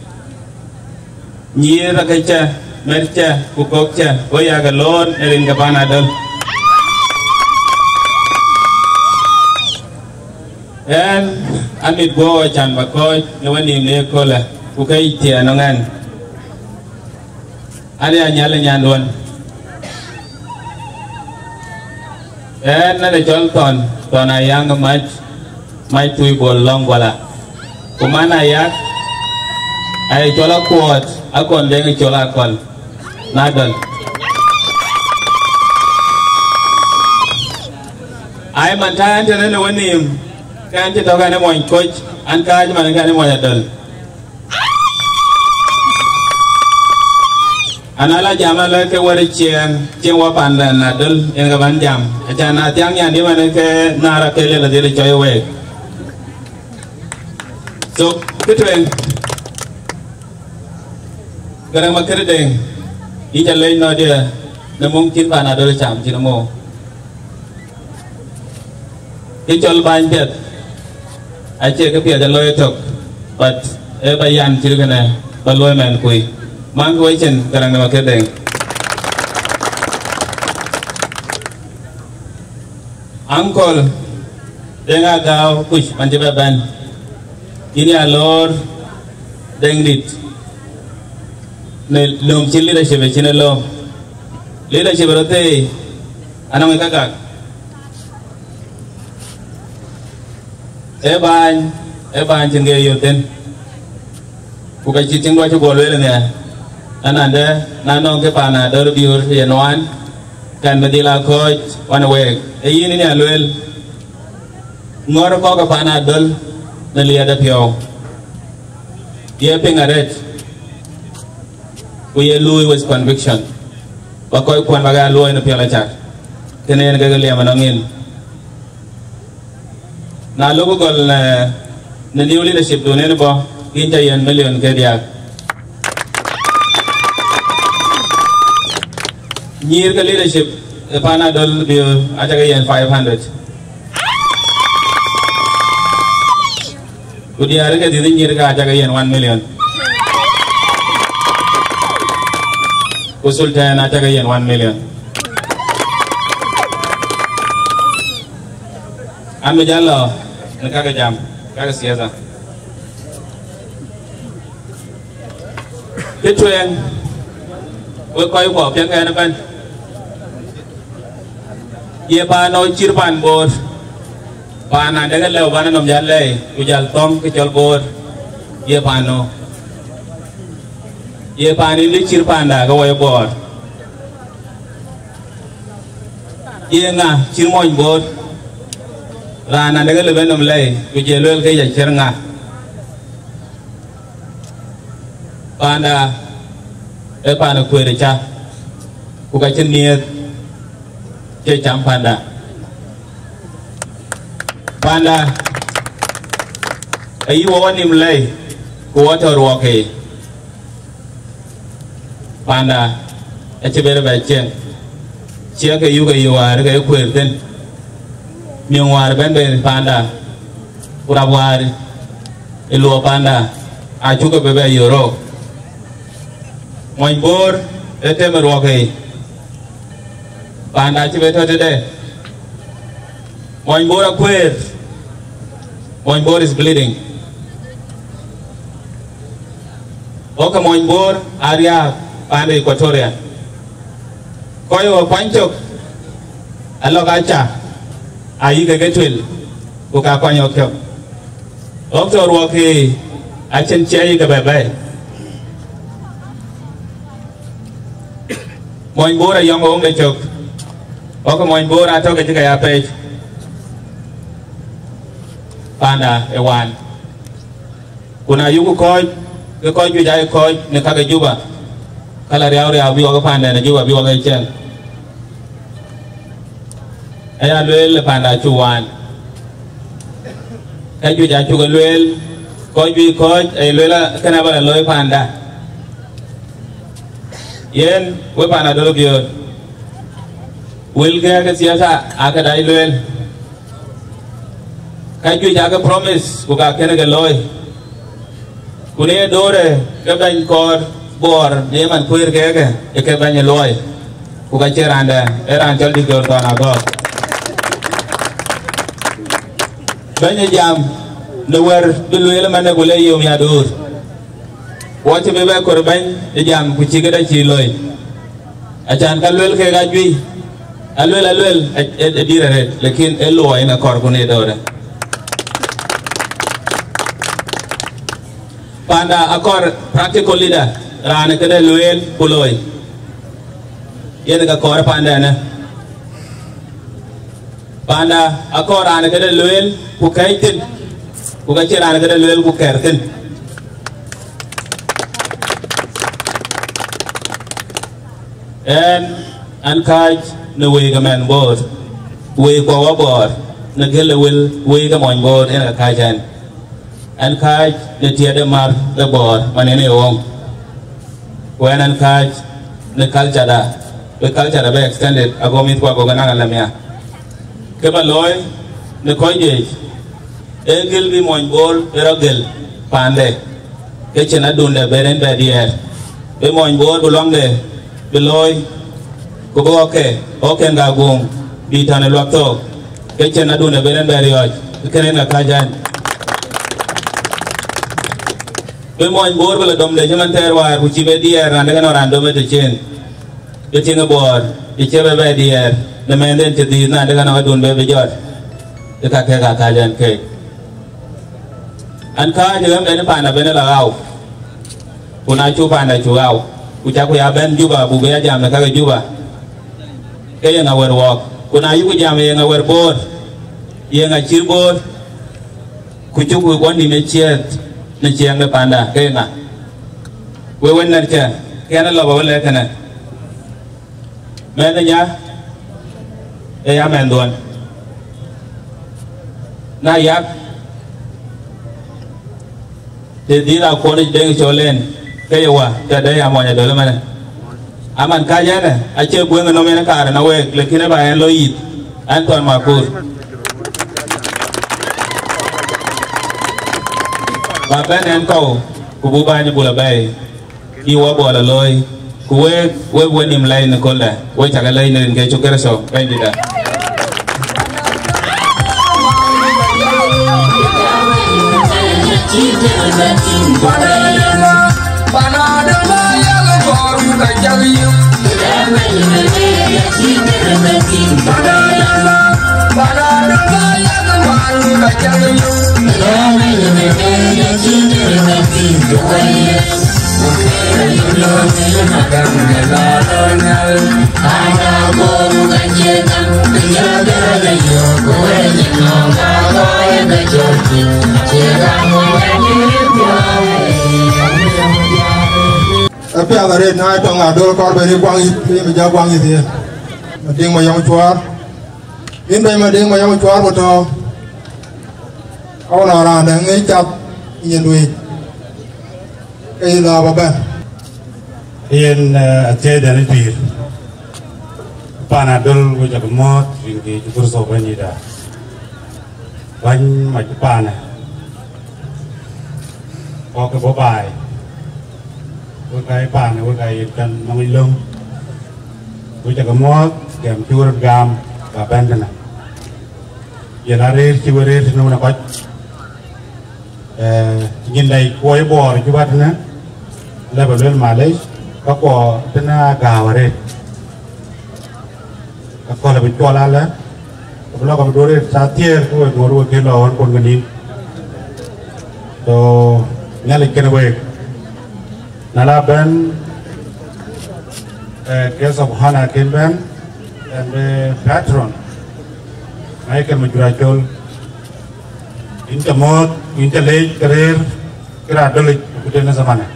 nyïïr ke cä, mɛ̈t cä, ku kɔ̈k cä, go yak lor në rin ke pan Adöl. Ɣɛn, amit guɔ can ba kɔc në wenïïm në ëköölë, ku ke yic thiɛɛn ënɔŋ ɣɛn. Ade Anyal ë nyanduɔn. Ɣɛn ade cɔl Thɔn, Thɔn Ayaŋ Mac, Mac Tui Bol Lɔŋ Guala. Ku man Ayak, aye cɔl Akuɔɔt, Akɔn Deŋ ë cɔl Akɔl, na dɔl. Ai man ta ɣɛn tënë në wenïïm, ke ɣɛn cï tɔ̈k ɣɛn ë mony Koc, an kääc man ke ɣɛn ë mony Adöl. An ala jam alë ke wär ciɛɛŋ, cieŋ wä panden Adöl, yen ke bän jam. Acan na thiaŋ nyan dï man ke naar akël ëlë dhil cɔc week. So, kë tueŋ, Garaŋ Makër Deŋ, yïn ca lec nɔ̈ɔ̈diɛ në muŋ cïn pan Adöl Cham cïn ëmou. Kë cɔl bäny piɛth, acie kë piɛth ë looi ëtök, but ee ba yan cït kënë ba luɔi mɛn kui. Maŋkï wecin Garaŋ de Makër Deŋ. Uncle Deŋ Agau Kuc man cï bɛ bɛ̈n, yïn ya loor Deŋdït në löŋ cïn leadership ë cïn ë löŋ. Leadership rɔt thëëi anɔŋ ë kakak. Ë bäny, ë bäny cïn ke yök thïn. Ku ka cï tiŋ dua cï guɔ lueel ënë, anande, na nɔŋ kë paan Adöl Biöör ye nuan, kan bï dhil a kɔ̈ɔ̈c wan week. Ee yïn ënë a lueel, ŋɔ̈r kɔ̈k ë paan Adöl në liɛɛt ë piɔ̈u. Ye piŋ arëët, ku ye luui with conviction. Ba kɔc kuɔn ba ke a luɔi në piɔl acath. Kënë yen ke ke liɛm ënɔŋ yïn. Na lok gɔl në, në new leadership dun en bɔ̈, yïn ca yen million ke diäk. Nyïïr ke leadership ë paan Adöl Biöör aca ke yen five hundred. Ku diäär ke dhiëth nyïïr ke aca ke yen one million. Ku sultan aca ke yen one million. An bï jal lɔ në kake jam, kake siasa. Kë tueŋ, wek kɔc kuɔ piɛŋ ɛn ëbɛ̈n. Ye paan nɔ cït paan Bor, paan na dek lëu bän nɔm jal lɛi, ku jal thɔ̈ŋ kë cɔl Bor, ye paan nɔ. Ye paan in dï cït paanda ke wɔ ye Bor. Ye ŋa cït mony Bor? Raan na dek lëu bän nɔm lɛi, ku je lueel ke ya cït ŋa? Paanda ee paan ë kueer ë ca, ku ka cïn miëth cï cam paanda. Paanda ayï wɔ wɔ nïm lɛi, ku wɔ tɔ̈ ruɔɔk ke. Paanda acï bɛ̈n bɛ cieŋ, ciɛk ke yuk ayï wäär ke kueer thïn. Miŋ wäär bɛ̈n bɛ paanda, ku rap wäär ë luɔk paanda, acuk ke bɛ bɛ yök rou. Mony Bor ë tem ë ruɔɔk ke, paanda acï bɛ tɔ̈ tëde. Mony Bor akueer. Mony Bor is bleeding. Ɣok ke Mony Bor ariääk paan de Equatoria. Kɔc ɣo kuany cök, alɔk aca, ayï ke ke tuel, ku ka kuany ɣok cök. Ɣok tɔ̈ ruɔɔk ke acïn cie yï ke bɛ bɛ̈ɛ̈i. Mony Bor ayɔŋ ɣoŋde cök. Ɣok ke Mony Bor atɔ̈ ke cï ke ya pɛɛc. Paanda ë waan. Ku na yuku kɔ̈ɔ̈c, ke kɔc juëc aa kɔ̈ɔ̈c në kake Juba, ka la riau riau bï wak paanda në Juba bï wak ë cɛl. Aya lueel ë paanda acuk waan. Ka juëc acuk ë lueel, kɔc juëc kɔ̈ɔ̈c aye lueel, kënë abä la looi paanda. Yen we paanda Adöl Biöör, wël ke ke siasa aa ke dac lueel. Ka juëc aa ke promise, ku ka kënë ke looi. Ku në ye doore ke bɛ̈ny kɔɔr Bor në ye man kueer keke, ë ke bɛ̈ny ë luɔi. Ku ka cie raan dɛ̈, ee raan cɔl Diktor Thɔn Agɔ̈k. Bɛ̈ny ë jam në wɛ̈r bï lueel ëmënë ku le yom ya duur. Wɔ cï bï bɛ kor bɛ̈ny ë jam ku cï këdë cï looi. Acan ka luel kek ajuëc, aluel, aluel, ë, ë, ë dït arëët, lakin ë luɔi në kɔɔr ku në doore. Paanda akɔɔr practical leader, raan ë këde lueel ku looi. Yen ka kɔɔr paanda ënë. Paanda akɔɔr raan ë këde lueel ku kɛ̈ɛ̈c thïn, ku ka cïn raan ë këde lueel ku kɛ̈ɛ̈r thïn. Ɣɛn, ɣɛn kääc në wëi ke mɛnh Bor, wëi kuɔ wɔ Bor, në gël ë wël wëi ke mony Bor, yen ka kääc ɣɛn. Ɣɛn kääc në tiɛɛt ë mär ë Bor, man yen ë ɣoŋ. Ku ɣɛn, ɣɛn kääc në culture da, bï culture da bï extended, ago mïth ku ago ke naŋ alamia. Kë bä looi në kɔc juëc, ee gël bï mony Bor bï rɔ gël paande, ke cïn adunde bï rin bɛ diɛɛr, bï mony Bor bï luaŋde bï looi, ku bï ɣɔ̈kke, ɣɔ̈kken ka guum, bï tɔ̈ në luak thook, ke cïn adunde bï rin bɛ riɔ̈ɔ̈c, ke kënë yen ka kääc ɣɛn. Bï mony Bor bï la domde cï man thɛɛr wäär, ku cïï bï diɛɛr, raan dɛ̈ ke nɔŋ raan dom ë të cin. Bï tiŋ ë Bor, bï cie bɛ bɛ diɛɛr, në mɛnhden cï dhiëëth, na dɛ̈ ke nɔŋ adun bï bï jɔt, ke ka kek aa kääc ɣɛn keek. An kääc ë ɣɛn bɛ̈n panda bɛ̈n la ɣau, ku na cuk panda cuk ɣau, ku cak ku ya bɛ̈n Juba, buk bï ya jam në kake Juba, ke ye ŋa wër wɔɔk? Ku na yuku jam ye ŋa wër Boor, ye ŋa cït Boor, ku cuk wek wɔ nïm ë ciɛɛth në ciɛɛŋ de panda, ke ye ŋa? Wek wën nɛ̈t cɛ, ke ɣɛn ë lɔ bä wä lɛ̈k kënë. Mɛnh ë nya ë ya mɛnh dhuɔn. Na yak të dhil a kuɔn ic deŋ cɔl en, ke ye wa tɛ̈dë ya mɔny adöl ëmënë. Aman kääc ɛn ë acie gueŋ ë nɔm en kaar ë na week, lakin ë ba ɛn lɔ yith, ɛn thɔn makur. Ba bɛ̈n ɛn kɔ̈u, ku buk bäny bul abɛ̈ɛ̈i. Ë wɔ bɔɔl alooi, ku wek, wek we nïm lɛc në köldɛ, we cakë lɛc në rin ke Yecu Kërtho Bɛ̈nydïtda. Apiath arëët na tɔŋ adöl kɔɔr bɛ̈n ë guaŋ yith, ke yïn bï ja guaŋ yith yen. Madiŋ Mayɔm Cuaar. Yïn bɛ̈ny Madiŋ Mayɔm Cuaar ku tɔ̈. Awën raan dɛ̈ ŋic cath nyin wëi, ke yï lɔ bä bɛ̈n. Yen, eh, athiɛɛi dɛn ë pïïr. Paan adöl, we cakë mɔ̈ɔ̈th rin ke Yecu Kërtho Bɛ̈nydïïtda. Bäny mac paanë, kɔc ke bɔ̈ baai, wek aa ye paanë, wek aa ye kɛn nɔŋ yic löŋ, we cakë mɔ̈ɔ̈th gɛm cuk röt gam ba bɛ̈n tënë. Yen arëër cï we rëër tënë wën ë kɔc. Eh, nyin dai kuɔi Bor Juba tënë, lɛ bä luel malec, ka kuɔ tënë agääu arëët. Ka kɔl abï cuɔl alë, abï lɔ ka bï duɔ̈ɔ̈r rëët thaa thiëër, ku we duɔ̈ɔ̈r we kën lɔ ɣɔn kuɔn ke nïn. So, Nhialic kën week. Na la bɛ̈n, eh, guest of honor kën bɛ̈n, and, eh, patron, Michael Majura Col. Yïn ca mɔ̈ɔ̈th, yïn ca leec ke rëër, ke raan dölic ku tënë zamanë.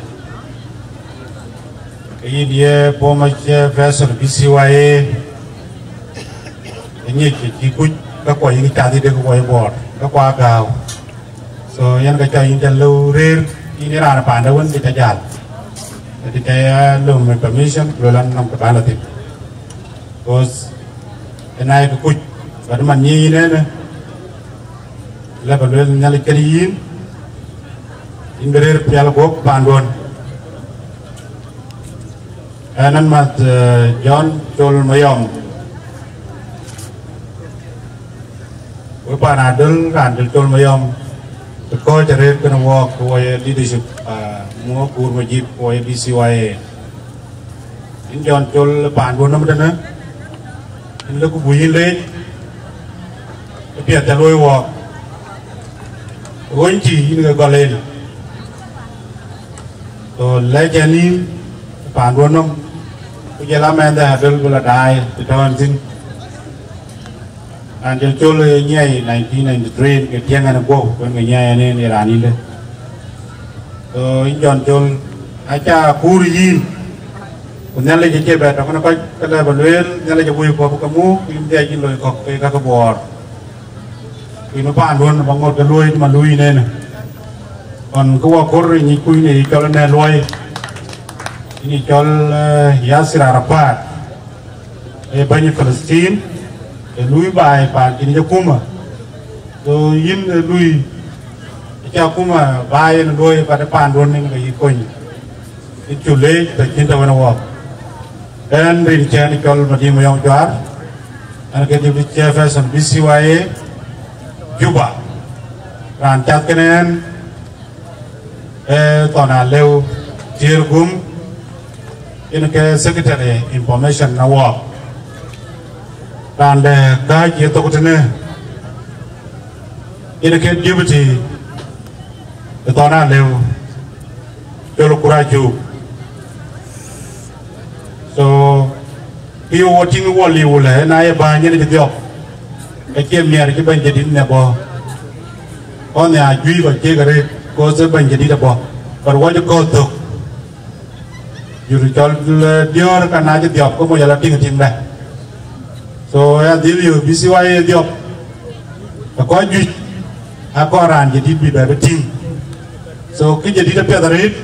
Ke yïn ye former chairperson B C Y A, ë nyic cï kuc, ka kuɔ yïn cath yï dek kuɔ yï Bor, ka kuɔ agääu. So, yen ka cɔl yïn ca lëu rëër, yïn ë raan paanda wën ke ca jäl. Ëdï ca ya löm permission, ku lɔ lan nɔm ke bän la thïn. Because ë na ye ke kuc, but man nyic yïn ënë, lɛ bä luel Nhialic kën yïn, yïn bï rëër pial guɔ̈p paanduɔ̈n. Ɛn an math, eh, John Col Mayɔm. We paan adöl raan döl Col Mayɔm, të kɔc arëët kënë wɔɔk, ke wɔ ye leadership, ah, muɔ̈k guur Majïth, ke wɔ ye B C Y A. Yïn John Col paanduɔ̈n nɔm tënë, yïn lëk ku buk yïn leec, ë piɛth ca luöi wɔɔk. Ɣöny tï yïn ke gɔl en. So, lɛc ɛn yïn paanduɔ̈n nɔm, ku jɔl a mɛnhde adöl bï lɔ daai të tɔ̈ ɛn thïn. Raan jɔl Col ë nyiɛɛi nineteen ninety-three, ke tiɛŋ ɛn ë guɔ̈u, wën ke nyiɛɛi ɛn en ye raan yïndë. So, yïn John Col, aca kuur yïn, ku Nhialic acie bɛ tɔ̈ kënë kɔc, ke lɛ bä lueel, Nhialic awuɔ̈c kɔ̈k ke muk, ku yïn dhiac yïn loi kɔ̈k ke kakë Bor. Ku yïn paanduɔ̈n bä ŋot ke luɔi cï man luui yïn en. Ɣɔn ke wɔ kor yïn yic kuc në yï cɔl ënë luɔi, yïn yï cɔl, eh, Yasir Arafat. Ee bɛ̈ny Palestine, ee luui baai paan cïn jɔ akuma. So yïn ee luui, acï akuma baai en luɔi, but paanduɔ̈n en ke yï kony. Yïn cuk leec, të cïn të wën ë wɔɔk. Ɛn rin cɛn cɔl Madiŋ Mayɔm Cuaar, ɛn ke deputy chairperson B C Y A Juba. Raan cath kënë ɛn, ee Thɔn Alëu Thiëër Gum, yen ke secretary information në wɔɔk. Raan de kääc ye thok tënë, yen ke deputy Ë thɔn alëu, col kurac cuk. So, kë ye wo tïŋ wɔ liu lë, na ye bäny yen cï dhiɔp, ka cie miɛr cï bɛ̈ny jadït në bɔ̈. Kɔn ya juëc kɔc kek arëët, cause ë bɛ̈ny jadït abɔ̈. But wɔ cï kɔ̈th thök. Jur cɔl, eh, diɔ̈ɔ̈r ka na cï dhiɔp, ke moc ala tïŋ tïŋ dɛ. So, ya dhil yök B C Y A dhiɔp. Ë kɔc juëc, a kɔn raan jadït bï bɛ bï tïŋ. So, kë jadït apiɛth arëët,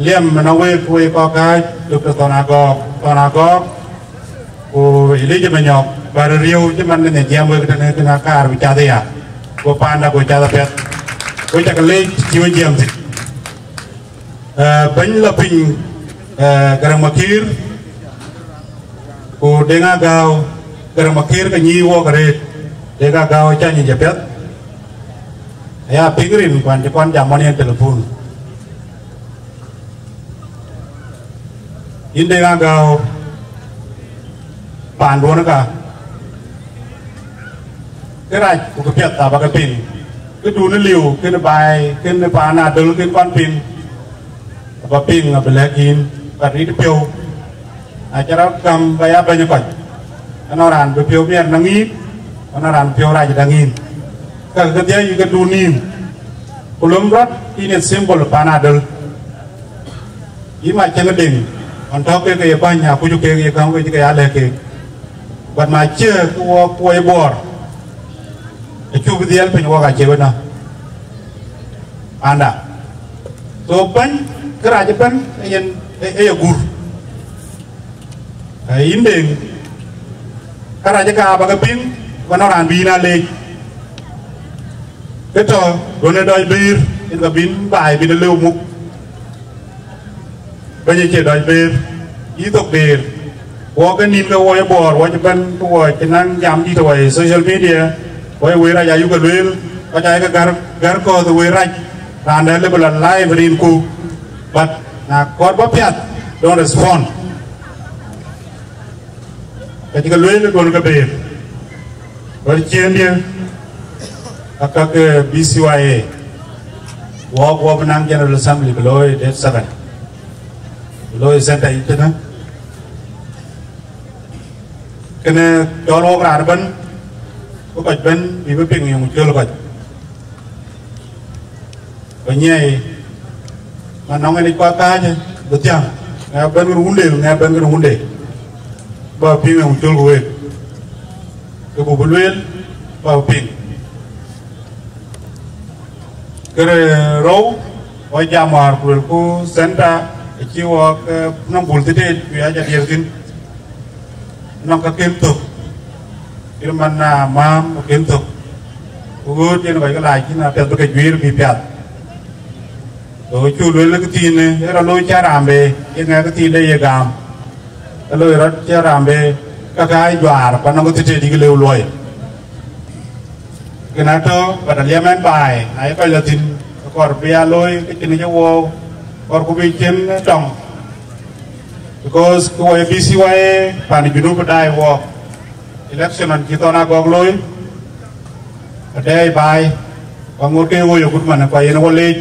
liɛm ënɔŋ wek, wek kɔc kääc, Doctor Thɔn Agɔɔk, Thɔn Agɔɔk, ku Elijah Manyɔk, bä röt riëëu cï man në jiɛɛm wek tënë, kën akaar bï cath aya. Ku panda ku cath apiɛth. Ku cak leec cï we jiɛɛm thïn. Eh, bɛ̈ny la piny, eh, Garaŋ Makir, ku Deŋ Agäu, Garaŋ Makir ke nyïï wok arëët, Deŋ Agäu acä nyic apiɛth. Aya piŋ rin kuan cï kɔn jam ɣɔn yen telepun. Yïn Deŋ Agäu, paanduɔn ka, kërac ku këpiɛth abä ke piŋ. Këdun ë liu, kën baai, kën paan adöl, kën kɔn piŋ. Abä piŋ, abï lɛ̈k yïn, ka rit piɔ̈u. Na cï rɔt gam, ba ya bɛ̈ny kɔc. Ënɔɔn raan bï piɔ̈u miɛt naŋ yïn, ënɔɔn raan piɔ̈u rac daŋ yïn. Ka ke dhiëc yï ke dun nïïm. Ku lom rɔt, yïn ë symbol paan adöl. Yï ma cäŋ deŋ, ɣɔn tɔ̈ kek ke ye bäny, akuc kek ye käŋ wec ke ya lɛ̈k kek. But ma cie ke wɔ, ke wɔ ye Bor, acuk bï dhiɛl piny wok acie wën nɔ̈. Anda. So bɛ̈ny, kërac ëbɛ̈n, ee yen, ee, ee ye gur. Ee, yïn deŋ, kërac ë ka bä ke piŋ, ku ënɔɔn raan bï yïn aa leec. Kë tɔ̈, duɔ̈në dɔc bëër, yen ka bïn baai bïn lëu muk. Bɛ̈ny acie dɔc bëër, yï thok bëër. Wɔ ke nïn ke wɔ ye Bor, wɔ cï bɛ̈n, ke wɔ cï naŋ jam dït wɔ ye social media, wɔ ye wëi rac ayuk ke lueel, kɔc ayek gär, gär kɔ̈th ë wëi rac, raan dɛ̈ lëbë la live rinku. But na kɔɔr bä piath, don't respond. Ka cï ke lueel ë duɔ̈n ke bëër. Bär ciëëndië, aka ke B C Y A. Wɔk, wɔk bï naŋ General Assembly bï looi date seven. Bï looi center yic tënë. Kënë cɔl wɔk raan ëbɛ̈n, bï kɔc bɛ̈n, bï bï piŋ yöŋ cöl kɔc. Bä nyiɛɛi, man nɔŋ en ic kuat kääcë, bï thiäŋ, ŋɛk bɛ̈n kën wunde, ŋɛk bɛ̈n kën wunde. Bä piŋ en cöl ku week. Ke buk bï lueel, bä piŋ. Kërë rou, wɔ jam wäär ku luelku center, acï wɔk, eh, nɔŋ bul thideet, ku ya jɔ diëër thïn. Nɔŋ ka ken thök, cït man na määm ken thök. Ku ɣööt yen kɔc ke lac cïn apiɛth bï ke juiir bï piath. Ku cu lueel kë thiinë, ë rɔt looi cä raan bë, ye ŋɛk kë thiinde ye gam. Ë looi rɔt cä raan bë, ka ka juaar, ku anɔŋ kë thideet yïk lëu luɔi. Kën atɔ̈, but aliɛm ɛn baai, na ye kɔc lɔ thïn, ke kɔɔr bï ya looi, ke cïn ë cï wou, kɔɔr ku bï cïn tɔŋ. Because ke wɔ ye B C Y A, pan Junub daai wɔ. Election ɣɔn cï Thɔn Agɔk looi, adɛɛi baai, ku aŋot ke woi agut man, ku ayen wɔ leec.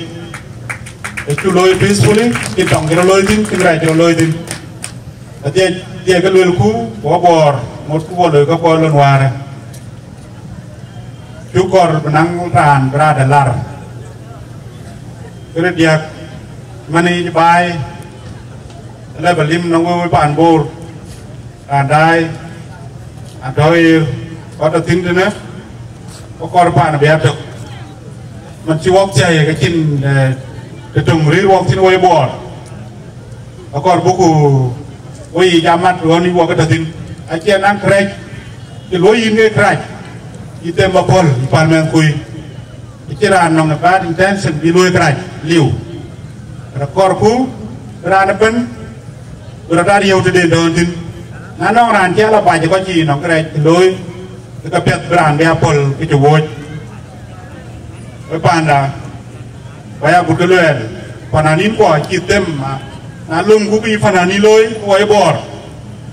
Ë cu looi peacefully, cïn tɔŋ cï rɔt looi thïn, cïn rɛɛc cï rɔt looi thïn. Adhiɛc, dhiɛc ke luelku, ku wɔ Bor, ŋot ku wɔ looi ke kɔc lon wäärë. Cuk kɔɔr bï naŋ raan bï raandɛ lar. Këde diäk, man yic baai, ëlë bä lim nɔŋ wëu ë paan Bor, raan daai, an tɔ̈ ɣeer, kɔc tɔ̈ thïn tënë, ku kɔɔr paan bï a tök. Man cï wɔk thiäi ke cïn, eh, të töŋ rëër wɔk thïn woi Bor. Akɔɔr buku woi yic amat ɣɔn yic wɔ ke tɔ̈ thïn. Acie naŋ kërɛc, cï luɔi yïn ke kërɛc, yï them bä pɔ̈l, yï päl mɛnhkui. Acïn raan nɔŋ ë bad intention bï luɔi kërɛc liu. Akɔɔrku, raan ëbɛ̈n, bï rɔt aa riëëu tëde dɔ̈ɔ̈n thïn. Na nɔŋ raan cï ala bac ë kɔc cï nɔŋ kërɛc looi, ke piɛth bï raan bï a pɔ̈l ke cï wuɔ̈c. Ë panda, ku aya gut ke luɛɛl, fananin kuɔ cï them, na, na löŋku bï fananin looi, wɔ ye Bor,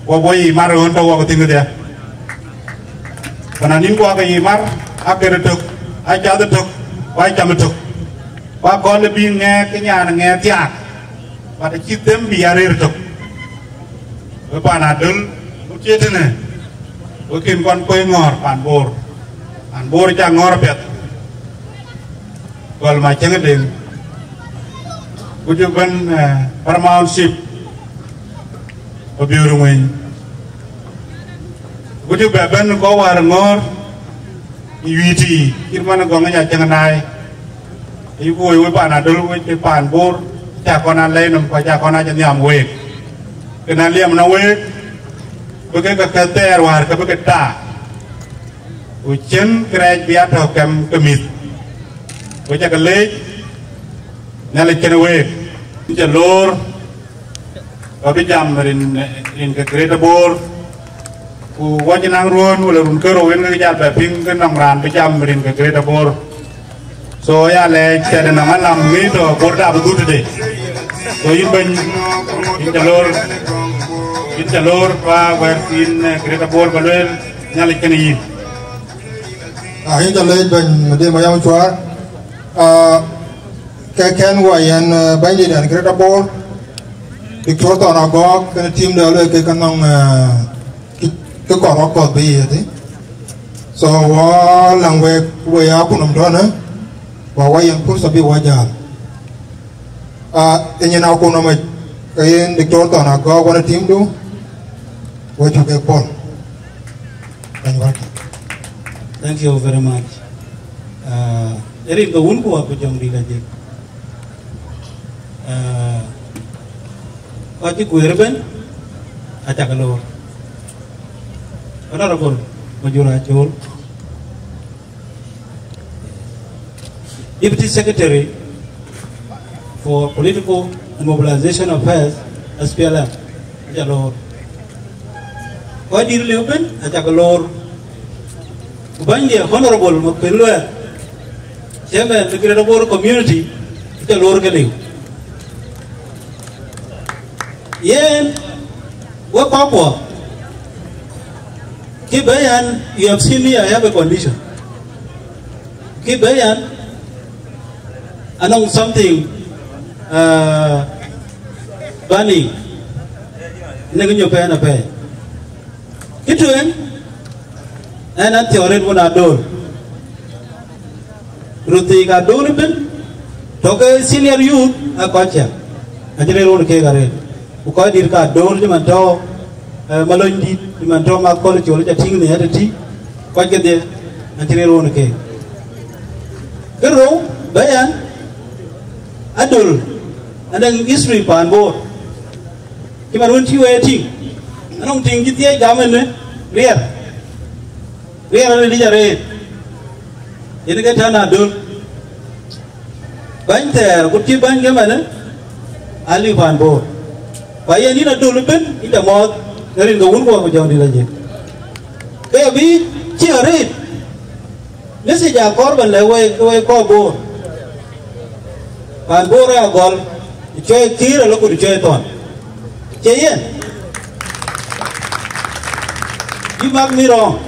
wɔ bɔ̈ yï mar ɣön tɔ̈ wɔ ke thïn kedhie. Fananin kuɔ ke yï mar, a kër ëtök, a cath ëtök, ku a cam ëtök. Ku akɔ̈l bï ŋɛk ke nyan ŋɛk thiaak, but acï them bï ya rëër tök. Wek paan Adöl, wek cie tënë, wek kën kɔn kuɔ̈c ŋɔ̈ɔ̈r paan Bor. Paan Bor ca ŋɔ̈ɔ̈r apiɛth. Gɔl ma cäŋ deŋ. Ku jɔ bɛ̈n, eh, Paramount Chief, Mabiöör Ŋuëny. Ku jɔ bɛ bɛ̈n kɔc wäär ŋɔ̈ɔ̈r, yuiiti, cït man Gɔŋ nya cäŋ naai. Ayï ku woi, wek paan Adöl, wek paan Bor, ca kɔn a lɛ̈i nɔm, ku ca kɔn a jɔ nhiam week. Kën a liɛm nɔm week, bï ke ke kë thɛɛr wäär ke bï ke taa. Ku cïn kërɛɛc bï a tɔ̈ kɛm ke mïth. Ku ca ke leec, Nhialic kenë week. Ca loor, ba bï jam rin, rin ke Greater Bor. Ku wɔ cï naŋ ruɔ̈ɔ̈n wala run kerou yen ke jal bɛ piŋ ke nɔŋ raan bï jam rin ke Greater Bor. So ya lɛɛc cɛt nɔŋ alam ŋic tɔ̈ Bor dap dhut tëde. So yïn bɛ̈ny, yïn ca loor, yïn ca loor ba wɛ̈t yïn, eh, Greater Bor ba lueel, Nhialic kenë yïn. Ah, yïn ca leec bɛ̈ny Madï Mayam Cuar. Ah, ke kɛn wɔ yɛn, eh, bɛ̈nydït ɛn Greater Bor, Doctor Thon Agɔɔk, kën tim de aloi ke ke nɔŋ, eh, kë, kë kɔn rɔt kɔth bï yiëëthi. So wɔ läŋ wek, wek ya kunɔm tɔ̈në, wɔ wɔ yɛn pursa bï wɔ jäl. Ah, ë nyin akunɔm yic, ke yen Doctor Thon Agɔɔk wën timdu, wɔ cuk kek pɔ̈l. Bɛ̈ny wɔ. Thank you very much. Ah, ë rin ke wun ku wä ku jɔŋ dït ajik. Ah, kɔc cï guëër ëbën, aca ke loor. Honorable Majur Acol, Deputy Secretary for Political and Mobilization Affairs, S P L M, aca loor. Kɔc dït liu ëbën, aca ke loor. Ku bänydiɛ̈ Honorable Makuei Luɛɛr, Chairman the Greater Bor Community, aca loor ke liu. Yen, wek kɔckuɔ, kë bɛ̈ɛ̈i an, you have seen me, I have a condition. Kë bɛ̈ɛ̈i an, anɔŋ something, uh, bäni, në kë nyop ɛn apɛi. Kë tueŋ, ɛn an thiɔ̈k rëët wun Adöl. Röt thiik Adöl ëbën, tɔ̈ ke senior youth aa kɔc cä, acï rëër wun keek arëët. Ku kɔc dït ka Adöl cï man tɔ̈, eh, Malony dït, cï man tɔ̈ Math Kɔl Col, ca tïŋ në ëtëtï, kɔc kedhie, acï rëër wun keek. Kë rou, bɛ̈ɛ̈i an, Adöl, anɔŋ history paan Bor. Cï man wën cï wɛɛr tïŋ, anɔŋ tiŋ cï thiëëc gam ënë riɛr, riɛr ënë dïc arëët, yen ke tɛ̈n Adöl. Bäny thɛɛr, ku cï bäny ke manë, aliu paan Bor. Ku ayen yïn Adöl ëbën, yïn ca mɔ̈ɔ̈th, në rin ke wun kuɔ ku jɔŋdït ajik. Ke abï cï arëët, message akɔɔr ba lɛ̈k wek, wek kɔc Bor. Paan Bor ë agɔl, cuɛi Kiir alɔ ku cuɛi Thɔn. Cie yen? You mark me wrong.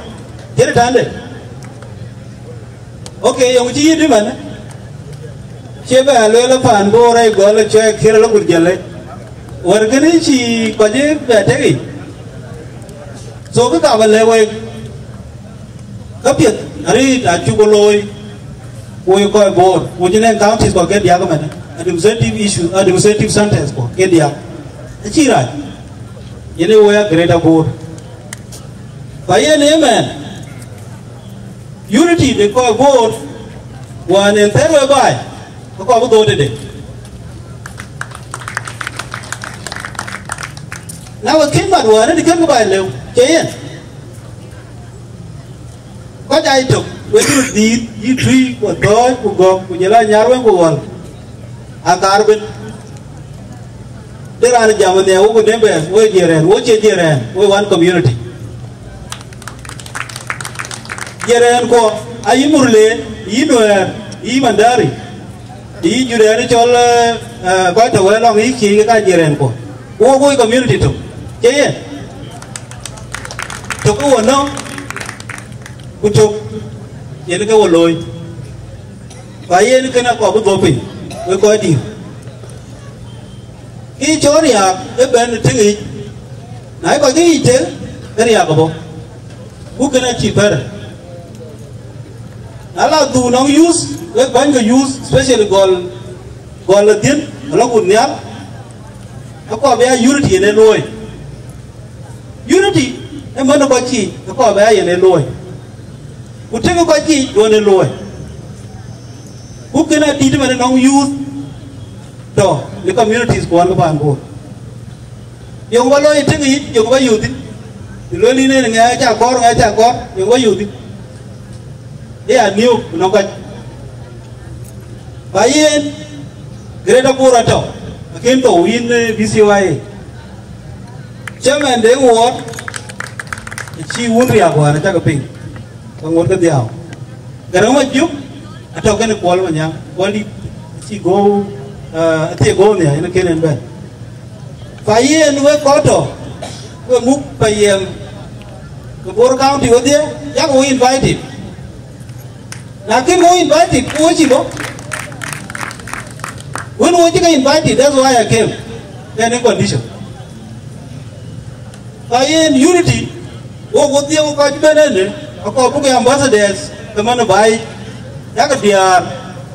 Cïn tande. Okay, yöŋ cï yïn dï man. Cie bɛ a lueel paan Bor ë gɔl cuɛi Kiir alɔ ku jël lec. Wär kënë cï kɔc bɛ tek yic. So kë ka ba lɛ̈k wek. Ka piɛth arëët acuk looi, woi kɔc Bor, ku cïn en counties kɔ̈k ke diäk ëmɛn, administrative issue, administrative centers kɔ̈k ke diäk. Acï rac, yen ë woi a Greater Bor. Ku ayen ëmɛn, unity de kɔc Bor, wään en thɛɛr wek baai, ke kɔc bï dhööt tëde. Na wek kën mat wään, ëdï kën kë baai lëu, cie yen. Kɔc aa tök, wek röt dhiith, yï Tui, ku Athɔ̈ɔ̈c, ku Gɔ̈k, ku jɔl a Nyarweŋ, ku Ɣɔl, aa kaar ëbën. De raan jam ënhial, wok ë neighbors, wok ë jiërɛn, wok cie jiërɛn, wok one community. Jiërɛn kuɔ, ayï Murle, yï Nuɛɛr, yï Mandari, yï jurɛn cɔl, eh, eh, kɔc tɔ̈ wɛ̈ɛ̈r lɔŋ, yï Kiëc, ke ka jiërɛn kuɔ. Wok, wok ë community tök, cie yen? Tök ë wok nɔ̈k, ku tök yen ke wok looi. Ku ayen kënë akɔɔr bï dhuɔ̈k piny. Wek kɔc dït, kë cɔl riääk ë bɛ̈n ë tëŋ yic, na ye kɔc ke yic tëŋ, ke riääk abɔ̈, ku kënë acïï pɛ̈rë. Na la dhuk nɔŋ youth, wek bäny ke youth, especially gɔl, gɔl ë dhiën alɔ ku nhial, akɔɔr bï ya unity yen ë luɔi. Unity ë mën ë kɔc yiic, akɔɔr bï ya yen ë luɔi, ku tëŋ ë kɔc yiic duɔ̈n ë luɔi. Ku kënë adït ëmën nɔŋ youth tɔ̈ në communities kuɔn ke paan Bor. Yöŋ bä looi tëŋ yic, yöŋ bä youth, të lueel yïn en ŋɛk acä kɔɔr, ŋɛk acä kɔɔr, yöŋ bä youth. Ë ya niu nɔŋ kɔc. Ba yen Greater Bor atɔ̈, akën thou yïn, eh, B C Y A. Chairman de ward, cï wun riääk wään acä ke piŋ, ka ŋot ke dhiau. Garaŋ Majuk atɔ̈ kenë Kuɔl Manyaŋ, Kuɔl dït, acï go, eh, athie go nhial, yen akën en bɛ̈n. Fa yen wek kɔc tɔ̈, wek muk Payam, ke Bor County wedhie, yak wo invited. Na kën wo invited, ku wo cï bɔ̈. Wën wo cï ke invited, that's why I came. Then in condition. Fa yen unity, wo wo dhiëëu kɔc bɛ̈n ënë, akɔɔr buk ambassadors, ke man baai, yak diäär,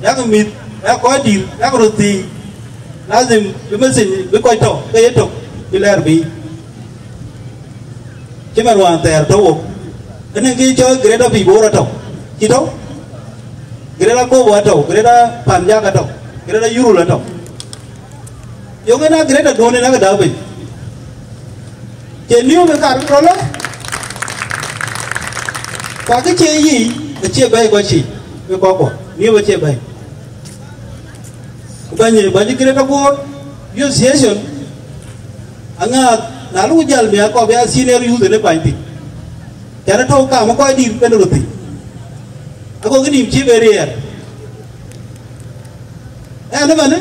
yak mïth, yak kɔc dït, yak röt thii. Lazim bï message bï kɔc tɔ̈ ke ye tök, bï lɛɛr bï. Cï man wään thɛɛr tɔ̈ wok, ënë kë cɔl Greater Pibor atɔ̈, cï tɔ̈? Greater Akobo atɔ̈, Greater Panjak atɔ̈, Greater Yirol atɔ̈. Yöŋ en a Greater duɔ̈n en akë dau piny. Cie niu ke kar rɔt lɔ. Ka kë cie yiic, acie bɛ̈ɛ̈i kɔc cï, ke kɔc kuɔ, niu acie bɛ̈ɛ̈i. Ku bɛ̈ny, bɛ̈ny Greater Bor Youth Association, aŋääth, na luk jäl, bï akɔɔr bï ya senior youth ënë bäny thïn. Cän ë tɔ̈u kam ë kɔc dït bɛ̈n röt thïn. Agokï nïïm cïï ben riɛɛr. Ɛn ëmënë,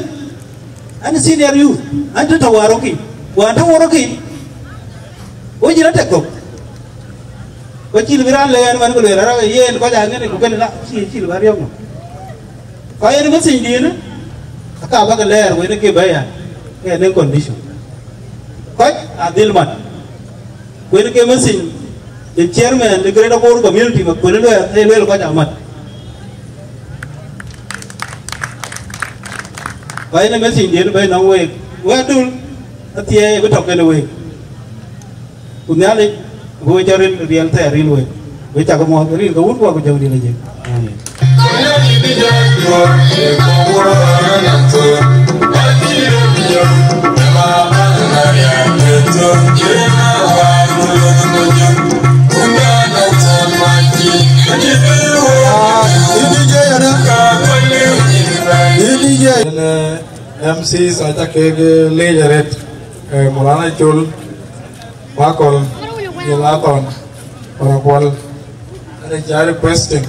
ɛn senior youth, ɛn të tɔ̈ wäär rɔ̈kï, wään tɔ̈ wok rɔ̈kï, wo cïn atek thok. Ku cïï lë bï raan lɛ̈k ɛn ëmën ku lueel, arɔ̈k yen kɔc aa ŋiɛ̈n, ku kënë la, cïï, cïï lë bä riɔ̈k nɔm. Kɔc yen message diën, aka bä ke lɛɛr wën ke bɛ̈ ya, ke në condition. Kɔc adhil mat. Wën ke message de chairman de Greater Bor Community, ma kuen luɛɛr, ee lueel kɔc amat. Kɔc yen message diën bɛ̈i nɔm week. Wɛ̈t dul, athiɛɛi bï tɔ̈ kenë week. Ku Nhialic, ku we cä ril riɛl thɛɛr ril wek. We cä ke muɔɔth rin ke wun kuɔ ku jɔŋdït ajëk. Amen. Yïn D J ënë. Yïn D J. Yïn, eh, M Cs acä kek, eh, leec arëët, eh, Maulana Col, Makol, Yel Athon, Parakuɔl. Ënë cä requesting,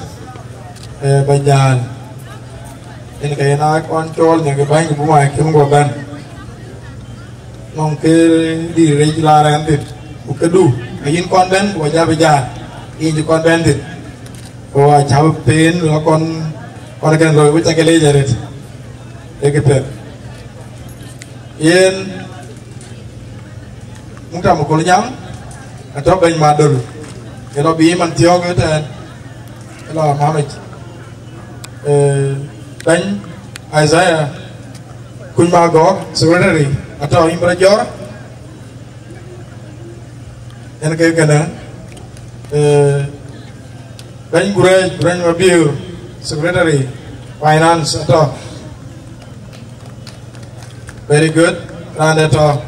eh, ba jal. Yen ke yen a kɔn cɔɔl, yen ke bäny, ku bï ma kim guɔ bɛ̈n. Nɔŋ ke dï rec la rɛn thïn, ku këdu, ayïn kɔn bɛ̈n, ku ajä bï jal, yïn cï kɔn bɛ̈n thïn. Ku acä bï peen, la kɔn, kɔn kɛn looi, ku cä ke leec arëët. Ee kë piɛth. Yen, Muktam Kolnyaŋ, atɔ̈ bɛ̈ny Madol, ë lɔ bï man thiɔ̈k ëtɛ̈ɛ̈n, ë lɔ Mamec. Eh, bɛ̈ny Isaiah Kuny Magɔ̈k, secretary, atɔ̈ yïn bï rɔt jɔ̈ɔ̈r. Yen ke kënë, eh, bɛ̈ny Gurɛɛc, Gurɛɛc Mabiöör, secretary, finance, atɔ̈. Very good. Raan dɛ̈ tɔ̈,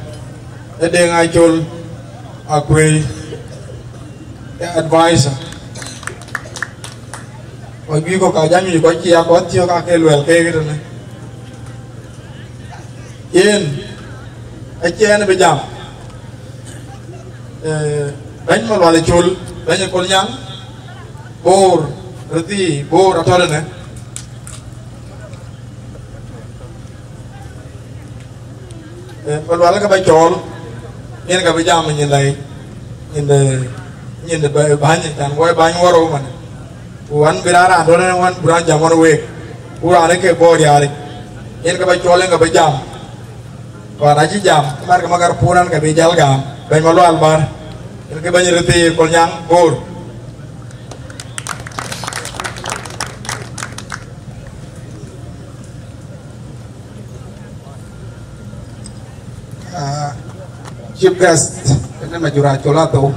ë Deŋ Acol Akuëi, ë advisor. Kɔc juëc kɔ̈k ka jam nyuc kɔc cï ya kɔc thiɔ̈k ake luɛl keek tënë. Yen, acie ɛn bï jam. Eh, bɛ̈ny Malual Col, bɛ̈ny Kolnyaŋ, Bor, rëthi, Bor atɔ̈ tënë. Eh, Malual ka ba cɔɔl, yen ka bï jam nyin lɛi, nyin de, nyin de bä-, bäny, can wɔ bäny wɔ rou man. Ku wan bï raan raan tɔ̈ tënë wan bï raan jam wan week. Ku raan ke Bor yaaric. Yen ke ba cɔl, yen ke ba jam. Ku na cï jam, mar ke makar punan ke bï jal gam. Bɛ̈ny Malual Mar. Yen ke bɛ̈ny rëthii Kolnyaŋ Bor. Ah, chief guest, ënë Majura Colato,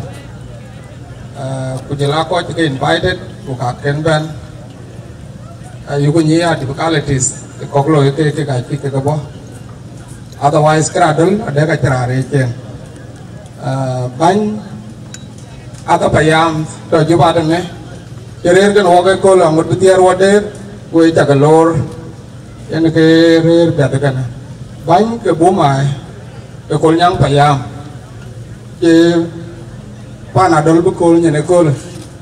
ah, ku jël a kɔc ke invited, ku ka kën bɛ̈n, ah, yuku nyi a difficulties, ke kɔk loi ke, ke ka cï ke ke bɔ̈. Otherwise, kra döl, adek a cï raan rëëc cen. Ah, bäny, aka payam, tɔ Juba tënë, cï rëër kën wɔ ke köl aŋot bï thiëër wɔ deer, ku ye cak loor. Yen ke rëër piɛth kënë. Bäny ke Buma ë Kolnyaŋ payam, cï Panadol bï köl nyin ëköl,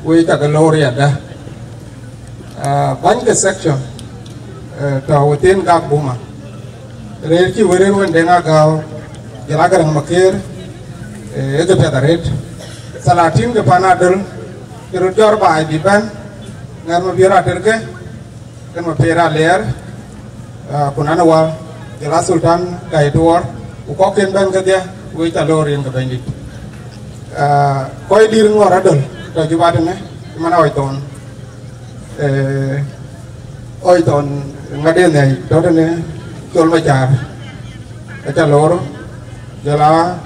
wek cak loor yadë. Ah, bäny ke section, eh, tɔ within Gak Buma. Rëër cï wek rëër wën Deŋ Agäu, jël Agäräŋ Makër, eh, ë ke piɛth arëët. Thalatin ke Panadol, cï röt jɔr baai bï bɛ̈n, ŋɛ̈r Mabiör Aterke, kën Mapiër Aliɛɛr, ah, ku Nanawa, jël a Sultan Gai Tuɔɔr, ku kɔ̈k kën bɛ̈n kedhie, wek ca loor yen ke Bɛ̈nydït. Ah, kɔc dït ŋɔr adöl, tɔ Juba tënë, man awɔc thɔn, eh, awɔc thɔn ŋadë nhiai, tɔ tënë Col Macar, aca loor, jël a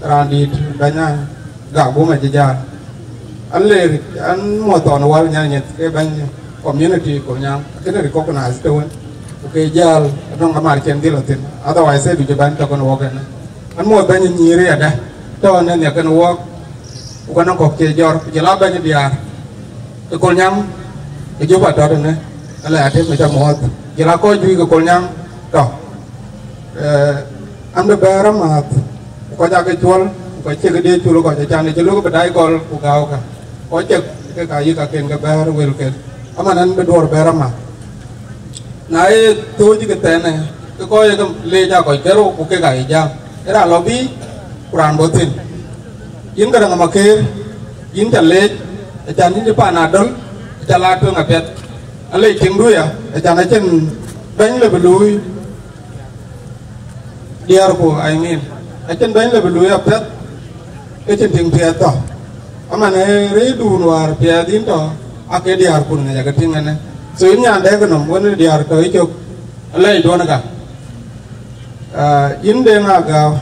raan dït bɛ̈ny a Gak Buma cï jäl. An ler, an muɔ̈th thɔn wäl nyanyeth ke bɛ̈ny community Kolnyaŋ, akënë recognize të wën. Ku ke jäl, anɔŋ amar cen dhil athïn. Otherwise, ë du cï bɛ̈n tɔ̈ kën wok ënë. An muɔ̈th bɛ̈ny nyïïr yadë, tɔ̈ ënë nhiäk kën wok, ku kën kɔ̈k cie jɔr, ku jël a bɛ̈ny diaar. Ë Kolnyaŋ, ë Juba tɔ̈ tënë, ala ya tëmë ca muɔ̈th. Jël a kɔc juëc ke Kolnyaŋ, tɔ̈. Eh, an bï bɛ̈ɛ̈r amääth, ku kɔc aake cuɔl, ku kɔc cï kedhie cul kɔc, acan ë cï luk bï dac gɔl ku gääu ka. Kɔc cek ke ka yïk aken ke bɛ̈ɛ̈r wëlken. Aman an bï duɔ̈ɔ̈r bɛ̈ɛ̈r amääth. Na ye thööc ke thɛɛnë, ke kɔc ye ke leec aa kɔc kerou, ku kek aa ye jam. Ë raan lɔ biic, ku raan bɔ̈ thïn. Yïn Gäräŋ Makër, yïn ca leec, acan yïn cï Panadol, aca la tueŋ apiɛth. Alec tiŋdu ya, acan acïn bɛ̈ny le bï luui. Diäärku, I mean, acïn bɛ̈ny le bï luui apiɛth, ke cïn tiŋ piɛth tɔ̈. Aman ë rëëcdun wäär piɛth yïn tɔ̈, ake diäärkun ŋic ake tïŋ ënë. So yïn nyan dɛ̈k nɔm, wën ë diäär tɔ̈ yïcök, alɛɛcduɔn ë ka. Ah, yïn Deŋ Agäu,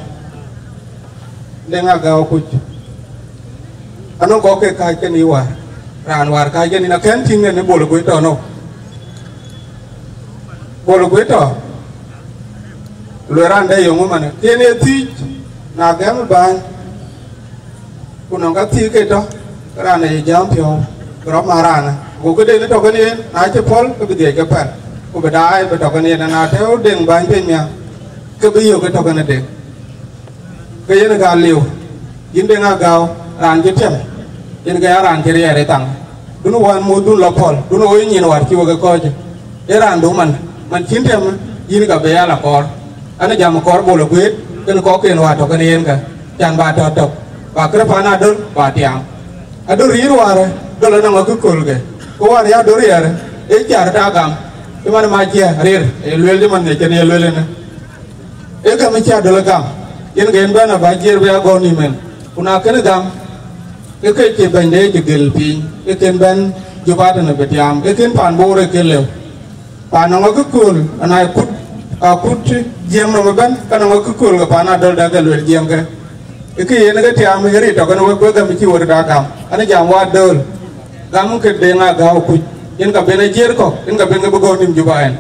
Deŋ Agäu Kuc. Anɔŋ kɔ̈k ke kääc kën yï wäär, raan wäär kääc kën yïn akën tïŋ ënë Bol Guëër tɔ̈ nɔ̈k. Bol Guëër tɔ̈, luel raan dɛ yöŋ ëmënë, kën ye thiic, na gɛ̈m bäny, ku nɔŋ ka thiic ke tɔ̈, ke raan ë ye jam piɔ̈u, bï rɔt mat raanë. Ku këden tɔ̈ kën yen, na cï pɔ̈l, ke bï dhiëc ke pɛ̈l, ku bï daai bï tɔ̈ kën yen, na tɛ̈ɛ̈u Deŋ bäny piny nhial, ke bï yök ke tɔ̈ kën ë Deŋ. Ke yen ka liu, yïn Deŋ Agäu, raan cï tiɛm, yen ke ya raan cï riɛɛr ë thaŋ. Dun wään muɔ̈th, dun lɔ pɔ̈l, dun ɣööc nyin wäär cï wek ë kɔ̈ɔ̈c. Ee raan du man, man cïn tiɛm, yïn ka bï ya la kɔɔr. An, jam kɔɔr Bol Guëër, kën kɔ̈k ken wäär tɔ̈ kën yen ka, can ba tɔ̈ tök, ba kërë Panadol, ba tiaam. Adöl rïïr wäär, döl anɔŋ akëköölke. Ku wäär ya döl riɛɛr, ee car ta gam, cï man ma ciɛ rëër, ee lueel cï man ŋic kën ye lueel ënë. Ee gäm cï adöl gam, yen ke yen bɛ̈n aba jiëër bï a gɔ̈ɔ̈r nïïm en. Ku na kën gam, ke ke cï bɛ̈nyde cï gël piny, ke kën bɛ̈n Juba tënë bï tiaam, ke kën paan Bor ee kën lëu. Paan nɔŋ akëkööl, ana kut, akut Jiëŋ nɔm ëbɛ̈n, ka nɔŋ akëkööl ke Panadol dɛ̈ ke luel Jiëŋ ke. Ee kë yen ke tiaam, ee rit tɔ̈ kën wek, wek gäm cï wek da gam. An jam wa döl, gam ke Deŋ Agäu Kuc, yen ka ben ajiëër kɔ̈k, yen ka ben ke bï gɔ̈ɔ̈r nïïm Juba en.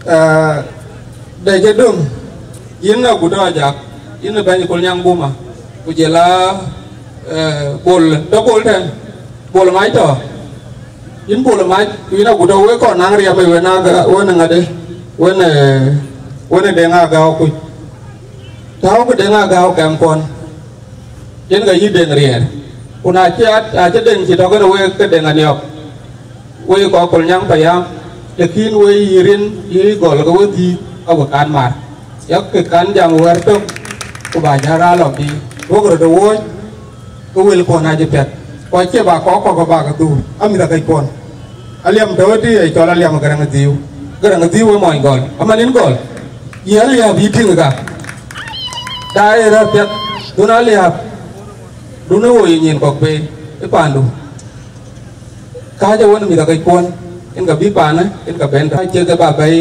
Ah, dɛ cï döŋ, yïn Agut Ajak, yïn ë bɛ̈ny Kolnyaŋ Buma, ku jël a, eh, Bol, tɔ̈ Bol tɛ̈n, Bol Mac tɔ̈. Yïn Bol Mac, ku yïn Agut, wek kɔn naŋ riɛm ë wën Agäu, wën ŋadë, wën, eh, wën Deŋ Agäu Kuc. Tääu ke Deŋ Agäu gɛm kɔn. Yen ka yï Deŋ riɛɛr. Ku na cï a, acï Deŋ cï tɔ̈ kën wek ke Deŋ aniɔp. Wek kɔc Kolnyaŋ payam, të kïn wek yï rin yï gɔl ke wedhie, ka we kan mar. Yak ke kan jam wɛ̈t tök, ku ba jäl raan lɔ biic. Wok röt ë wööc, ke wël kuɔn acï piɛth. Ku acie ba kɔc kɔ̈k ba ke dhuur, amïth akëc kuɔn. Aliam tɔ̈ ëtï, ë cɔl Aliam Gäräŋ Dhiu. Gäräŋ Dhiu ë mony Gɔl. Aman yïn Gɔl. Yï Aliap yï tïŋ ka. Da ë rɛ̈ɛ̈r piɛth. Dun Aliap. Dun ë woi nyin kɔ̈k pei. Ë pandu. Kääc awën mïth akëckuɔn. Yen ka bï paanë, yen ka bɛ̈n tɔ̈. Cie ke ba bɛ̈i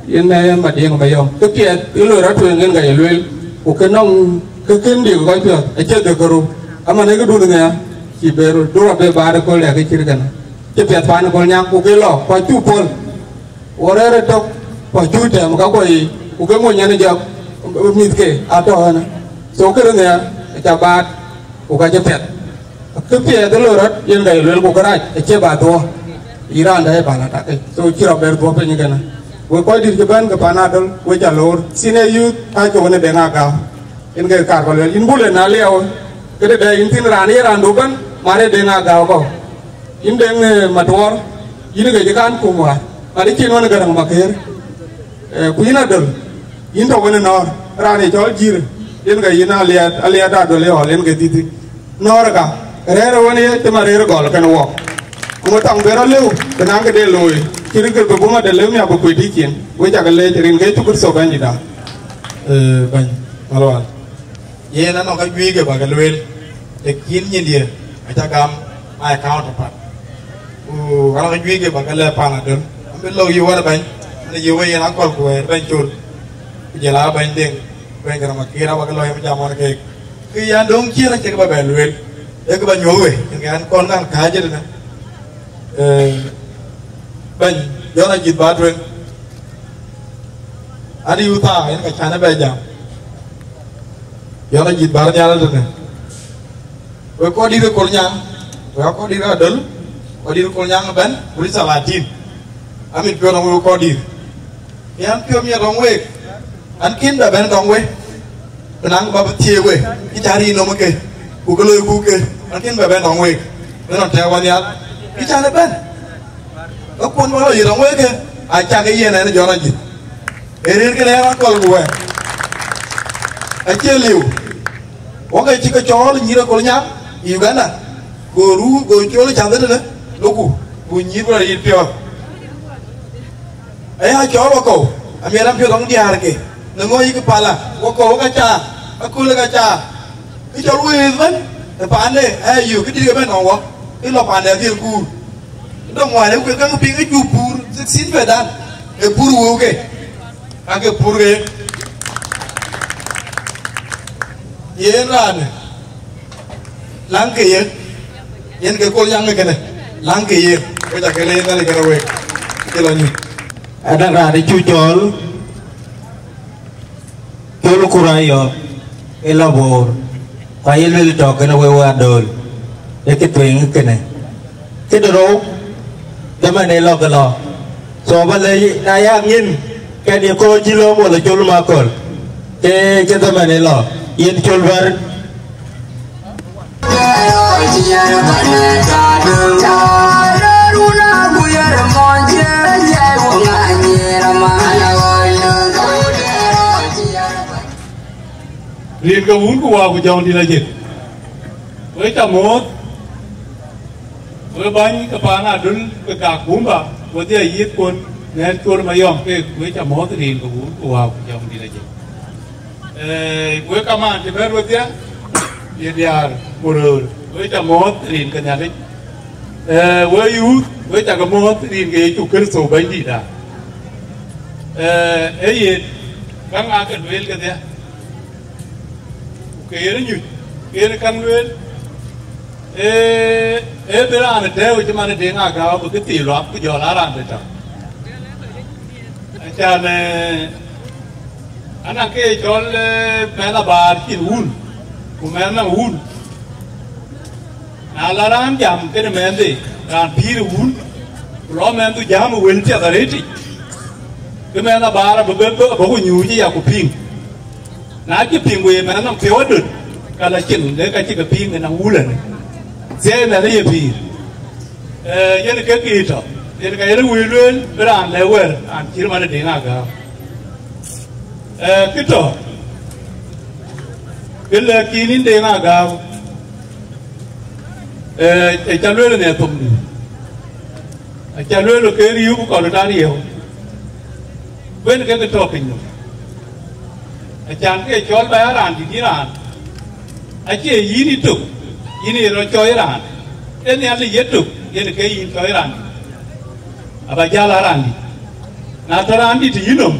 yen, yen ë Madiŋ Mayɔm. Kë piɛth, yï loi rɔt tueŋ yen ka ye lueel. Ku kë nɔŋ, kë kën dik kɔc piɔ̈ɔ̈th. Acie dhëk kërou. Aman ë këdun ŋɛ̈ɛ̈. Cï bɛ̈ɛ̈r röt. Dun rɔt bï baar ë kööl dɛ̈k kë cït kënë. Cï piɛth paan ë Kolnyaŋ ku ke lɔ, ku acuk puɔ̈l. Wo rɛ̈ɛ̈r ëtök, ku acuk tɛ̈m ka kuɔ yiic, ku ke mony ɛn ë jɔk, mïthke atɔ̈ ɛn. So këde nhiaar, aca baat, ku ka cï piɛth. Kë piɛth ë loi rɔt, yen ka ye lueel ku kërac, acie ba dhuɔ̈k. Yï raan dɛ̈ ë bä la tak. So cï rɔt bɛ̈ɛ̈r dhuɔ̈k piny kënë. Wek kɔc dït cï bɛ̈n ke Panadol, wek ca loor. Senior youth, ka ke wën ë Deŋ Agäu. Yen ke kaar ba lueel, yïn bul ë na liɛɛu, këde dɛ̈ yïn thïn raan ye raandu ëbɛ̈n, mar ë Deŋ Agäu kɔ̈u. Yïn Deŋ, eh, Matuɔɔr, yïn ke cï kan kum wäär, mat ë cin wën ë Gäräŋ Makëër. Eh, ku yïn Adöl, yïn tɔ̈ wën ë Nɔɔr, raan ye cɔl Jïïr, yen ke yïn Aliɛɛt, Aliɛɛt Adöl ë ɣɔl, yen ke dhïthï. Nɔɔr ë ka, rɛ̈ɛ̈r ë wën ye cï ma rëër ë gɔl kënë wɔk. Ku ŋö thaŋ bï rɔt lëu, bï naŋ këde looi, cï rït kë bï bum Adöl lëu nhial bï kuc tïc cin, wek cak leec, rin ke Yecu Kërtho Bɛ̈nydïïtda. Eh, bɛ̈ny, malual. Yen anɔŋ ka juëc ke ba ke lueel, të kïn nyindï, aca gam my counterpart. Ku anɔŋ ka juëc ke ba ke lɛ̈k Panadol. An bï lɔ yï wär bɛ̈ny, an yï wë yen akɔl ku wɛɛr bɛ̈ny col. Ku jël a bɛ̈ny Deŋ, bɛ̈ny Gäräŋ Makëër aba ke lɔ yem jam ɣɔn keek. Kë yan döŋ ciëën acie kë ba bɛ lueel. Ee kë ba nyuɔ̈th we, yen ke an kɔn kan kääc ëtënë. Eh, bɛ̈ny, Jɔn Ajïth ba tueŋ. An yï thaa, yen ka cän ë bɛ jam. Jɔn Ajïth bär nhial ëtënë. Wek kɔc dït ë Kolnyaŋ, wek aa kɔc dït ë Adöl, kɔc dït ë Kolnyaŋ ëbɛ̈n, ku rït thalatin. Amit piɔ̈u nɔm wek kɔc dït. Ke an piɔ̈u miɛt rɔŋ week, an kën bɛ bɛ̈n tɔŋ we. Bï naŋ ba bï thiëëk we, kë cä rin nɔm ke, ku ke loi ku ke, an kën bɛ bɛ̈n tɔŋ week. Bï nɔn tɛ̈ɛ̈u wä nhial, kë cän ëbɛ̈n. Ë kuɔn bä lɔ yï rɔŋ wek ke, acak ë yen ɛn Jɔn Ajïth. Ee rin kënë ɛn akɔl ku wɛɛr. Acie liu. Wok ë cï ke cɔɔl nyïïr ë Kolnyaŋ ë Uganda. Go ruu, go col ë cath ëtënë, loku, ku nyïïr bï rɔt yït piɔ̈ɔ̈th. Aya cɔɔl wakɔ̈u, amiɛt an piɔ̈ɔ̈th ɣɔn diäär ke, në ŋö yïk pala, wakɔ̈u ka caa, aköl ka caa. Kë cɔl wëëth ëbɛ̈n, ë paande, aya yök, kë dït ke bɛ̈n nɔm wɔ, kë lɔ paande adhil kuur. Dɔm wään ë kuël käŋ piŋ ë cuk puur, sixteen Fedhan, ë pur wëu ke, ka ke pur ke. Yen raanë, läŋ ke ye, yen ke Kolnyaŋ ë kënë, läŋ ke ye, wek ca ke le yen Nhialic kënë week, ke lɔ nyuc. Adaŋ raan ë cuk cɔɔl, Col Kur Ayɔ̈ɔ̈k ë lɔ Boor, ku aye lueel tɔ̈ kënë wek wä Adöl, ë kë tueŋ kënë. Këde rou, dhamën ë lɔ ke lɔ. So, ba lɛc, na yak nyin, kɛn ye kɔc cï lɔ wala Col Makɔl, ke, ke dhamën ë lɔ, yen Col bär. Rin ke wun ku waa ku jɔŋdït ajëk. Wek ca mɔ̈ɔ̈th, wek bäny ke paan Adöl ke Kakuma, wedhie ayïthkuɔn, ŋɛ̈ɛ̈t Col Mayɔm keek, wek ca mɔ̈ɔ̈th rin ke wun ku waa ku jɔŋdït ajëk. Eh, wek kamaan cï bɛ̈n wedhie, ye diäär ku röör, wek ca mɔ̈ɔ̈th rin ke Nhialic. Eh, wek yuuth, wek ca ke mɔ̈ɔ̈th rin ke Yecu Kërtho Bɛ̈nydïïtda. Eh, ee yen, käŋ aa ke lueel kedhie, ku ke yen nyuc, ke yen käŋ lueel, ee, ee bï raan ë tɛ̈ɛ̈u cï man ë Deŋ Agäu bï kë thii luaak ku jɔl aa raan bï tɔ̈. Acan, eh, anɔŋ ke cɔl, eh, mɛnh abaar cïn wun, ku mɛnh nɔŋ wun. Na la raan jam kenë mɛnhde, raan pïïr ë wun, ku lɔ mɛnhdu jam ë wël piɛth arëëtic, ke mɛnh abaar abï bɛ, bɛ, bɛ ku nyuuc ë ya ku piŋ. Na cï piŋ wëë mɛnh nɔm piɔ̈u adöt, ka la cin, le ka cï ke piŋ ënɔŋ wulënë. Thiɛɛi mɛnh ë ye pïïr. Eh, yen ke kï tɔ̈, yen ka yen wëi lueel, bï raan lɛ̈k wɛ̈ɛ̈r, raan cït man ë Deŋ Agäu. Eh, kë tɔ̈, kë lɛ̈k yïn yïn Deŋ Agäu, eh, ë ca lueel në thok dï. Aca lueel ke riëëu ku kɔn röt aa riëëu, kuën ke ke tɔ̈ piny nɔm. Acan ke cɔl ba ya raan dït yïn raan, acie yïn ë tök, yïn ë rɔt cɔɔi raan, ee Nhialic ye tök, yen ke yïn cɔɔi raan dït, aba jäl aa raan dït. Na tɔ̈ raan dït yï nɔm,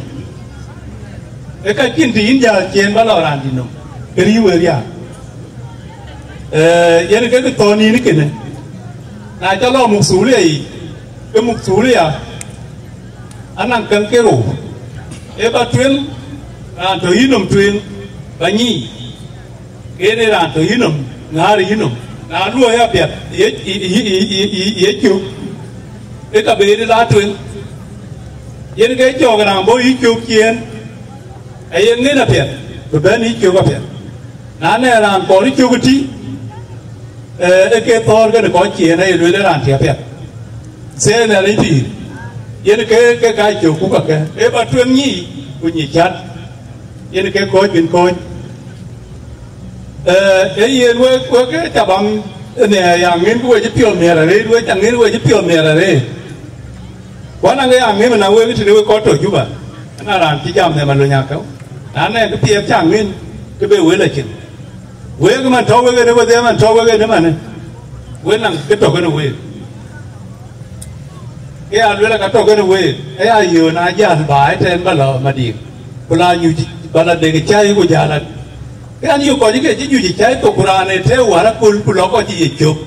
ee ka cïn të yïn jäl ciëën ba lɔ raan dït nɔm, ke riëëu ë riääk. Ee, yen ke ke thɔ̈n yïn kënë. Na ca lɔ mukthul ë yic, ke mukthul ya, anaŋ käŋ ke rou, ee ba tueŋ, raan tɔ̈ yï nɔm tueŋ, ba nyiic, ke yen ee raan tɔ̈ yï nɔm, ŋäär yï nɔm. Na luɔi apiɛth ye, ye, ye, ye, ye, ye cök, ke ka bɛ yen la tueŋ. Yen ke cɔɔk raan bɔ̈ yï cök ciëën, aye ŋen apiɛth, bï bɛ̈n yï cök apiɛth. Na nɛ raan kɔɔr yï cök ëtï, ee, ee ke thɔ̈ɔ̈r kenë kɔc ciëën, aye lueel raan tï apiɛth. Thëëi Nhialic pïïr, yen ke, ke ka cök ku kakë, ee ba tueŋ nyiic, ku nyic cät, yen ke kɔ̈ɔ̈c bïn kɔ̈ɔ̈c. Ee, ee yen wek, wek ke cabam, ne ya ŋen ku we cï piɔ̈ɔ̈th miɛt arëët, we ca ŋen we cï piɔ̈ɔ̈th miɛt arëët. Ku anaŋ ke ya ŋem na wek tëde wek kɔc tɔ̈ Juba, ëna raan cï jam nhɛm alony akeu. Na nɛ kë piɛth ca ŋen, ke be wël acin. Wek man tɔ̈ wek ënë wedhie man tɔ̈ wek ënë manë, wek naŋ kë tɔ̈ kënë week. Ke ya luel aka tɔ̈ kënë week, aya yöön a jäl ba ëtɛ̈ɛ̈n ba lɔ Madiŋ, ku la nyuc ba la dek cäi ku jäl. Ke an, yök kɔc ke cï nyuc cäi thok, ku raan ë tëë wär aköl, ku lɔ kɔc ye cök.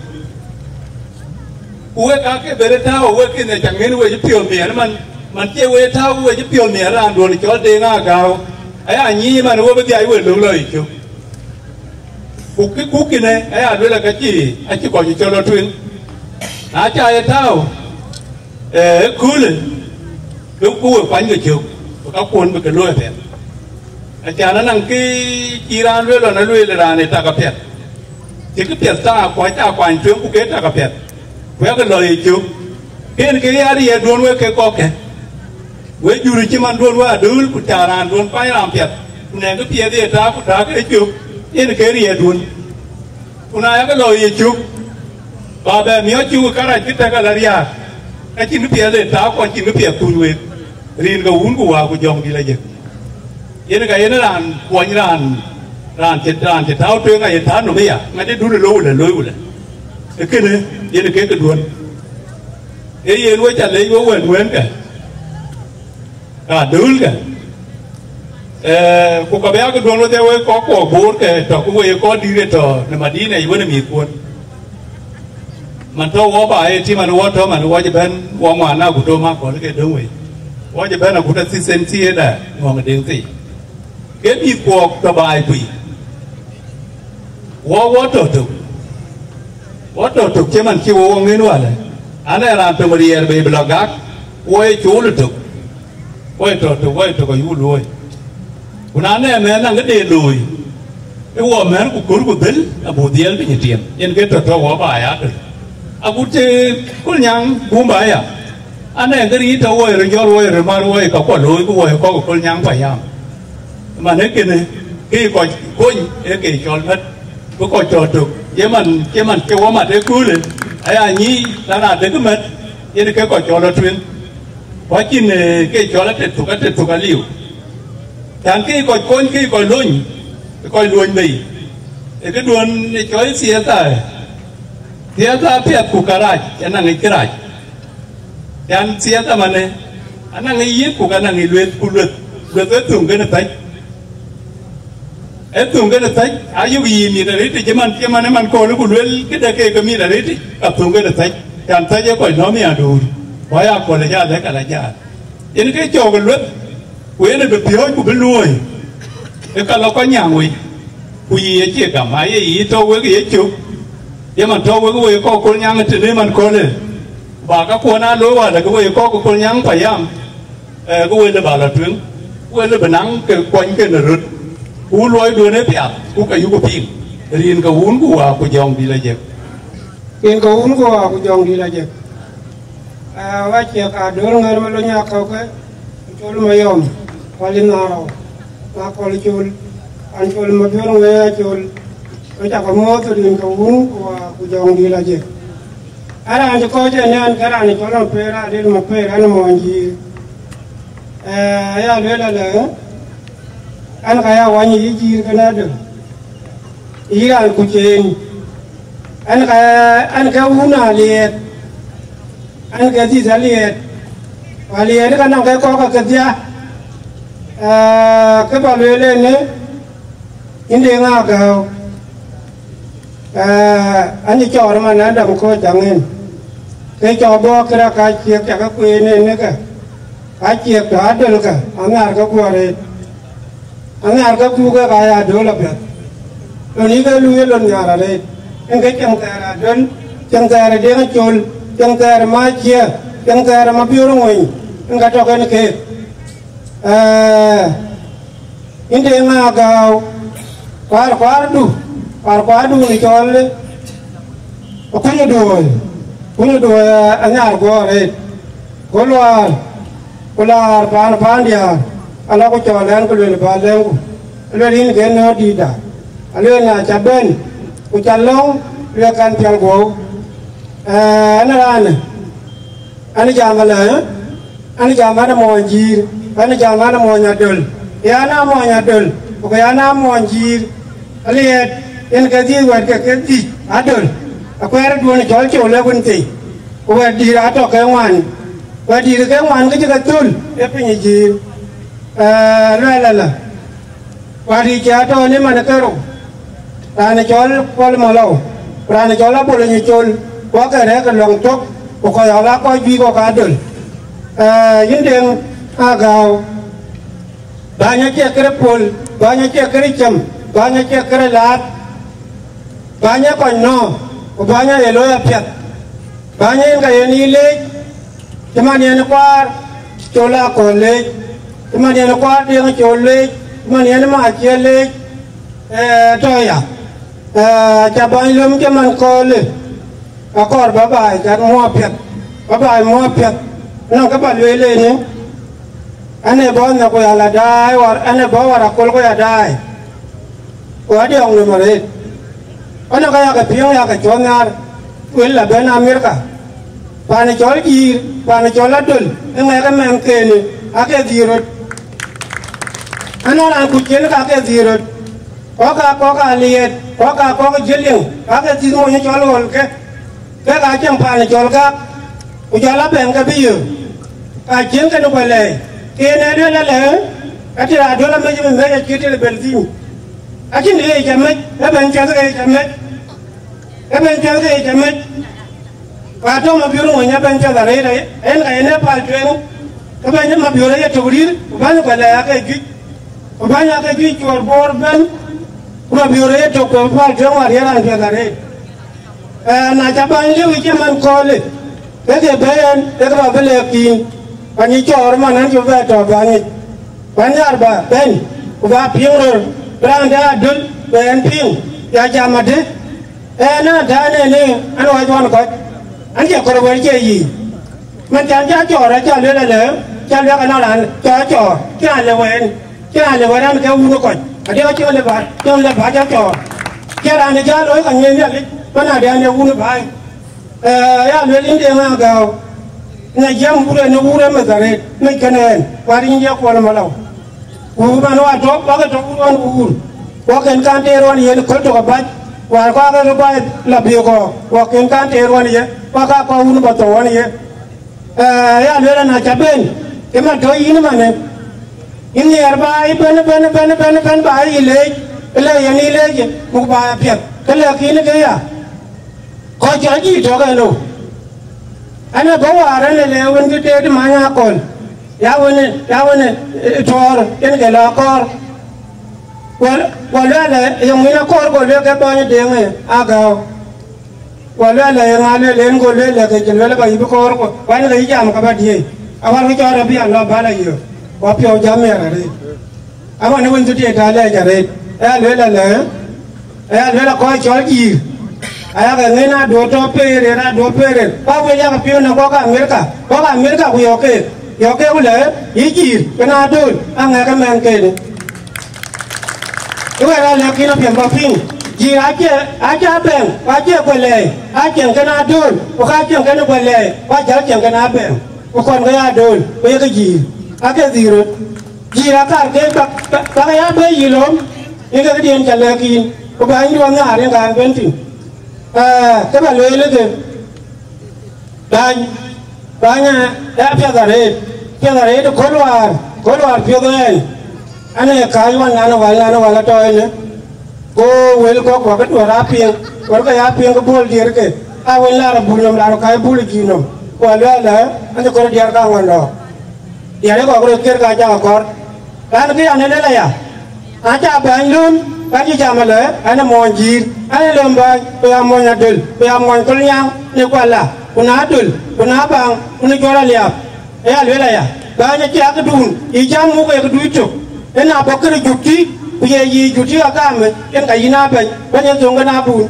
Ku wek ka ke bere tääu wek kën ë ca ŋen we cï piɔ̈ɔ̈th miɛt man, man cie we tääu we cï piɔ̈ɔ̈th miɛt raan duɔ̈n cɔl Deŋ Agäu, aya nyiic man, we bï dhiac we lök lɔ yï cök. Ku kë kuk kënë aya luel aka cï, acï kɔc cɔl lɔ tueŋ. Na ca ye tääu, ee, ëköölë, ke ku we kuany ke cök, ku ka kuɔn bï ke looi apiɛth. Acan anaŋ kë cï raan lueel lɔn alueel raan ë tak apiɛth. Cï kë piɛth tak akuac, akuany tueŋ ku ke tak apiɛth. Ku yak lɔ ye cök. Ken ke ya riɛɛrduön wek ke kɔ̈kkë. We jur cï manduön we adööl ku ca raanduön kuany raan piɛth. Ku nɛŋ kë piɛth ye tak ku tak ke cök. Yen ke riɛɛrduön. Ku na yak lɔ ye cök, ba bɛ miɔɔc cuk ë kärac kë tɛ̈k ala riääk, ka cïn kë piɛth le tääu, ku acïn kë piɛth kuny week, rin ke Wun ku Wä ku Jɔŋdït Lajik. Yen ka yen raan kuɔny raan, raan cï, raan cï tääu tueŋ aye tääu nɔm aya, ŋadï dun ë loi wulë, loi wulë. Ee kënë yen ke këduön. Ee yen we ca lec we wën wënkë. Ka döölkë, ee, ku ka bï yak duɔ̈n wedhie wek kɔc kuɔ Boor ke tɔ̈ ku wek kɔc dït ë tɔ̈ në Madina yic wën ë mïthkuɔn. Man tɔ̈ wɔ ba ë tï man wɔ tɔ̈ man wɔ cï bɛ̈n wɔ ŋuan na ku tɔ̈ ma kɔl ke döŋ wei. Wɔ cï bɛ̈n agut athic cent thiëëda ŋɔ̈ŋ ë deŋ thii. Ke mïthkuɔk tɔ̈ baai kuc. Wɔ, wɔ tɔ̈ tök, wɔ tɔ̈ tök cï man cï wɔ wɔ ŋën walë, an, ee raan töŋ riɛɛr bei bï lɔ gak, wɔ ye cool ë tök, wɔ ye tɔ̈ tök, wɔ ye tök ayuku luööi. Ku na nɛ mɛɛn naŋ këde looi, ë wɔ mɛ̈n ku kör ku dhël, abuk dhiɛl piny ë tiɛm, yen ke tɔ̈ tɔ̈ wɔ ba ya tök. Agut cï Kolnyaŋ bum ba ya, an, ee kë riit tɔ̈ wɔ ye röt jɔl, wɔ ye röt mar, wɔ ye ka kuɔ looi, ku wɔ ye kɔ̈k ë Kolnyaŋ pa yam. Man ee kënë, ke kɔc kony ee ke cɔl mät, bï kɔc tɔ̈ tök, ye man, ye man ke wɔ mat ëköölë, aya nyiic, na na dek mät, yen ke kɔc cɔl lɔ tueŋ. Ku acïn, ee, ke cɔl atet thök, atet thök aliu. Can ke kɔc kony, ke kɔc lony, ke kɔc luöny bei. Ee këduön ë cɔl thiatha, thiatha apiɛth ku kärac, anaŋ ŋic kërac. Yan thiëëth ëmënë, anaŋ ë yiëk ku ka naŋ ë lueth, ku lueth, lueth ë thöŋ kën ë thäc. Ë thöŋ kën ë thäc, ayök yï mït arëët, cï man, cï man ë man köölë ku luel këde ke ke mït arëët, ka thöŋ kën ë thäc. Yan thäc ë kɔc nɔm ya aduur, ku aya köölë ca dhɛ̈k ala jaath. Yen ke cɔɔk ë lueth, ku yen ë bï piɔ̈ɔ̈c ku bï luööi, ë ka lɔ kɔc nyaŋ wei, ku yï acie gam, aye yï tɔ̈u wek ë yecök, ye man tɔ̈u wek ë wei kɔk Kolnyaŋ ë tënë man köölë, ba ka kuɔn aa looi wälë ke wei kɔk Kolnyaŋ payam, ee, ke wël ë ba lɔ tueŋ, wël ë bï naŋ ke kuɔny kën ë röt, ku luɔiduön ë piath, ku ke yuku piŋ, rin ke Wun ku Wä ku Jɔŋdït Lajik. Rin ke Wun ku Wä ku Jɔŋdït Lajik. Aa, wä ciɛk Adöl Ŋɛ̈r Malony Akɔ̈kë, Col Mayɔm, Kual Inarou, Makɔl Col, an Col Mabiör Ŋuɛ̈ɛ̈ Acol, wek cakë muɔ̈ɔ̈th rin ke Wun ku Wä ku Jɔŋdït Lajik. Araan cï kɔc ënɛn ke raan cɔl Mapeer, Adel Mapeer, an Muɔnyjïïr. Eh, ya lueel alë, an ka ya wany yï Jïïr kënë Adel, yï raan kuc en. An ka, an ke wun Aliɛɛt, an ke dhïth Aliɛɛt. Aliɛɛt ka nɔŋ ke kɔ̈k kedhia, eh, ke ba lueel ënë, yïn de ŋa gääu? Eh, an cï cɔɔr man Adam Koc aŋen. Ke cɔɔr bɔ̈ kërë ka ciëk cakë kueen en ëkë. Ka ciëk tɔ Adel kë, anhiar ke guɔ arëët. Anhiar ke guuk ë ka ya döl apiɛth. Lon yï ke luui ë lon nhiar arëët. En ke cieŋ thɛɛr Adel, cieŋ thɛɛr Deŋ Col, cieŋ thɛɛr Macië, cieŋ thɛɛr Mabiöör Ŋueny, en ka tɔ kën keek. Eh, yïn de ŋa gääu? Kuaar kuaardu, kuaar kuaardu në cɔl Akuny Duööi, Akuny Duööi anhiar guɔ arëët. Go luaar, ku laar paan paan diäär, ala ku cɔl ɛn ku lueel ba lɛ̈ŋku. Lueel yïn ke nɔ̈ɔ̈r dïïtda. Alueel na ca bɛ̈n, ku ca lɔ̈ŋ, lueel kan piɛl guɔ̈u. Eh, ɛn raanë, an jam alë, an jam an Muɔnyjïïr, an jam an Muɔny Adöl. Yan a Muɔny Adöl, ku ke yan a Muɔnyjïïr. Aliɛɛt, yen ke dhïc wɛ̈t ke ke dhïc Adöl. Akuɛɛr duön cɔl Col ë wën thii, ku wɛ̈t dïïr atɔ ke ŋuan. Wɛ̈t dïïr ke ŋuan ke cï ke thöl ë piny ë Jïïr. Eh, luɛɛl alë. Ku Adït cï atɔ në man kerou, raan cɔl Kuɔl Malou, ku raan cɔl Abol Nyicol, ku ake rɛ̈ɛ̈k ë luaŋ tök, ku kɔc ɣɔ̈k aa kɔc juëc kɔ̈k aa döl. Eh, yïn Deŋ Agäu, bäny acie kërë pol, bäny acie kërë cam, bäny acie kërë laat, bäny ee kɔc nɔ̈ɔ̈k, ku bäny aye looi apiɛth. Bäny en ka yen yï leec, cï man yen kuaar Col Akɔ̈l leec, cï man yen kuaar Deŋ Col leec, cï man yen Macië leec, eh, tɔ ya. Eh, ca bäny löm cï man köölë, akɔɔr bä baai cat muɔɔr piɛth, bä baai muɔɔr piɛth. Nɔŋ kë bä lueel ënë, ɛn ee bɔ̈ nhiäk ku ya la daai, war, ɛn ee bɔ̈ war aköl ku ya daai. Ku adiɔŋ nɔm arëët. Ɣɔn ë ka yakë piŋ yakë cuɔth nhiaar, wël la bɛ̈n Amerika. Paan cɔl Jiir, paan cɔl Adöl, ë ŋɛk ë mɛnhkenë, aake dhil röt. Anɔŋ raan kuc ciëën ka ke dhil röt. Kɔ̈k aa kɔ̈k Aliɛɛt, kɔ̈k aa kɔ̈k Jiëliŋ, ka ke dhil mony cɔl Ɣɔlkë. Kek aa cieŋ paan cɔl Gak, ku jɔl a bɛ̈n ke bï yök. Ka cieŋ kënë ku lɛɛi, ke yen ee lueel alë, ka tëde Adöl amec ë mec acït tëde Belthim. Acïn të ye ca mec, ë bɛ̈n piɛth ke ye ca mec, ë bɛ̈n piɛth ke ye ca mec. Ku atɔ̈ Mabiöör Ŋueny ë bɛ̈n piɛth arëët, en ka yen ee päl tueŋ, ke bɛ̈ny Mabiöör aye tök rïïr, ku bäny ku lɛɛi aake juëc, ku bäny aake juëc cuɔɔr Bor bɛ̈n, ku Mabiöör aye tök, ku päl tueŋ wäär ye raan piɛth arëët. Eh, na ca bäny liu cï man köölë, ke ke bɛ̈n, ke ke bä bï lɛ̈k thïn, ku nyi cɔɔr man an cï bɛ tɔ bäny yic. Ku an nhiaar bä bɛ̈n, ku bä piŋ röör, bï raan de Adöl bɛ ɛn piŋ, ya jam adï? Eh, na tɛ̈ɛ̈n en ë an ɣɔc ɣɔn kɔc, an cie kɔ̈r wɛ̈t cie yiic. Man can ca cɔɔr, aca lueel alë, ca luɛk anɔŋ raan cɔɔr cɔɔr, cï raan le wɛ̈ɛ̈n, cï raan le wɛ̈ɛ̈n an ke wun ë kɔc, adï ka cï le bä, cï le bä ca cɔɔr. Cï raan ë ca looi ka ŋiɛc Nhialic, man adï an ee wun ë bäi. Eh, ya lueel yïn Deŋ Agäu, na jiɛɛm wur en ë wur ë meth arëët, mec kënë ɛn, wäär yïn ye Kuɔl Malou. Ku man wa tɔ̈, wa ke tɔ̈ wur ɣɔn wur, wa ken kan teer ɣɔn yen köl tök abac, wäär kɔc ke ke baai la biök kɔ̈k, wa ken kan teer ɣɔn ye, wa ka kɔc wun bä thou ɣɔn ye. Eh, ya lueel na ca ben, ke man tɔ̈ yïn manë, yïn nhiɛɛr baai bɛ̈n, bɛ̈n, bɛ̈n, bɛ̈n, bɛ̈n baai yï leec, ëlë yen yï leec, muk baai apiɛth, ke lɛ̈k yïn ke ya. Kɔc cɔl Jiir tɔ̈ ke lou. Ɛn ë bɔ̈ wäär ɛn ë le wën cï teet Many Akɔ̈l, ya wën ë, ya wën ë, ë, tɔɔr, yen ke lɔ akɔɔr. Ku, ku luɛɛl ë, ye ŋuïn akɔɔr, ku lueel ke bäny Deŋ ë Agäu. Ku luɛɛl ë, ye ŋa lueel en, ku lueel ë, ke cï lueel ë bä yï bï kɔɔr, ku, ku ɛn ke yï jam ka bä diëëc. Awär ke cɔɔr abï a lɔ bä la yök, ku apiɔ̈u jam miɛt arëët. Aman ë wën cï tiët alɛɛc arëët, ë alueel alë, ë alueel akɔc cɔl Jiir, ayakë ŋën aduɔ̈ɔ̈r tɔ peer en, aduɔ̈ɔ̈r peer en, ku aguel yakë piɔ̈u në kɔ̈k Amerika, kɔ̈k Amerika ku yɔ̈ɔ̈k keek, yɔ̈ɔ̈k keek ku lë, yï Jiir, kën Adöl, aŋɛk ë mɛnhkenë. Ë wɛ̈t alɛ̈k yïn apiɛth bä piŋ, Jïïr acie, acie abɛ̈ŋ, ku acie guɔ lɛɛi, aa cieŋ kën Adöl, ku ka cieŋ kën guɔ lɛɛi, ku acäl cieŋ kën abɛ̈ŋ, ku kɔn ke ya Adöl, ku yeke jïïr, ake dhïïr röt. Jïïr akaar ke bak, bak, bak ya bɛ̈ɛ̈i yï lööm, yen ke këdiën ca lɛ̈k yïn, ku bäny duɔ̈n nhiaar yen ka ɣɛn ben tïŋ. Ee, ke bä lueel ëke, bäny, bäny, ee, apiɛth arëët, apiɛth arëët ë kööl wäär, kööl wäär piɔ̈th ɛn, an, ee kääc wan nɛn wäl, nɛn wäl atɔ̈ ënë, go wël kɔ̈k bä ke duɔ̈r aa piŋ, wär ke ya piŋ ke bol diëërke, aa wël lar abul nɔm, lar kääc bul ë jïïr nɔm, ku aluɛɛl ë, an, cï kɔ̈r diäär ka ŋuan lɔ. Diɛt ë kɔk röt thiër ka cak akɔr. Raan kë yan ë lël aya, aca bäny lööm, ka cï jam alë, ɛn ë mɔɔny jïïr, ɛn ë lööm bäny, ku ya mɔɔny Adöl, ku ya mɔɔny Kolnyaŋ në Kuala, ku na Adöl, ku na Baŋ, ku në Jɔl Aliap. Ë ya lueel aya, bäny acï akëdun, yï cäm muk ë këdui tök, ë na bɔ̈ kërë jutkï, ku ye yï jutkï akaamë, yen ka yïn aa bɛ̈ny, bɛ̈ny ë thoŋ kën abun.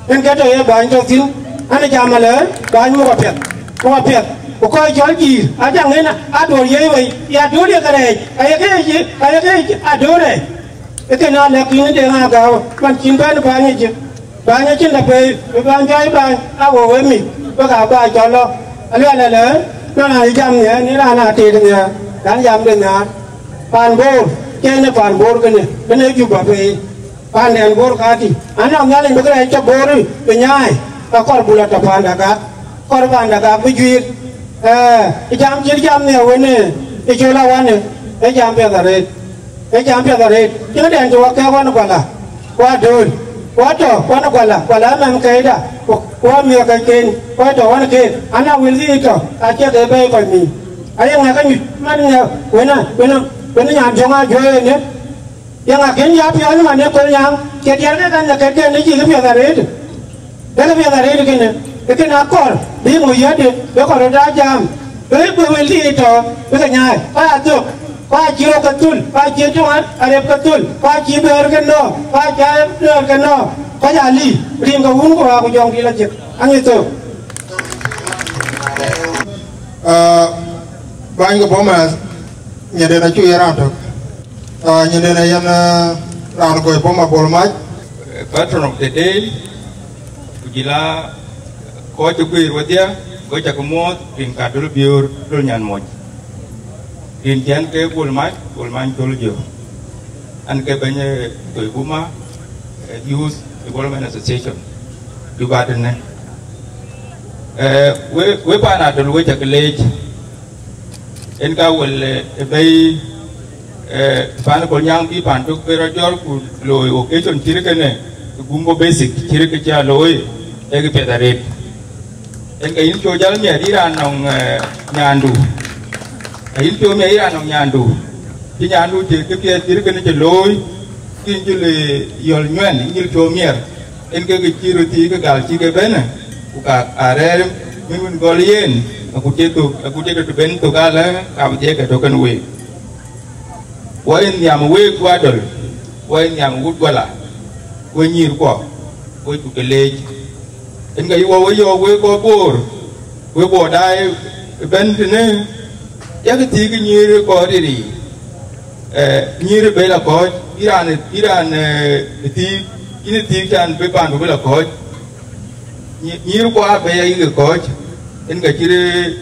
Yen ke tɔ ye bäny tɔ thïn, an, jam alë, bäny muk apiɛth, muk apiɛth. Ku kɔc cɔl jïïr, acaŋ en aduɔ̈r yiëc wei, ya duɔ̈r ye kërɛɛc, aye ke yic, aye ke yic aduɔ̈r ë. Ee kën aa lɛ̈k yïn de ŋa gääu, man cïn bɛ̈n bäny yic. Bäny acïn lɔ bei, bï bäny jɔɔc bäny, a wo wek mïth, wek aa bä cɔl lɔ. Aluɛɛl alë, nɔn aa jam nhiɛɛr, ni raan aa teet nhiɛɛr, raan jam de nhiaar. Paan Boor, cïn ë paan Boor kënë, kënë Juba bei. Paanden Bor County, anɔŋ Nhialic bï kërɛɛc cä Bor bï nyaai, ka kɔr bï lɔ tɔ paanda gak, kɔr paanda gak bï juiir. Ee, ë jam cït jam nhiɛɛr wënë, ë col awanë, ë jam piɛth arëët, ë jam piɛth arëët. Cïn dɛn cï wɔ kɛ̈ɛ̈k ɣɔn ë Kuala, ku Adöl, ku atɔ ɣɔn ë Kuala, Kuala ë mɛnh kɛɛcda, ku, ku amiɔɔc kɛcken, ku atɔ ɣɔn keek, an, a wël dhil tɔ, acie ke bɛ̈ɛ̈i kɔc mïïm. Aye ŋɛk anyuc, man ŋɛk, wënë, wënë, wënë nyan jɔŋ a juëc ënë. Yeŋa kën ya piɔ̈ɔ̈ny man ë Kolnyaŋ, ke diɛɛrke kan lɔ kɛtken ë cïk piɛth arëët. Dɛ̈k piɛth arëët kënë, ë kën akɔr, bï ŋö yätde, bï kɔr röt aa jam, bï, bï wël dïït tɔ, bï ke nyaai, kɔc aa thök, kɔc aa cï röök ke thöl, kɔc aa cï töŋ arep ke thöl, kɔc aa cï bɛ̈ɛ̈r ke nɔ̈k, kɔc aa cï bɛ̈ɛ̈r ke nɔ̈k, kɔc aa lïï, rin ke wun ku aa ku jɔŋdït lɔ cïk, aŋic thök. Ah, bäny ke Bomas, nyanden acu ye raan tök. Ah, nyanden ayen, ah, raan kɔc Boma Bol Mac. Eh, patron of the day, ku jɔl a kɔc cï guiir wedhie, kɔc cä ke muɔɔth, rin ka Dol Biöör, Dol Nyan Moc. Rin cän ke Bol Mac, Bol Mac Dol Jö. An ke bɛ̈ny, eh, Toi Buma, eh, Youth Development Association, Juba tënë. Eh, we, we paan Adöl we cä ke leec. En ka wël, eh, ë bɛ̈i, eh, paan Kolnyaŋ bï paan tök bï rɔt jɔl ku looi occasion cït kënë, gumbo basic cït kë cä looi, ee kë piɛth arëët. En ke yïn piɔ̈u jäl miɛt yï raan nɔŋ, eh, nyandu. Ke yïn piɔ̈u miɛt yï raan nɔŋ nyandu. Cï nyandu cï kë piɛth cït kënë cï looi, cï yïn jël, eh, yɔl nyuɛɛn, yïn jël piɔ̈u miɛt. En ke kë cï röt thii ke gal cï ke bɛ̈n, ku ka arɛɛr min wën gɔl yen, aku cï thök, aku cï tɔ̈ ben thök alë, ka bï thiëëk ke tök kën week. Wɔ ye nhiam week ku Adöl, wɔ ye nhiam wut Guala, we nyïïrkuɔ, we cuk ke leec. En ke yï wɔ we yɔ̈ɔ̈k wek kɔc Boor, we Boor daai ëbɛ̈n tënë, yak thiëëk nyïïr kɔc riric, eh, nyïïr ë bɛ̈i lɔ kɔ̈ɔ̈c, yïn raan, yïn raan, eh, ë thiëëk, yïn ë thiëëk can bï paandu bï lɔ kɔ̈ɔ̈c. Nyi-, nyïïrkuɔ abɛ̈i ayï ke kɔ̈ɔ̈c, en ke cït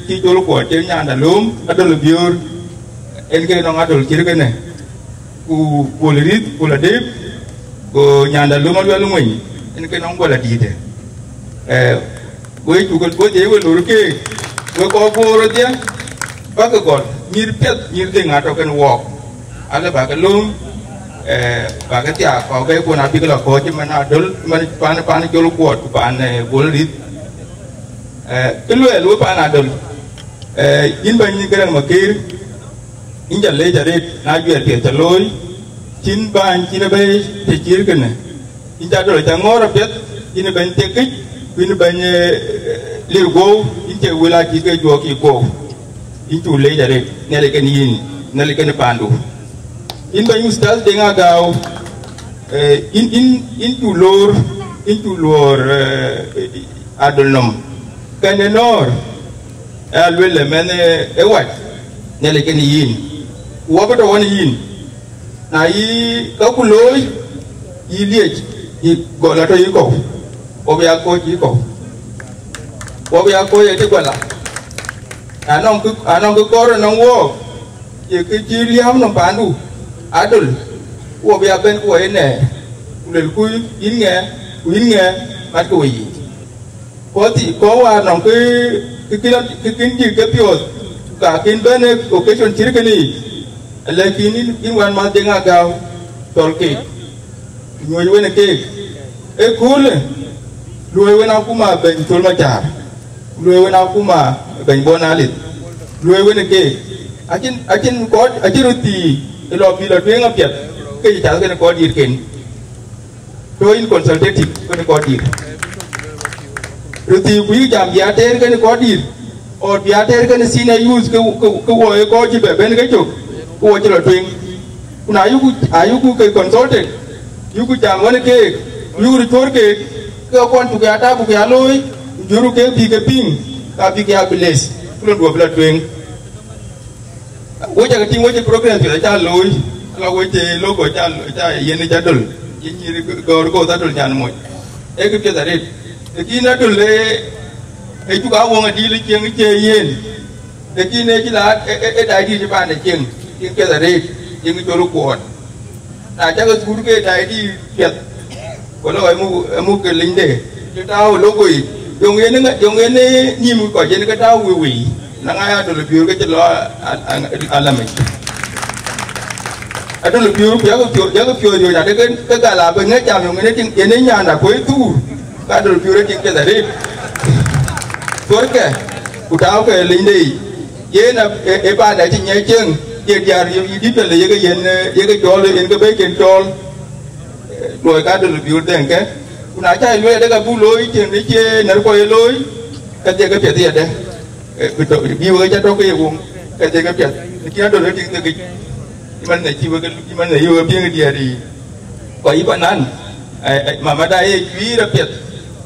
cï Jol Kuɔt cït nyanda lööm Adöl Biöör, en ke nɔŋ Adöl cït kënë, ku Bol Rïth, Bol Adep, go nyanda lööm Aluɛl Ŋueny, en ke nɔŋ Guala dïïtë. Eh, we cuk, we dhiëc we lor keek, we kɔc Boor wedhie, bäk ke gɔl, nyïïr piɛth, nyïïr dhëŋ atɔ̈ kën wɔɔk. Alë bäk ke lööm, eh, bäk ke thiaak, kɔc bɛ̈ɛ̈ikun abïk lɔ kɔ̈ɔ̈c, man Adöl, man pan, pan Jol Kuɔt, ku pan, eh, Bol Rïth. Eh, kë luɛɛl we pan Adöl, eh, yïn bɛ̈ny Garaŋ Makër, yïn ca leec arëët, na juɛɛr piɛth ca looi, cïn bäny cïn ë bɛ̈ɛ̈i të cït kënë. Yïn ca döl ca ŋɔ̈ɔ̈r apiɛth, yïn ë bɛ̈ny thiekic, ku yïn ë bɛ̈ny, eh, lir guɔ̈u, yïn cie wël acï ke juɔ̈ɔ̈k yï guɔ̈u. Yïn cuk leec arëët, Nhialic kën yïn, Nhialic kën paandu. Yïn bɛ̈ny Ustaz Deŋ Agau, eh, yïn, yïn, yïn cuk loor, yïn cuk luɔɔr, eh, Adöl nɔm. Kën ë nɔ̈ɔ̈r, ë aluel ë mɛnh ë, ë wac, Nhialic kën yïn. Ku wɔ bï tɔ ɣɔn yïn. Na yï ka ku looi, yï liec, Yï gɔl atɔ̈ yï kɔ̈u, wɔ bï ya kɔc yï kɔ̈u, wɔ bï ya kɔc ë tï guala. Anɔŋ kë, anɔŋ kë kɔɔr ënɔŋ wɔɔk, ye kë cï liääm nɔm paandu, Adöl, wɔ bï ya bɛ̈n ku wɔ ye nɛɛr, ku luelku yïn ŋɛ, ku yïn ŋɛ, matkë we yiic. Kɔc thii kɔ̈k wäär nɔŋ kë, kë kën, kë kën dït ke piɔ̈ɔ̈th, ka kën bɛ̈n ë occasion cït kënë yic, alɛ̈k yïn, yïn wänmäth Deŋ Agäu, cɔl keek, ku nyuɔ̈c wën ë keek. Ëköölë, luɔ̈i wën akuma bɛ̈ny Col Macaar, luɔ̈i wën akuma bɛ̈ny Bɔn Alith, luɔ̈i wën ë keek. Acïn, acïn kɔc, acïn röt thii ë lɔ bï lɔ tueŋ apiɛth, ke cï cath kën kɔc dïtken. Tɔ̈ yïn consultative kën kɔc dït. Röt thii ku yï jam bï ya tɛɛr kën kɔc dït, or bï ya tɛɛr kën senior youth ke, ke, ke wɔ ye kɔc cï bɛ bɛ̈n ke cök, ke wɔ cï lɔ tueŋ. Ku na yuku, ayuku ke consulted, yuku jam wën keek, yuku röt cuɔ̈r keek, ke kɔn cuk ya tak buk ya looi, ku jurku keek bï ke piŋ, ka bïk ya bless, ku lon duɔ̈p bï lɔ tueŋ. Wek cakë tïŋ wek cï program piɛth acä looi, ala wek cï logo acä, acä yen acä döl, yen nyïïr gɔ̈ɔ̈r koth adöl nyan moc. Ee kë piɛth arëët. Lakin adöl ee, ee cuk a wöŋ adïl cieŋ cie yen. Lakin ee cï la, ee, ee, ee daai dït cï paan de cieŋ, cieŋ piɛth arëët, cieŋ col kuɔɔt. Na cakë thur ke daai dït piɛth, ku lɔ emu, emu ke linyde, të tääu ë logo yic, yöŋ yen, yöŋ yen nïïm kɔc yen ke tääu wëi wëi, na ŋa ya Adöl Biöör ke cï lɔ a, a, a, alamec. Adöl Biöör ku yakë piɔ̈, yakë piɔ̈ɔ̈c yööc, na de ke, ke gal abï ŋɛc jam yöŋ yen ë tïŋ, yen ë nyanda ku ë thuur, ka Adöl Biöör ë tïŋ piɛth arëët. Thuɔ̈rkë, ku tääukë ë linyde yic. Yen a, ë, ë panda cï nyiɛc cieŋ, ye diäär yï, yï dït pɛlë yeke yen, eh, yeke cɔɔl, yen ke bɛ̈ɛ̈iken cɔɔl, eh, luɔi ka Adöl Biöör dhɛ̈ŋkë. Ku na cä lueel adë ka buk looi cieŋ de cie nɛ̈r kɔc ye looi, ka dhiëk ke piɛth yadë. Eh, bï tɔ, bï wek ca tɔ ke ye woŋ, ka dhiëk ke piɛth. Lakin Adöl ë tïŋ dhekic, cï man në cï wek, cï man në ye wek piŋ diäär yiic. Kɔc yï panan, eh, eh, mamada ye juiir apiɛth,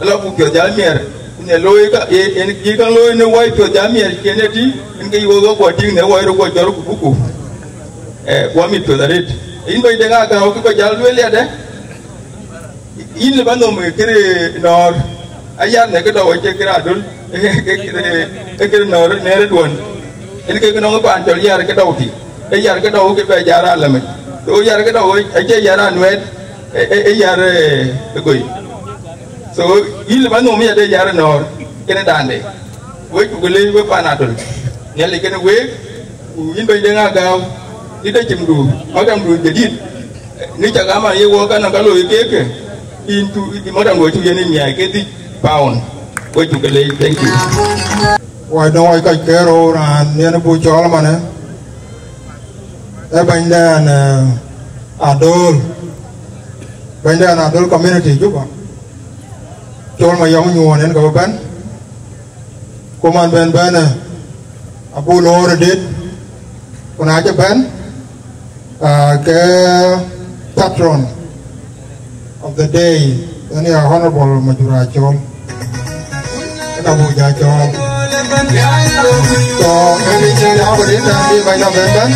ala buk piɔ̈ɔ̈th jal miɛr, ku në looi ka, ye, yen, yï käŋ looi në wai piɔ̈ɔ̈th jal miɛr, cïn ë tïŋ, yen ke yï wek guɔ tïŋ në wai rɔt guɔ jɔr ku buku. Eh, guɔ mit piɔ̈ɔ̈th arëët. Yïn bɛ̈ny Deŋ Agäu kë kɔc jal lueel yadë, yïn lë ba nhom ë kërë nɔɔr, ayar në kë dɔu acie kërë Adöl, ë kërë, ë kërë nɔɔr në rëduɔ̈n. Yen ke nɔŋ paan cɔl yar kë dɔu thïn. Ë yar kë dɔu ke bɛ jar alamec. So yar kë dɔu acie yar anuɛɛt, ë, ë, ë yar, ë, ë goi. So yïn lë ba nhom yadë yar nɔɔr, kënë daande. Wek cuk leec wek paan Adöl. Nhialic kënë week, ku yïn bɛ̈ny Deŋ Agäu, yï de cimdu, maktamdu jadid. Ni cak ama ye wɔ kan ka looi keke, yïn cu, yï maktamdu cu yen ë miai ke dhïc pound. Wek cuk leec, thank you. Wai dɔŋ wai kac ke rou raan yen bu cɔɔl manë. Ë bɛ̈nyden, eh, Adöl. Bɛ̈nyden Adöl community Juba. Cɔl ma yɔŋ nyuɔɔn yen ke bï bɛ̈n. Ku man bɛ̈n bɛ̈n, eh, abuk loor ë dit. Ku na cï bɛ̈n, ah, ke patron of the day, yen ya Honorable Majura Col. Ëka buk ja cɔɔl. So, ënë cï ya ku rin tɛ̈n bï bɛ̈ny nɔm bɛ̈n bɛ̈n.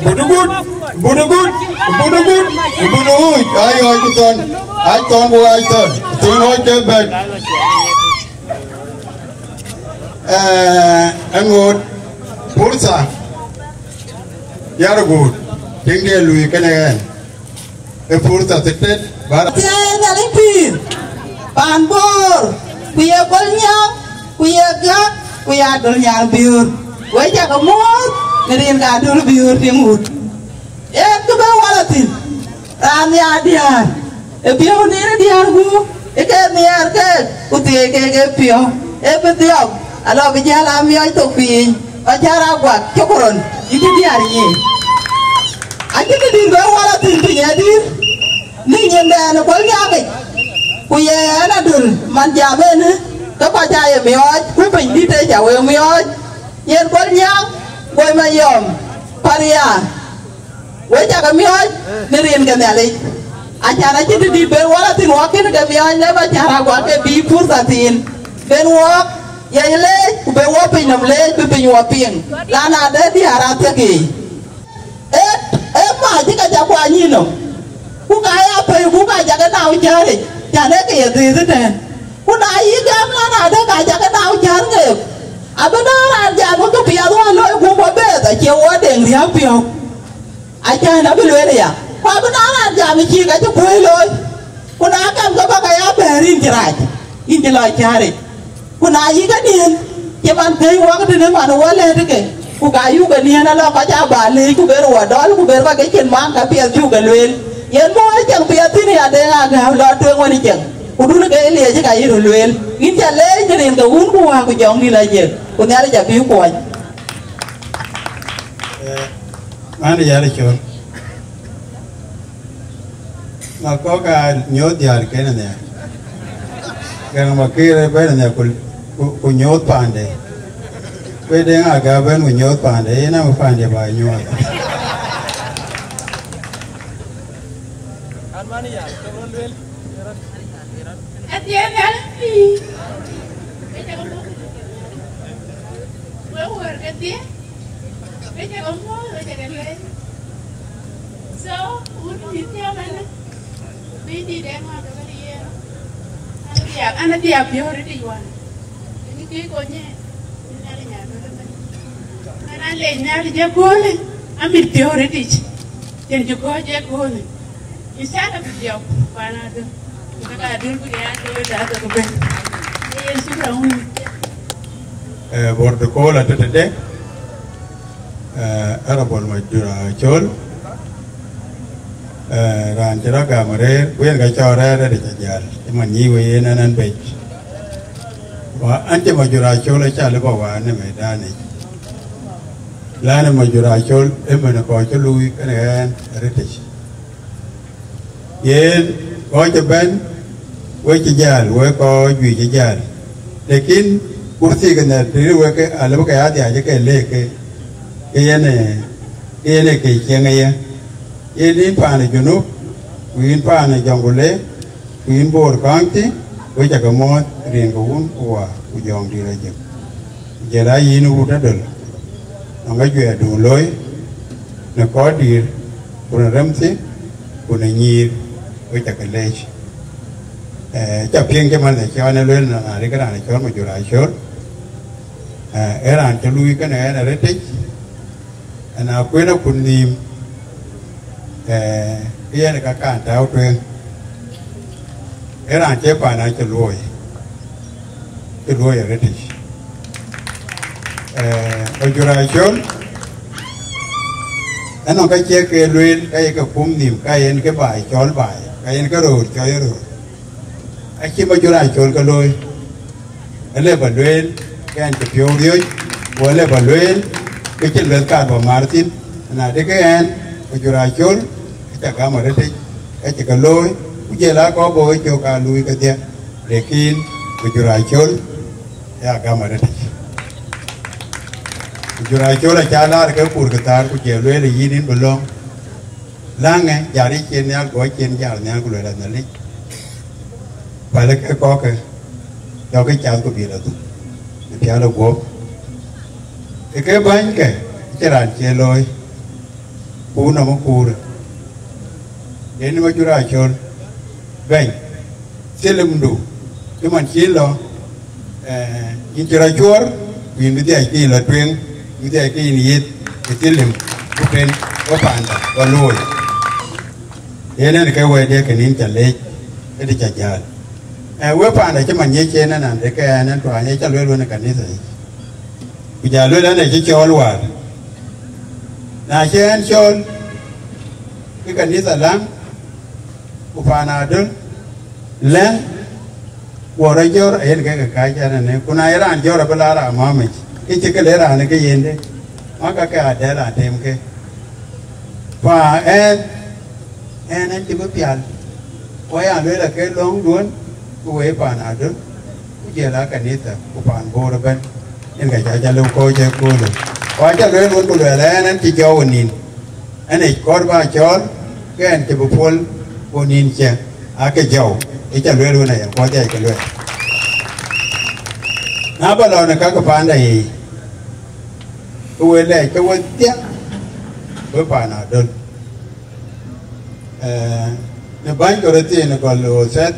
Budugut, budugut, budugut, budugut. Ai, ai, ku thɔn, ai, thɔn, ku ai, thɔn. Thɔn, ai, ke bɛ̈t. Eh, eŋot, pursa. Yar gut, tiŋ de lui kënë ɣɛn. E pursa thitet, bara. Thiëëc Nhialic pïïr, paan Bor, ku ye Bol Nyaŋ, ku ye Gäk, ku ye Adol Nyaŋ Biöör. We cakë muɔ̈ɔ̈th në rin ka Adol Biöör tiŋ wut. Ee kë bï wal athïn, raan nhiaar diäär, ë piɔ̈u nin ë diäär gup, ë ke nhiɛɛr keek, ku thiëëc keek ë piɔ̈u, ee bï dhiɔp, alɔ bï jäl aa miɔɔc thok piny, ɣɔn cä raan guak cök rɔn, yï cï diäär nyic. Acï bï dït bï wal athïn piny adït, në nyin dɛn ë Bol Nyaŋ yic, ku ye ɛn Adol man jam ënë, ke kɔc aa ye miɔɔc, ku piny dït ë ca wek miɔɔc, yen Bol Nyaŋ, Bol Mayɔm, Paria. We cakë miɔɔc në rin ke Nhialic. Acan acï të dït ben wal athïn wak kënë ke miɔɔc lëp acan raan guak ke bï pursa thiin. Ben wɔɔk, yɛc leec, ku ben wɔ piny nɔm leec, bï piny wɔ piŋ. Lan adë diäär athiëk yiic. Ee, ee mac cï ka ca kuany yïn nɔm. Ku ka ya pɛ̈i, ku ka cakë nau cääric, can ee ke ye dhiëëth ëtɛ̈ɛ̈n. Ku na yï gam lan adë ka cakë nau cäär ŋeek. Abï na raan jam ke piath wä looi gup abëëth, acie wɔ deŋ riääk piɔ̈u. Acan abï lueel aya. Ku abï na raan jam cïï ka cï kuöc looi. Ku na gam ke bä ka ya bɛ̈ɛ̈r yïn cï rac, yïn cï lɔ cääric. Ku na yï ke niën, cï man kɛ̈i wak tënë man wä lɛ̈ɛ̈t ke, ku ka yuk ke niën alɔ kɔc aa bä leec, ku ber wä dɔl, ku ber kɔc ke cin man ka piɛth cuk ke lueel. Yen bɔ̈ ë cäŋ piɛth thïn ya deŋ agääu lɔ tueŋ wën ë cäŋ. Ku dun ke liec ka yï röt lueel, yïn ca leec në rin ke Wun ku Wät ku Jɔŋdït Lajik, ku Nhialic abï kuɔny. Eh, man yar col. Ma kɔ̈k aa nyuɔ̈th diäär kenë nhial. Gäŋ ma kër ë bɛ̈n nhial ku, ku, ku nyuɔ̈th paande. Ku ë deŋ aga bɛ̈n ku nyuɔ̈th paande, yen ama paande bä nyuɔ̈th. Athiëëth Nhialic pïïr. Wek wär kedhie, wek cakë muɔ̈ɔ̈th, wek cakë lueel. So, wun mïth thiɔ̈k ënë, bï dït ë ŋɔ̈ɔ̈th ëbɛ̈n yen. An adhia, an adhia piɔ̈u rït yic wään. Ënë kë kony ë, Nhialic nya lueel ëbɛ̈n. An alec Nhialic ëköölë, amit piɔ̈u rït yic. Cïn cï kɔc ëköölë. Inshallah bï dhiɔp pan Adöl. Ku ka Adöl bï ya ke wek aa ke bɛ̈n. Yen shukran wun. Eh, bordo kola tëtëde. Eh, Honorable Majura Col. Eh, raan cï rɔt gam rëër, ku yen ka cɔɔr rɛ̈ɛ̈r rɛ̈ɛ̈r ca jäl. Cï man nyic we yen ɛn ɛn bec. Wa an cï Majura Col aca lëu bä wään në medanic. Lɛ̈në Majura Col ëmën kɔc cï luui kënë ɣɛn arëtic. Yen kɔc ëbɛ̈n, wek cï jäl, wek kɔc juëc cï jäl. Lakin kurthi ke nhial të wek ke alëu ke ya dhiac ke leek ke, ke yen ë, ke yen ë ke cieŋ ë ye. Yen yïn paan ë Junub, ku yïn paan ë Jɔŋgulei, ku yïn Bor County, wek cakë muɔ̈ɔ̈th rin ke Wun ku Wät ku Jɔŋdït Lajik. Ku jël aa yïn wut Adöl, nɔŋ ajuɛɛrduön looi në kɔcdït, ku në remthi, ku në nyïïr, wek cakë leec. Eh, ca piŋ cï man cɔn ë lueel na, na rïk raan cɔl Majura Col. Eh, ee raan cï luui kënë ɣɛn arëtic, ëna kuën akut nhïïm, eh, ke yen ka kan tääu tueŋ. Ee raan cï paan acï luɔi, cï luɔi arëtic. Eh, Majura Col, ënɔŋ ka cie ke lueel, ka ye ke kum nhïïm, ka yen ke baai cɔl baai, ka yen ke röör cɔl ye röör. Acï Majura Col ke looi. Ëlë bä lueel, ke ɣɛn cï piɔ̈u riɔ̈c, ku ëlë bä lueel, ke cïn lueth kaar bä mar thïn. Na de ke ɣɛn, Majura Col, ke ca gam arëtic, ka cï ke looi, ku jël aa kɔc bɔ̈ ë cök aa luui kedhie, lakin Majura Col, ya gam arëtic. Majura Col aca laar ke kur ke thaar, ku jël lueel ë yïn, yïn bï lɔ̈ŋ. Läŋë, jaric cïn nhial, guɔ cïn jar nhial, ku lueel Nhialic. Päl ke kɔ̈kkë, jɔkï cath ku bï lɔ thuk, në pial ë guɔ̈p. Ë ke bänyke, Cï raan cie looi, ku nɔm kuur. Yen ma jur acol bɛ̈ny, thilimdu, cï man cï lɔ, eh, yïn cï rɔt cuɔɔr, ku yïn bï dhiac ke yïn lɔ tueŋ, bï dhiac ke yïn yith ë thilim, ku pen we panda wa luööi. Yen en ke wɛ̈ɛ̈tde ke nïn ca leec, ëdï ca jäl. Eh, we panda cï man ŋic en anande ke ɛn ɛn tuany, ë ca lueel wën ë kanitha yic. Ku ja lueel an, ë cï cɔɔl wäär. Na cï ɛn cɔɔl, ke kanitha läŋ, ku paan adöl, lɛ̈ŋ, guɔ rɔt jɔ̈ɔ̈r, ayen ke ke kääc ɛn ënë. Ku na ye raan jɔ̈ɔ̈r abï la raan mamic, ke cï ke le raan ke yende, ma ka ke adɛl atem ke. Pa ɛn, ɛn ɛn cï bï pial, ku aya lueel ake lɔ̈ŋduön, ku wëi paan adöl, ku jiël a kanitha, ku paan Bor ëbɛ̈n. Yen ka ca ca lëu kɔc ë köölë. Ku aca lueel wën ku luɛɛl ɛn, ɛn cï jɔu ë nïn. Ɛn ë kɔɔr bä cɔɔl, ke ɛn cï bï puɔl, ku nïn cë, ake jɔu. Ë ca lueel wën aya, ku adhiac ke lueel. Na bä lɔ në ka ke paanda yiic, ke we lɛɛc ke we dhiaŋ, we paan adöl. Eh, në bäny ke röt thiin ë gɔl ɣööthɛth,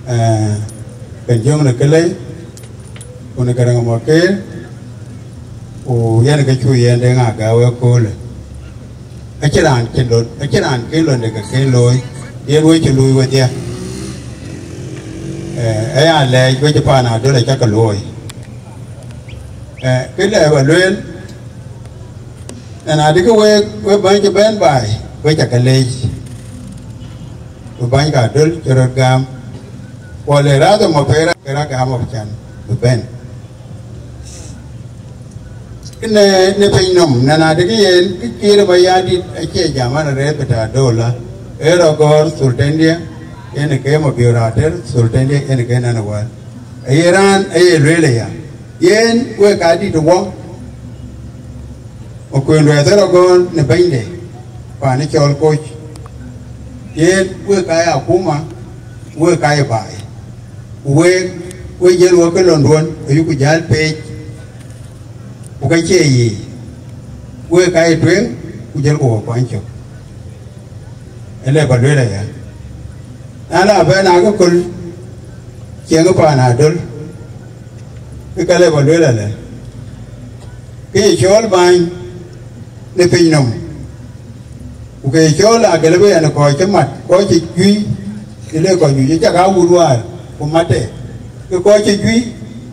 eh, ben jöŋ në kelei, ku në Garaŋ Maker, ku yen ke cu yen de ŋa gääu ëköölë. Acïn raan cïn lon, acïn raan kën londe ke kën looi, yen we cï luui wedhie. Eh, aya lɛɛc we cï paan adöl acä ke luööi. Eh, kë lɛ bä lueel, na, na dï ke we, we bäny cï bɛ̈n baai, we cä ke leec. We bäny ka döl cï rɔt gam. Ku le rath ë Maker ke rɔt gam ë can bï bɛ̈n. Në, në piny nɔm, na, na dï ke yen, kë Kiir Mayardit acie jam an, rɛɛth bï ta dola. Ee rɔt gɔ̈ɔ̈r thultendiɛ, yen ke Mabiör Ater, thultendiɛ, yen ke nɛn ë wäl. Aye raan, aye lueel aya. Yen wek ka dït wɔ, Makuën Luɛɛth ë rɔt gɔ̈ɔ̈r në bɛ̈nyde, paan ë cɔl Koc. Yen wek ka ye akuma, wek ka ye baai. Ku wek, wek jël wɔ ke londuön, ayuku jäl peec, ku ka cie yiic. Wek ka ye tueŋ, ku jëlku wɔ kuany cök. Ë lɛ bä lueel aya. Na la bɛ̈n akököl, cieŋ ë paan adöl, ke ka lɛ bä lueel alɛ. Ke ye cɔɔl bäny në piny nɔm, ku ke ye cɔɔl agelëbë ɛn kɔc cï mat, kɔc cï juëc, të le kɔc juëc, ë cak aa wut wäär, ku matte, ke kɔc cï juëc,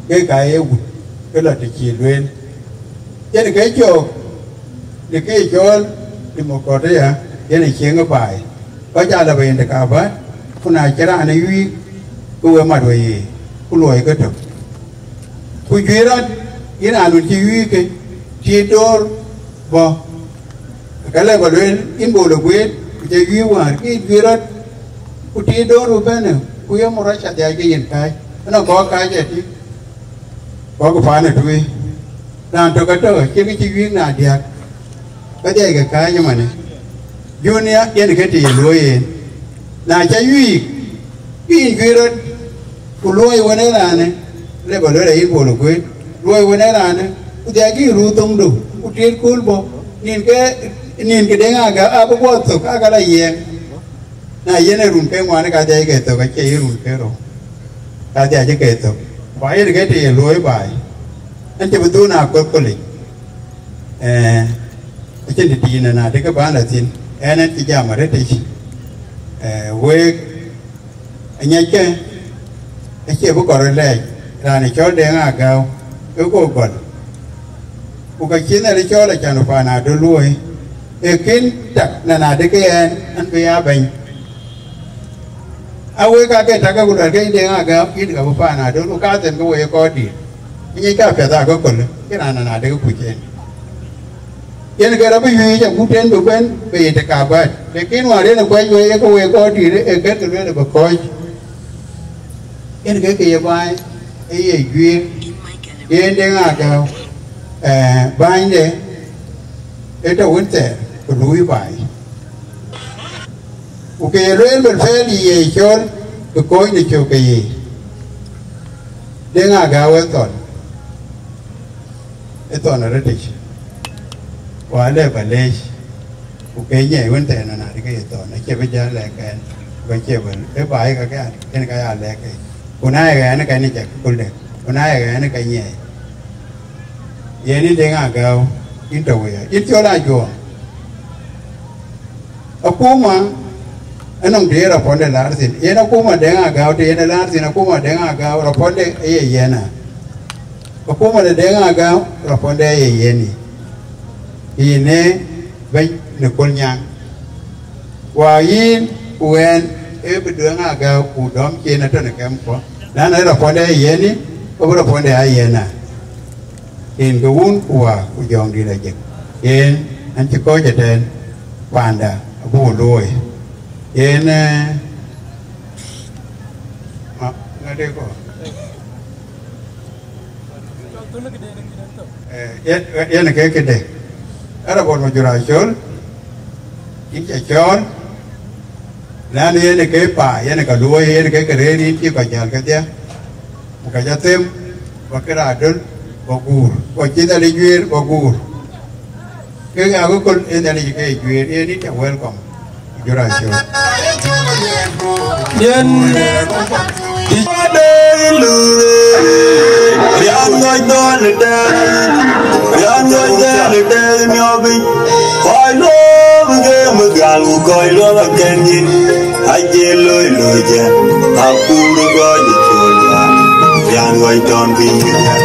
ke ka ye wut, ke lɔ të cï lueel. Yen ke cök, në ke cɔɔl Democratia, yen ë cieŋ ë baai. Kɔc aa lɔ bei në kabat, ku na cïn raan ë yuiik, ke we mat we ye, ku luɔi ke tök. Ku juëc rɔt, yïn raan wën cï yuiik ke, tiit door bɔ̈. Ka lɛ bä lueel, yïn bol ë guëët, ku ca yuiik wäär, ke juëc rɔt, ku tiit door bï bɛ̈n, ku ye murɔc adhiac ke yen kääc. Ënɔɔnë kɔɔr kääc ë tïŋ. Kɔc paan ë tui, raan tök atök acïn kë cï yuiik na diäk, ka dhiac ke kääc ëmënë. Junior yen ke të ye luöi en. Na ca yuiik, ke yïn juëc rɔt, ku luöi wën ë raanë, le bä lueel ayïn bol ë kueet, luöi wën ë raanë, ku dhiac kï ruu thoŋdu, ku tiit kööl bɔ̈, nïn ke, nïn ke deŋ aka abï guɔ thök, aka la yiɛɛŋ. Na yen ë run ke ŋuan, ka dhiac ke thök, acie yen run ke rou, ka dhiac ke thök. Ku ayen ke të ye luöi baai, ɛn cï bï dhuun akökölic. Eh, acïn të dïït na, na dï ke bän la thïn, ɛn ɛn cï jam arëtic. Eh, week, anyiɛckë, acie bï kɔr lɛɛc, raan ë cɔl Deŋ Agäu, ke go gɔl. Ku ka cïn ɛn ë cɔl acan paan adu luöi, ee kën tak na, na dï ke ɛn, ɛn bï ya bɛ̈ny. A wek ka ke tak, ku luɛl ke yïn Deŋ Agäu, yïn ka bï paan adöl, ku ka thɛn ke we ye kɔc dïït. Ŋic ka piɛth akököl, cïn raan na, na dï ke kuc en. Yen ke rɔt bï yuic agut en bï bɛ̈n, bï ye të ka bɛ̈n. Lakin wäär yen ë kuɛc we ye ke we ye kɔc dïït, ee kën ke lueel bï kɔc. Yen ke ke ye bäny, ee ye juiir, yen Deŋ Agäu, eh, bänyde, ee tɔ wën thɛɛr, ku luui baai. Ku ke ye lueel bï pɛɛl ye cɔl, bï kɔc në cök ke ye. Deŋ Agäu ë thɔn, ë thɔn arëtic. Ku alë ba leec, ku ke nyiɛɛi wën thɛɛr nɔn adï ke ye thɔn, acie bï jäl lɛ̈k ɛn, ku acie bï, ë baai ka ke an, en ka ya lɛ̈k ke. Ku na ye ɣɛn ë kɛn ë cak kulde, ku na ye ɣɛn ë ka nyiɛɛi. Yen yïn Deŋ Agäu, yïn tɔ̈ wëya, yïn cɔl Ajuɔŋ. Akuma, ënɔŋ të ye rɔpɔnde laar thïn. Yen akuma Deŋ Agäu, të yen ë laar thïn, akuma Deŋ Agäu, rɔpɔnde ë ye yen a. Akuma de Deŋ Agäu, rɔpɔnde ë ye yen ë. Yïn ee bɛ̈ny në Kolnyaŋ. Wa yïn, ku ɣɛn, ee bï Deŋ Agäu, ku dɔm cin atɔ̈ në kɛm kuɔ. Na na rɔpɔnde ë ye yen ë, ke bï rɔpɔnde aa yen a. Yen ke Wun ku Wä ku Jɔŋdït Ajek. Yen an cï kɔc ëtɛ̈ɛ̈n, panda abuk looi. Yen, eh, ma, ŋadë kɔ. Eh, yen, yen ke këde. Era bɔt ma jura col, yïn ca cɔɔl, lan yen ke pa, yen ka luɔi, yen ke ke rëër, yïn cï kɔc jäl kedhie. Ku ka ca them, ba ke raadöl, ba guur. Ku acï Nhialic juëër, ba guur. Kek aa ke köl ë Nhialic ke juëër, yen yïn ca welcome. Jura col. Yen. Rian ŋɔc dhɔl ë dɛ̈ɛ̈r, rian ŋɔc dhɔl ë dɛ̈ɛ̈r miɔɔc piny. Kɔc luɔɔk ke mi gal ku kɔc luɔɔk akɛn nyin. Acie loi loi jɛ, akur gɔc ë col wa, rian ŋɔc tɔn piny ë dɛ̈ɛ̈r.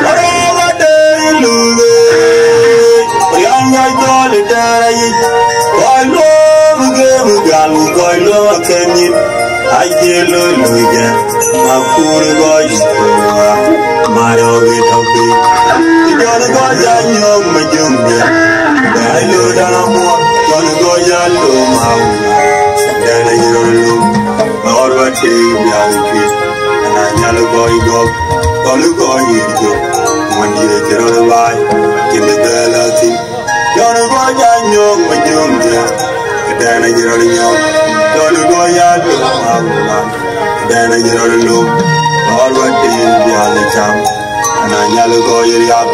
Warɛɛk ade luɔɔk, rian ŋɔc dhɔl ë dɛ̈ɛ̈r ayic. Kɔc luɔɔk ke mi gal ku kɔc luɔɔk akɛn nyin. Acie loi loi jɛ, akur gɔc ë col wa, marɔɔk ë tɔ̈ piny. Jɔn gɔc anyɔɔk ma jöŋ jɛ, bɛ loi dan amuɔɔr, jɔn gɔc alom awuɔɔr. Dɛn ayï rɔt lom, lɔɔr wa tëë bial kuit. Ana nyal gɔc gɔk, gɔl gɔc yïr jök. Ŋuɔn diëë cï rɔt baai, cïn bï bɛ̈ɛ̈l athïn. Jɔn gɔc anyɔɔk ma jöŋ jɛ, dɛn ayï rɔt nyɔɔk. Jɔn gɔc alom aman, dɛn ayï rɔt lom, lɔɔr wa tëë bial cam. Ana nyal gɔc riap,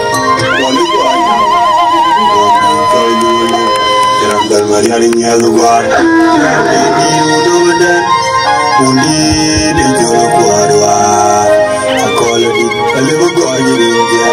gɔl gɔc. Cɔl yï wël, cï rɔt bɛ̈n Marial nyiɛth guaar. Dït wudöödɛn, ku dït ë jɔl kuäär waar. Akɔl adït, alëu bï gɔc rin jɛ.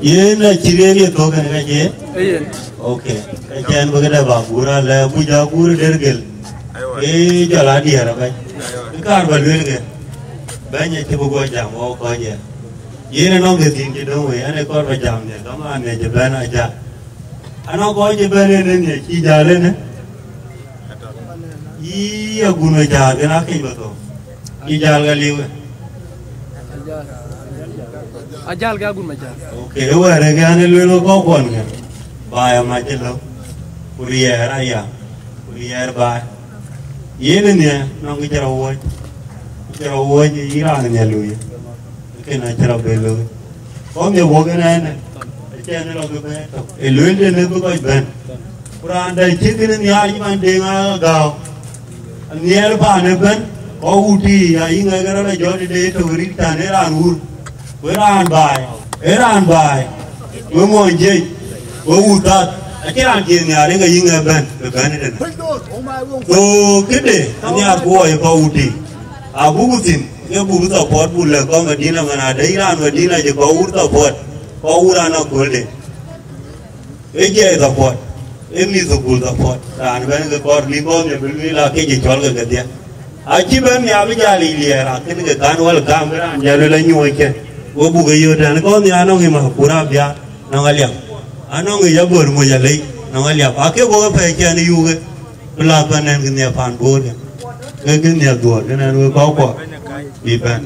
Yen acï riɛl ye thok kën ka cie. Eyen. Okay. Ka cɛn bï këde ba guur alɛ buc a guur der gel. Ee jɔl a diɛɛr abɛ̈ny. Kë kaar ba lueel ke. Bɛ̈ny acï bï guɔ jam wɔ kɔc ë. Yen anɔŋ kë dhïn cï döŋ wei, ɛn ë kɔɔr ba jam nhial, dɔm an nhial cï bɛ̈n a jal. Anɔŋ kɔc cï bɛ̈n en en nhial cï jal en ë. Yï agun we jal kën akëc ba thou. Cï jal ka liu ë. Ajal ke agun ma jal. Okay, wɛ̈ɛ̈r ë gɛ̈n ë lueel we kɔ̈k kuɔn kë. Baai amac ë lɔ. Ku riɛɛr aya. Ku riɛɛr baai. Yen ë nhial nɔŋ kë cï rɔt wuɔ̈c. Kë cï rɔt wuɔ̈c yï raan nhial luui. Kën acï rɔt bɛ looi. Kɔn ye wuɔk ënɛɛnë, acïn rɔt bï bɛ̈ɛ̈i tök. Ë lueel den ë bï kɔc bɛ̈n. Ku raan dɛ̈ cï kënë nhiaar cï man deŋ aa gääu. Nhiɛɛr paan ëbɛ̈n, kɔc wut tïï ayï ŋɛk rɔt ajɔt tëde tök rit tän ë raan wur. Ku ë raan baai, ë raan baai. Wek muɔny jiëc, wek wut täth. Acïn raan cï nhiaar ë ke yï ŋɛk bɛ̈n, bï bɛ̈n ëtënë. So këde, anhiaar ku wɔ ye kɔc wut tïï. Abuk thïn, ke buk support buk lɛ̈k kɔc Madina man adë yïn raan Madina cï kɔc wur support, kɔc wur an aköölde. Ee jiɛɛi support, ee mïth thukul support, raan bɛ̈n ke kɔɔr bï kɔc nya bï lueel aa ke cï cɔl ke kedhie. Acï bɛ̈n nhial bï jal yic liɛɛr akën ke kan wäl gam ke raan jal lueel anyuɔɔc cë. Go buk e yöt tɛ̈n kɔc nhial anɔŋ yï Makur Abiaar nɔŋ aliap. Anɔŋ yï Abor Moc Alei nɔŋ aliap. Akë bɔ̈ ke pɛ̈i cɛn ë yuuke. Bï la bɛ̈n ɛn kë nhial pan Bor kën. Ke kë nhial Duɔ̈ɔ̈r kën ɛn wek kɔc kuɔ bï bɛ̈n.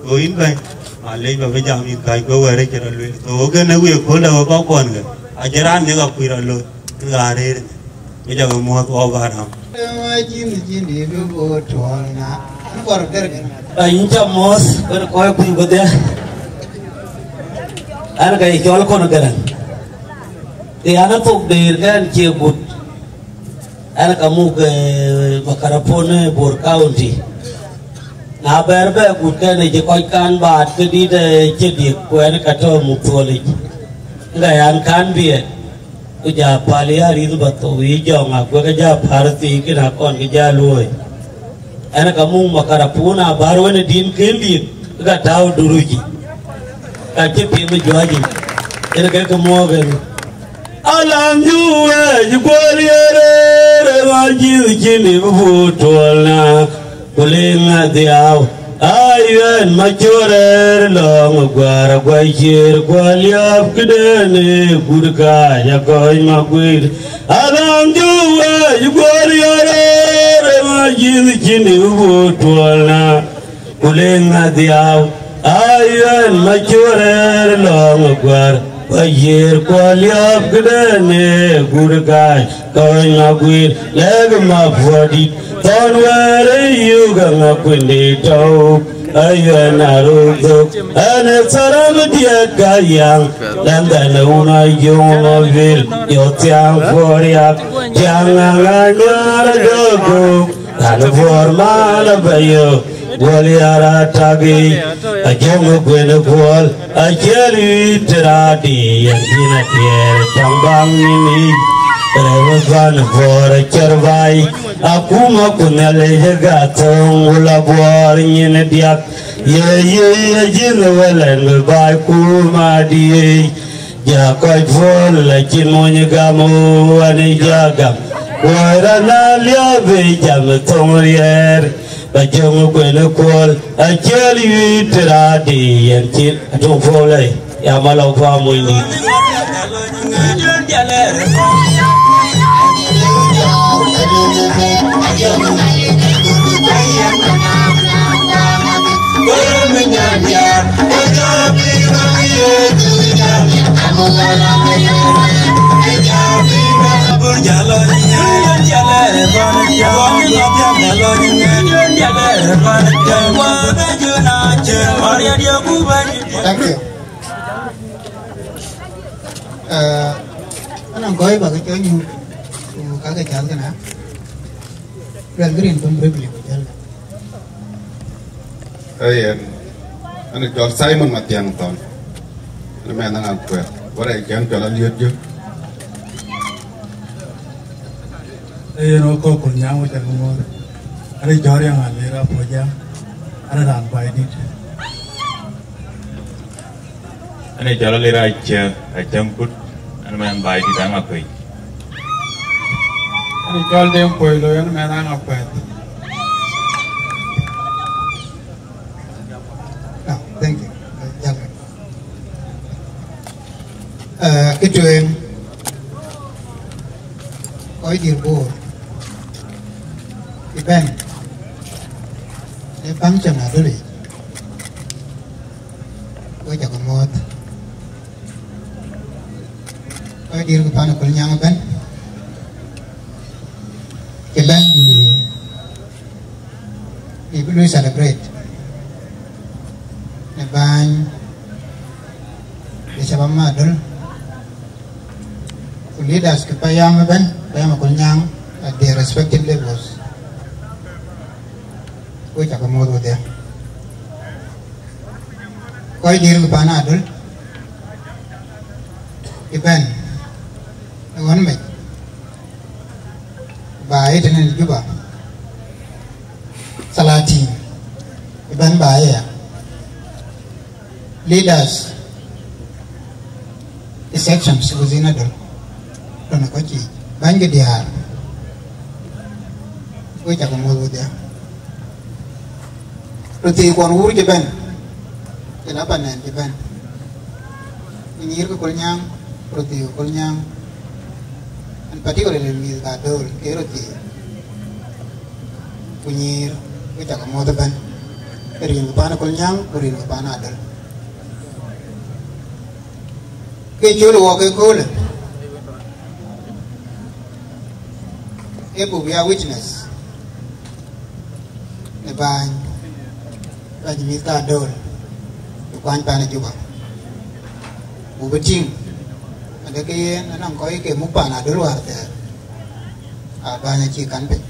Go yïn bɛ̈ny, malec ba bï jam yïn kac ke wɛ̈ɛ̈r ë cï rɔt lueel. So kën ë wek kööl dɛ wek kɔc kuɔn kë. Acïn raan nhial akuc rɔt looi. Kë ɣaar rëër. Kë jɔ ke muɔ̈th wɔ ba rɔm. Ba yïn ca muɔ̈th, bɛ̈n kɔc kuc wedhie. Ɛn ka yï cɔl Kɔn Gäräŋ. Ke an, athok deer kɛn cie gut. Ɛn ka muk, eh, Makarapon, eh, Bor County. Na bɛ̈ɛ̈r bɛ gut kɛn ë cï kɔc kan baat ke dït, eh, cï diëk ku ɛn ka tɔ̈ muk thuɔlic. Ŋa yan kan biɛt. Ku ja päl ya rith ba thou yï jɔŋ a guek ja pär thii kën akɔn kë ja luööi. Ɛn ka muk Makarapun abär wën ë din kën diëk ka tääu duruc. Ka cï piŋ ë juäc yic. Yen ke kë muɔɔk en. Alam juëc guöl ye rëër ë ma jïth cïn ë bï tuɔl na, ku liŋ adhiau. Ayuɛn macor rëër lɔ̈ŋ ë guäär, aguäc ciëër, ku aliääp këden ë gut kääc, akɔ̈c ma guiir. Alam juëc guöl ye rëër ë ma jïth cïn ë bï tuɔl na. Ku liŋ adhiau, ayuɛn macor rëër lɔ̈ŋ ë guäär, ku ayiëër ku aliääp këden ë gut kääc, kɔ̈c ma guiir, lɛ̈k ma puɔ̈dït, thɔ̈n wɛ̈ɛ̈r ë yök aŋa kuïndï tɔ̈u, ayuɛn aröök dhök, ɛn ë thɔ̈r abï diɛt ka yäŋ, lɛ̈ndhɛn ë wun ajöŋ ma bil, yɔ̈ thiaŋ puɔ̈r yak, thiaŋ aŋa nyuäär adöök. Kan buɔɔr mal abä yök, guɔl yar atak yic, ajɔŋ ë kuën ë guɔl, aciɛl wiit të raadi, yɛn cïn atiɛɛr, cäŋ baŋ nïn yic, rɛm ë bän buɔɔr acär baai, akuma ku Nhialic ë gat thöŋ, wula buɔɔr nyin ë diäk, ye ye ye jin ë wël ɛn bï baai kum adï yic. Ja kɔc puɔ̈l acïn mony gam ë wän ë ja gam. Wär ana liääp ë jam ë thoŋ riɛɛr, ba jɔŋ ë kuën ë kuɔl, aciɛl yuiit të raadi yɛn cin atuŋ puɔ̈l ë ya malɔ kuaŋ mony dït. Thank you. Uh, anɔŋ gɔ̈i ba ke cɔl nyuc. Ku ka ke cath kënë, luɛl green kum briefly ku jël. Ee yen, ënë cɔl Simon Mathiang Thɔn. Ënë mɛnh Aŋakuɛth. Wärɛc kɛn cɔl Aliöt Jök. Ee yen, wek kɔc Kolnyaŋ, wek ca ke muɔ̈ɔ̈th. Ënë cɔl Riɛŋ Alir Apuɔ̈u Jam. Ënë raan Baidït. Ënë cɔl Alir Aciëk, Aciëk Kut, ënë mɛnh Baidït Aŋakuei. Ënë cɔl Deŋ Puɔi Loi, ënë mɛnh Aŋakuɛth. Ah, thank you. Jal. Eh, kë tueŋ, kɔc dït Bor, ëbɛ̈n në function adöl yic, wek ca ke muɔ̈ɔ̈th. Kɔc dït ke pan Kolnyaŋ ëbɛ̈n, ëbɛ̈n bï, bï, bï lui celebrate në bäny de shabab ma adöl, ku leaders ke payam ëbɛ̈n, payam Kolnyaŋ at their respective levels. Wek ca ke muɔ̈ɔ̈th wedhie. Kɔc dït ke pan adöl, ëbɛ̈n ë ɣɔn mec, ba ye tënë Juba, salatin, ëbɛ̈n ba ye ya. Leaders ë sections within adöl, tɔ̈ në kɔc yiic, bäny ke diäär, wek ca ke muɔ̈ɔ̈th wedhie. Röthii kuɔn wuur cï bɛ̈n, cï la panɛn cï bɛ̈n, ku nyïïr ke Kolnyaŋ, röthii ke Kolnyaŋ, and particularly mïth ka adöl ke röthii, ku nyïïr, wek ca ke muɔ̈ɔ̈th ëbɛ̈n, rin ke pan Kolnyaŋ ku rin ke pan adöl. Ke cɔl wɔ ke köölë, ee buk ya witness në bäny, bäny mïth ka adöl, ku kuany pan Juba. Buk bï tïŋ, adë ke yen anɔŋ kɔc ke muk pan adöl wäär thɛɛr, a bäny acï kan piny.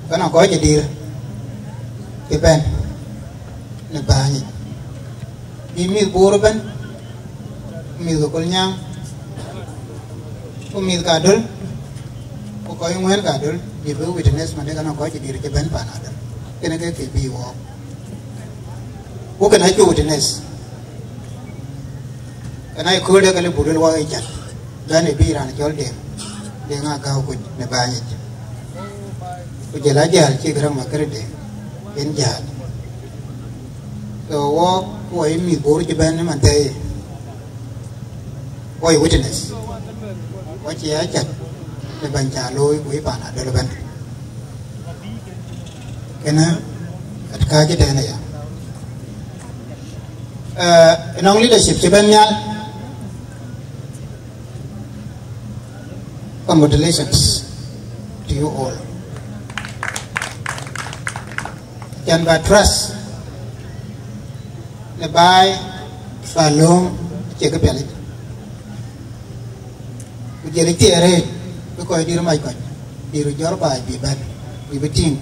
Ku anɔŋ kɔc cï dït cï bɛ̈n në bäny yic, bï mïth Bor ëbɛ̈n, ku mïth ke Kolnyaŋ, ku mïth ka adöl, ku kɔc ŋuɛ̈ɛ̈n ka adöl, bï bï witness, man dek anɔŋ kɔc cï dït cï bɛ̈n pan adöl. Kënë ke ke bï wɔɔk. Ku kënë acuk witness. Kënë akööl de ke lë buk lueel wɔ ë jat, bɛ̈n ë bï raan cɔl Deŋ, Deŋ Agäu kuc në bäny yic. Ku jël ajäl cï Garaŋ Makër Deŋ, yen jääl. So wɔ, wɔ ye mïth Bor cï bɛ̈n ëmën thɛɛi, wɔ ye witness. Wɔ cï ya cak në bɛ̈ny ca looi, ku ye pan adöl ëbɛ̈n. Kënë, kat kääc ëtɛ̈ɛ̈n aya. Eh, ënɔŋ leadership cï bɛ̈n nhial, congratulations to you all. Can ba trust në baai ba lööŋ cie kë piɛlic. Ku jël ë thiëër rëëc, bï kɔc dït mac kɔc, dït jɔ̈ɔ̈r baai bï bɛ̈n, bï bï tïŋ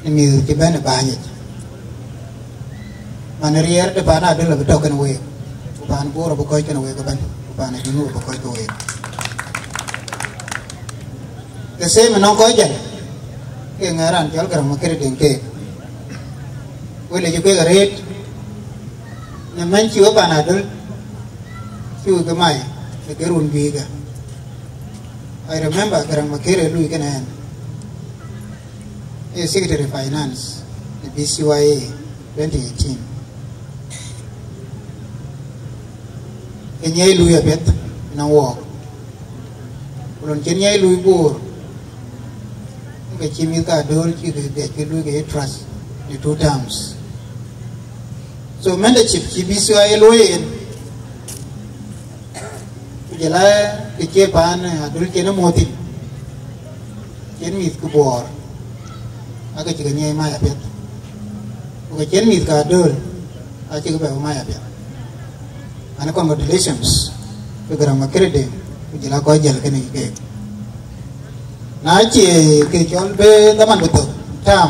në mïth cï bɛ̈n ë bäny yic. Man riɛɛr de pan adöl abï tɔ̈ kën week, ku pan Bor abï kɔc kën week ëbɛ̈n, ku pan Junub abï kɔc kë week. The same ënɔŋ kɔc jɛl, ke ŋɛ̈ɛ̈r raan cɔl Garaŋ Makër Deŋ keek. Wek lec kek arëët, në mɛ̈ny cï we pan adöl, cï we ke mai, në ke run juëc ë. I remember Garaŋ Makër ë lui kënë ɛn, ee Secretary Finance në B C Y A twenty eighteen. Ke nyiɛc lui apiɛth në wɔɔk. Ku lon cïn nyiɛc lui Bor, ke cï mïth ka adöl cï ke biɛc ke lui ke ye trust në two terms. So mentorship cï B C Y A looi yen, ku jël a ke cie pan adöl cïn ë muɔ̈th thïn, cïn mïth ke Bor, ake cï ke nyiɛc mac apiɛth. Ku ke cïn mïth ka adöl, acï ke bɛ mac apiɛth. An, congratulations to Garaŋ Makër Deŋ. Ku jël a kɔc jäl kënë keek. Na cie ke cɔl bï dhaman bï thök, tam.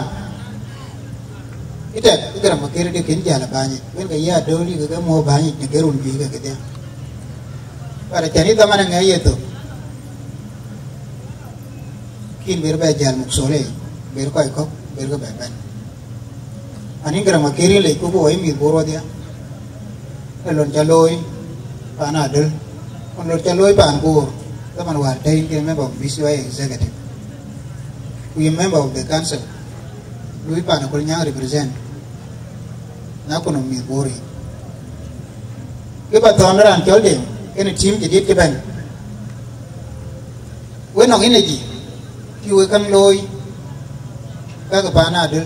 Ëtɛ̈k, ë Garaŋ Makër de kën jäl ë bäny yic. Wën ke yï Adöl yï ke ke muɔ̈u bäny yic në ke run juëc ke kedhie. But acän yï dhaman ë ŋɛk ye thök. Kïn ber bɛ jäl Mukthole, ber kɔc kɔ̈k, ber ke bɛ bɛ̈n. Ani Garaŋ Makër yïn lec ku ku wɔ yï mïth Bor wadhia. Ë lon ca looi paan Adöl. Ku lon ca looi paan Bor. Dhaman wäär tɛ̈ yïn ke member of B C Y executive. Ku yï member of the council. Lui paan Kolnyaŋ represent. Na ku nɔm mïth Bor yic. Kë ba thɔ̈n raan cɔl Deŋ, kënë team jadid cï bɛ̈n. Wek nɔŋ energy, cï wek käŋ looi, ka ke paan Adöl.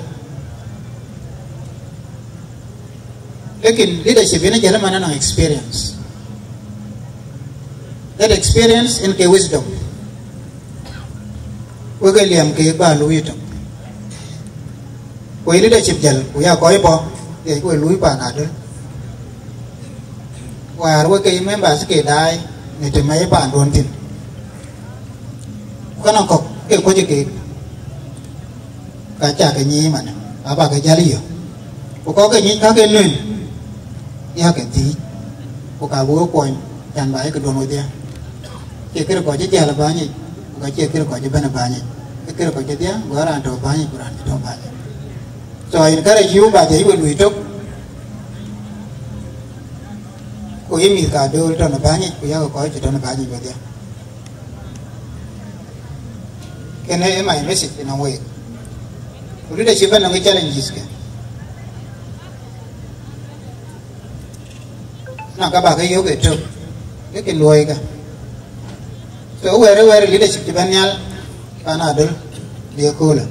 Lakin leadership yen ajäl man anɔŋ experience. That experience yen ke wisdom. Wek ke liɛm ke ba luui tök. Ku yï leadership jäl, ku ya kɔc bɔ̈, ye ku luui paan Adöl. Wäär wek ke yï members ke daai, në të mɛi paanduɔ̈n thïn. Ku ka nɔŋ kɔ̈k ke kuɔ̈c keek, ka ca ke nyic man, aba ke jäl yök. Ku kɔ̈k ke nyic ka ke lueel, ya ke thiic, ku ka bï wek kuɔny, can ba ye këduɔ̈n wedhia. Cie kërë kɔc cï jäl ë bäny yic, ku ka cie kërë kɔc cï bɛ̈n ë bäny yic. Ë kërë kɔc cï dhiëëth, go raan tɔ̈ bäny yic, ku raan cï tɔ̈ bäny yic. So I encourage you, ba jɛ yï we luui tök, ku yï mïth ka Adöl tɔ̈ në bäny yic, ku yakë kɔc cï tɔ̈ në bäny yic wedhia. Kënë ë my message nɔŋ week. Ku leadership anɔŋ challenges ke. Na ka ba ke yök ë tök, ke ke luɔi ke. So wɛ̈ɛ̈r, wɛ̈ɛ̈r leadership cï bɛ̈n nhial, paan Adöl, bï ë köölë.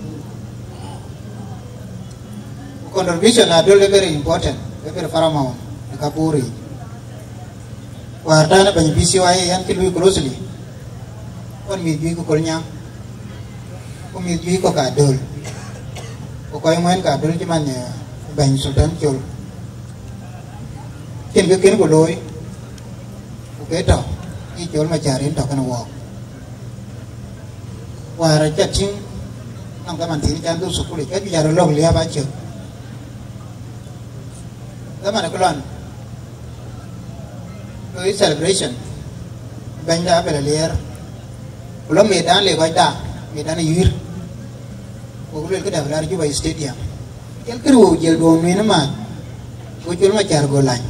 Contribution Adöl ë very important, ë very paramount, në ka Bor yic. Wäär tɛ̈n ë bɛ̈ny B C Y A yɛn cï lui closely. Ɣɔn mïth juëc ke Kolnyaŋ, ku mïth juëc kɔ̈k Adöl. Ku kɔc ŋuɛ̈ɛ̈n ka Adöl cï man, eh, bɛ̈ny Sultan Col. Cïn kë kën ku looi, ku ke tɔ̈, yï Col Macär yen tɔ̈ kënë wɔɔk. Wäär aca tïŋ, nɔŋ dhaman thiin can dhuk thukul yic, ka juëc arɔ̈ lɔ̈k liääp acök. Dhaman ë kë lɔn, looi celebration, bɛ̈nyda abël aliɛɛr, ku lɔ medan le kɔcda, medan ë yuiir, ku luel këdë bï lar Juba Stadium. Jël kërë wëu jël duɔ̈ɔ̈ŋ nuëën ëmääth, go Col Macär go lany.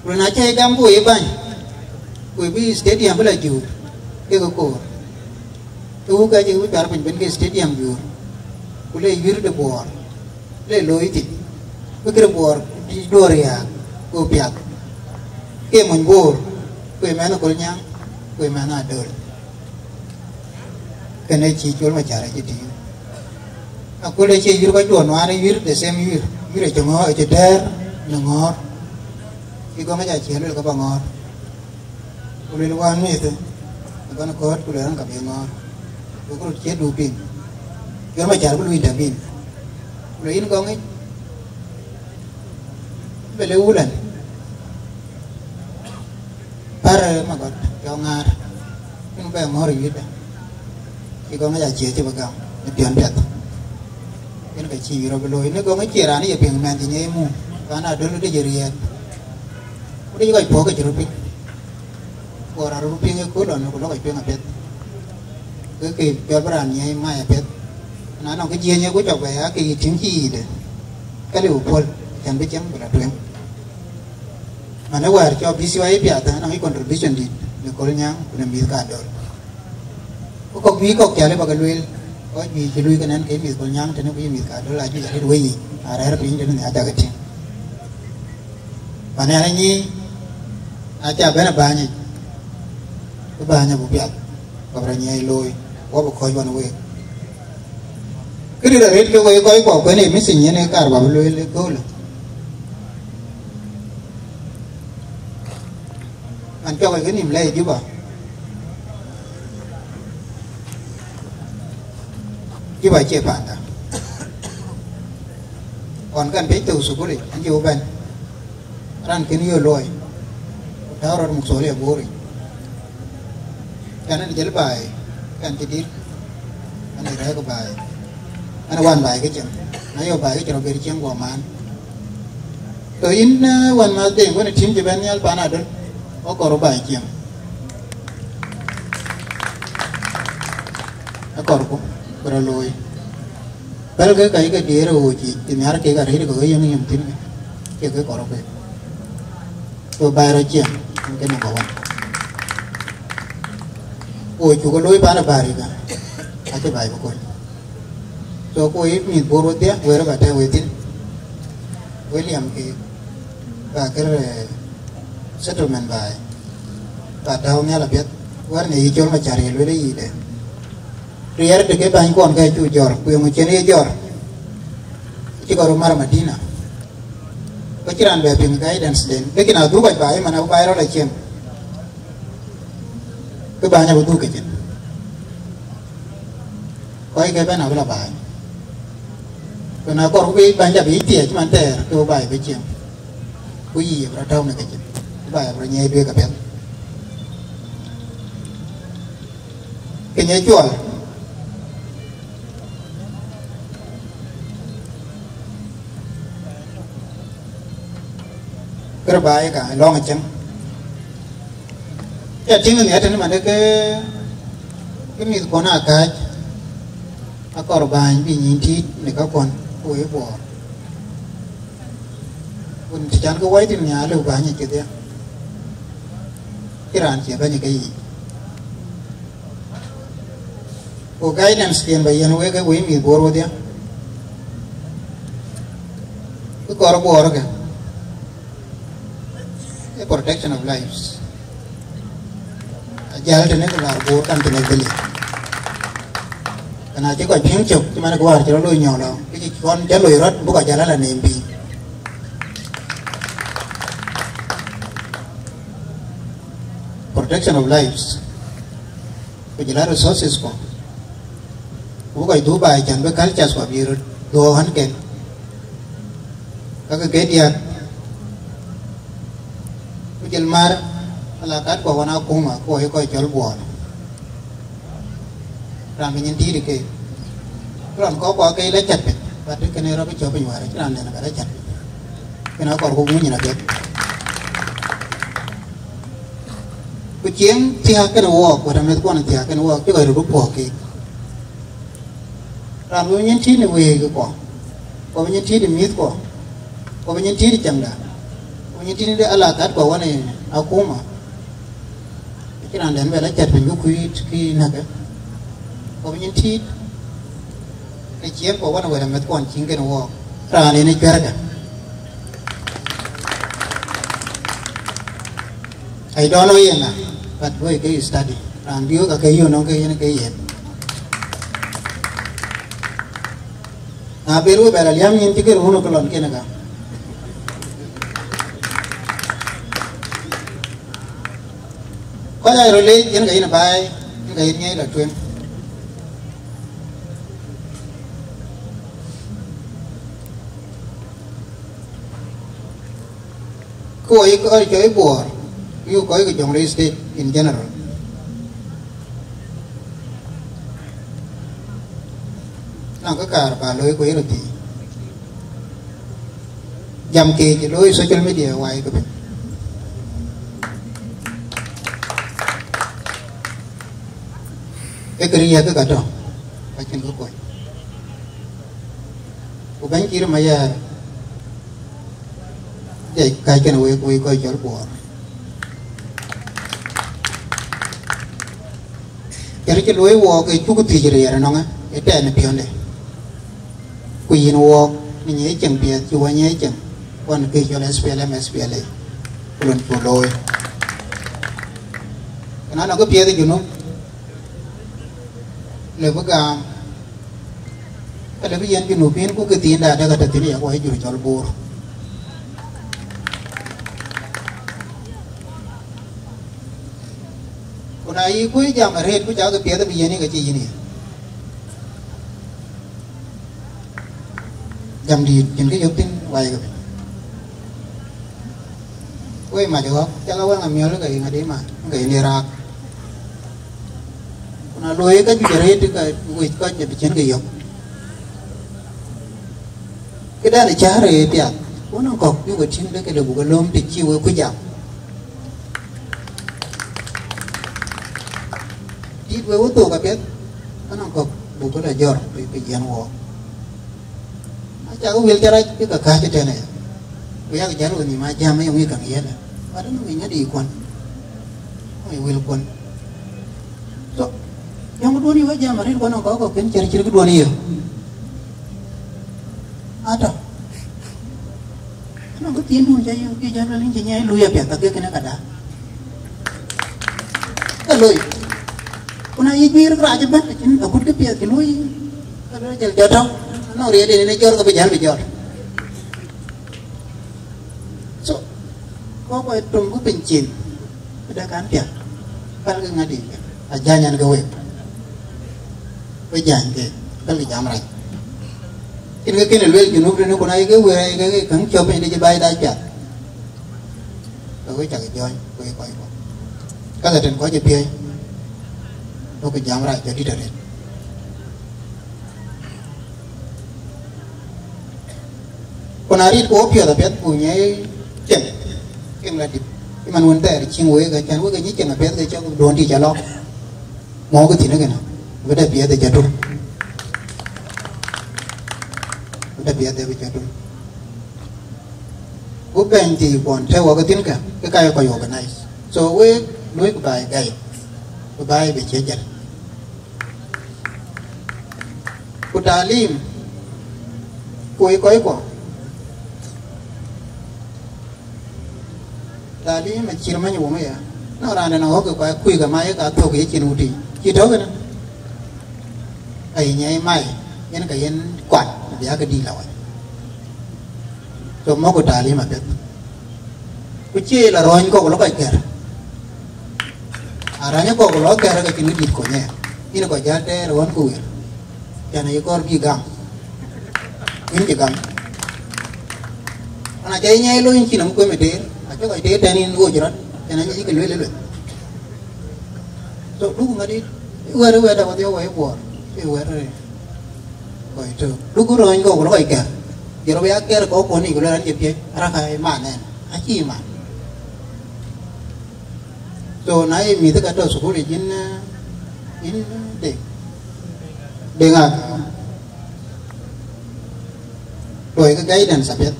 Ku na cä ye gam ku ye bäny, ku bï stadium bï la juur, ke ke koor. Ke wuk acï wïc cuar piny ben ke stadium juur, ku le yuiir de Bor, le looi thïn. Bï kërë Bor dï duɔ̈ɔ̈r riääk, ku piath. Ke mony Bor, ku ye mɛnh Kolnyaŋ, ku ye mɛnh Adöl. Kënë cï Col Macär acï tïŋ. Aköl ë cie yuiir kɔc duɔ̈ɔ̈r nuaar, ë yuiir the same yuiir. Yuiir acï ŋɔ̈ɔ̈r, acï dɛ̈ɛ̈r në ŋɔ̈ɔ̈r. Cï gɔŋ aca ciëën luel ke ba ŋɔ̈ɔ̈r. Ku luel wään mïth, ë bän kɔ̈ɔ̈t ku luel raan ka bï ŋɔ̈ɔ̈r. Ku röt cie du piŋ. Col Macär bï lui intervene. Ku luel yïn gɔŋ yic, bï le wulan. Pär ë magɔt, yɔŋ ŋaar, yen bɛ ŋɔ̈ɔ̈r ë yuiirda. Cï gɔŋ ya ciëëc cï bï gam në piɔ̈n piɛth. Yen ke cï yuiir rɔt bï looi, në gɔŋ ë cie raan ye piŋ mɛnh cï nyiɛɛi mum, raan Adöl de jë riɛɛt. Ku de cï kɔc puɔ̈k ke cï röt piŋ. Ku raan röt piŋ ë kööl lɔn, ku lɔ kɔc piŋ apiɛth. Ke ke piɔl bï raan nyiɛɛi mai apiɛth. Na nɔŋ kë jiëëny ë ku cɔk bɛ ya ke yï tïŋ cï yiic de, ka liu puɔ̈l, cän bï cieŋ bï la tueŋ. Manë wäär cɔk B C Y A piath, anɔŋ yï contribution dït në Kolnyaŋ ku në mïth ka Adöl. Ku kɔ̈k bï kɔ̈k cäl ë ba ke lueel, kɔc bï cï luui ke nɛn ke mïth Kolnyaŋ tënë ku yï mïth ka Adöl ajuëc arëët wei yiic, arɛ̈ɛ̈r piny tënë nhiaar cak ke tïŋ. Manë ɣɛn anyic, na ca bɛ̈n ë bäny yic, bï bäny abï piath, ka bï rɔt nyiɛɛi looi, wɔ bï kɔ̈ɔ̈c ɣɔn week. Këdït arëët ke wek kɔc kuɔ kuɛn ë missing yen ë kaar ba bï lueel ë köölë. Man cɔk ë kë nïm lɛc Juba. Juba cie panda. Ɣɔn kan piɛc thou thukul yic, an cï wek bɛ̈n. Raan kën yöö luɔi. Ku tääu rɔt muk thol ë Bor yic. Kan ë jël baai, kan cï dït, an ë rɛ̈ɛ̈k baai, an ë wan baai ke cieŋ, na yök baai ke cï rɔt ber cieŋ guɔ maan. So yïn, eh, wan ma dheŋ wën ë tim cï bɛ̈n nhial pan adöl, akɔr baai cieŋ. Akɔrku, ku rɔt looi. Pälkë ka yï ke diëër ë ɣööc yiic, cï nhiar kek arëët ke ɣööc yöŋ yöŋ thïn, kek ke kɔrɔk kek. So baai rɔt cieŋ, en ke number one. Ɣööc cuk looi pan ë bäär yï ka, acï baai bï kony. So ku yï mïth Bor wedhie, wëër ba tɛ̈ɛ̈u wëthïn, we liɛm kek, ba kër, eh, settlement baai, ba tääu nhial apiɛth, wär në yï cɔl Macar ye lueel yï de. Riɛɛr de ke bäny kɔn ke cu jɔr, ku yeŋö cïn ye jɔr? Cï kɔn röt mar Madina. Ke cï raan bɛ piŋ guidance den. Lekin adhuk kɔc baai man abï baai rɔt acieŋ. Ke bäny abï dhuk ke cin. Kɔc ke bɛ̈n abï la baai. Ku na kɔr ku bï bäny abï thiëëc man thɛɛr, ke bï baai bï cieŋ. Ku yï abï rɔt tääu në ke cin. Ku baai abï rɔt nyiɛɛi duëër ke piɛth. Piny ë cuɔl. Kërë baai ka lɔŋ ë cieŋ. Ya tïŋ nhial tënë man ke, ke mïth kuɔn aa kääc, akɔr bäny bï nyin tïït në kakuɔn ku wëi Bor. Kun cï can ke wai tïn nhial lëu bäny ë cï dhië. Cï raan cie bɛ̈ny ke yiic. Ku guidance yen ba yen wek, wek mïth Bor wedhie, kë kɔr Bor ke, ee protection of lives. Ajäl tënë ku laar Bor kan tënë dhili. Kana cï kɔc piŋ cök, cï man ku wäär cï rɔt loi nyɔl lɔ, kë cï cuɔn cä loi rɔt, buk ajäl ala neem piny. Protection of lives. Ku jël a resources kɔ, ku bï kɔc dhuk baai, can bï cultures kɔ bï röt dhuɔ̈k ɣän ken, kakë ke diäk, ku jël mar alakat kɔ ɣɔn akuma, ku wɔ ye kɔc cɔl Buɔɔr. Raan ke nyin tiit ke, ku raan kɔk kɔ ke la cat piny, but kënë rɔt bï cɔk piny wäär, acïn raan dɛn ka la cat piny. Kënë akɔr ku ŋuny yen apiɛth. Ku cieŋ thiääk kënë wɔɔk, wɛ̈t ameth kuɔn thiääk kënë wɔɔk, cï kɔc röt bï puɔ̈k keek. Raan bï nyin tiit në week kuɔ, ku bï nyin tiit ë mïth kuɔ, ku bï nyin tiit ë cäŋda, ku bï nyin tiit ë alakat kuɔ ɣɔn ë akuma. Acïn raan dɛn bɛ la cat piny bï kuiit kï näkë, ku bï nyin tiit në ciɛɛŋ kuɔ ɣɔn ë wɛ̈t ameth kuɔn cieŋ kënë wɔɔk, raan yen ë cuɛ̈rkë. I don't know yen na, but wek ke study. Raan bï wek ake yök nɔŋ ke yen ke yen. Na ber we bɛ la liam nyin cï kër wun ke lɔn kene ka. Kɔc aa röt leec yen ke yen baai, yen ke yen ŋiɛc la tueŋ. Ku wɔ ye kɔc cɔl Buɔɔr, ku kɔc ke Jonglei State in general. Nɔŋ kë kaar ba looi ku ye röt thii. Jam keec looi social media wai ke piny. Ee kë riɛɛk kë ka tɔ̈, ka cïn kë kony. Ku bɛ̈ny Kiir Mayar, jai kääc kënë wek, wek kɔc cɔl Buɔɔr. Kërë cï luöi wɔɔk ë cuk thiëc riɛɛr ënɔŋë, ë tɛɛn ë piɔ̈nde. Ku yïn wɔɔk, në nyiëëc cieŋ piɛth, cï wä nyiëëc cieŋ, ɣɔn kë cɔl S P L M, S P L A, ku lon cuk looi. Ku na nɔŋ kë piɛth ë Junub, le bï gam, ke le bï yen Junubin ku kë thiin da dek atɔ̈ thïn ë yak wɔ jur cɔl Bor. Ku na yï kuc jam arëët ku cakë piɛth bï yen, ke cï yïn ye. Jam dïït cïn kë yök thïn wai ke piny. Wei mac ɣɔ̈k, cakë wëŋ amiɔl ke yï ŋadï man, ke yïn ye raak. Na looi ka juëc arëët, ka wec kɔc de bï cïn ke yök. Këdan ë cäär ë piath, wun nɔŋ kɔ̈k bï we tïŋ de ke le buk lööm të cï wek ku jam. Dït we wä thok apiɛth, ka nɔŋ kɔ̈k buk ke la jɔr bï, bï jiɛn wɔɔk. Acak wil cä rac ke ka kääc ëtënë. Ku yak jäl we nhïïm a jam ë yöŋ yï käŋ yiëlë. Wä dënë we nyädï kuɔn. Ë wil kuɔn. So, yöŋ duɔ̈n yï wä jam arëët kuɔn nɔŋ kɔ̈k kɔ̈k kën cär cït këduɔ̈n yï. Atɔ̈. Anɔŋ kë thiin duɔ̈n cä yök, ke jäl wel yïn cï nyai luui apiɛth, ka ke kënë ka da. Ka loi. Ku na yï juiir rac ëbɛ̈n, acïn akut kë piɛth cï luui. Ka loi jël jɔt tɔ̈. Anɔŋ riɛl yen ë jɔr, ka bï jäl bï jɔt. So, kɔc kɔc töŋ ku piny cin, ku dɛ kan piath, pälkï ŋadï, ajany ɛn ke wek, we jany ke, pälkï jam rac. Kën ke kën ë luel Junub tënë, ku na ye ke wëër, ye ke käŋ cɔp piny, dï cï baai dac piath. Ke we cak jɔny, ku ye kɔc kɔ̈k. Ka ke tën kɔc ë piööc, duɔ̈kkï jam rac, jɔ dït arëët. Ku na rit ku wä piɔ̈th apiɛth ku nyɛi cieŋ, cieŋ la dït. Cï man wën thɛɛr cieŋ wek, acän wek anyic cieŋ apiɛth ke cɔk duɔ̈n tïc alɔ. Mɔ̈ɔ̈kë thïn ëkënë, bï dɛ piɛth ë cä tum. Bï dɛ piɛth ë bï cä tum. Ku bɛ̈ny thii kuɔn tɛ̈ wä ke thïn kä, ke ka ye kɔc organize. So wek, luɔ̈i ku baai gäi, ku baai bï cï jäl. Ku taalim, ku ye kɔc kuɔ. Taalim acït many wum aya. Nɔŋ raan dɛn ɣɔ̈k ke kuai kuc ke ma ye ka thök ye cin wutic. Cï tɔ̈ kënë. Ka ye nyɛi mai, yen ka yen kuat, bï yak dïït la wac. So mɔ̈kkï taalim apiɛth. Ku cie la rɔ̈ɔ̈ny kɔ̈k lɔ kɔc kɛ̈r. Arany kɔ̈k lɔ kɛ̈r ka cïn kë dït kony aya. Yïn kɔc jäl tɛɛr ɣɔn ku wël. Cän aye kɔɔr bï gam. Yïn cï gam. Ana cä yï nyɛi looi yïn cïn nɔm kuem ë teer. Acï kɔc teer tɛ̈n yïn ɣoc rɔt. Cän anyicï ke lueel ë lueth. So, duku ŋadï, wɛ̈t, wɛ̈t dap wadhiɔ̈k wɛ̈t guɔ̈ɔ̈r. Ë wɛ̈t rëër. Kɔc tök. Duku rööny kɔ̈k lɔ kɔc kɛ̈r. Jɔl rɔt bï ya kɛ̈r kɔ̈k kuɔn yic, ku lueel an, cï piɛc, araka ë man ɛn. Acï man. So, na ye mïth ka tɔ̈ thukul yic, yïn, eh, yïn, eh, Deŋ. Deŋ Akäm. Luɔikï guidance apiɛth.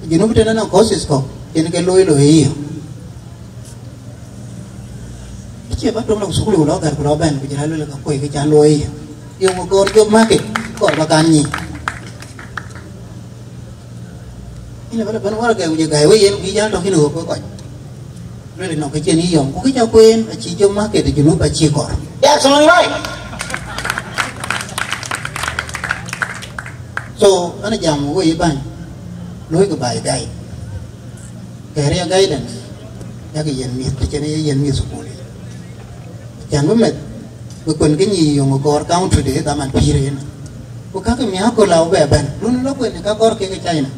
Junub tënë nɔŋ courses kɔ̈k, yen ke looi looi yï. Acie ba tɔŋ lɔ thukul ku lɔ gät ku lɔ bɛ̈n, ku jël aluel ka kuɔi kë can looi yï. Yöŋ kɔɔr job market, kɔɔr ba kan nyic. Yïn ë bä lɔ bɛ̈n wär gɛ̈i, ku jël gäi wei yen, ku yï jäl tɔ̈ kïn ɣöök ke kɔc. Luel nɔŋ kë cïn yï yɔŋ, ku kë ca kueen, acï job market ë Junub acï kɔɔr. That's all right. So, ɣɛn jam wei bäny, luɔikï baai guide. Kɛ̈r ya guidance, yak yen mïth, të cïn ye yen mïth thukul yic. Cän bï meth, bï kuen ke nyic yöŋ kɔɔr country de dhaman pïïr yen. Ku kakë miäk ku la bɛ bɛ̈n, dun lɔ kuen ka kɔɔr kek ë China.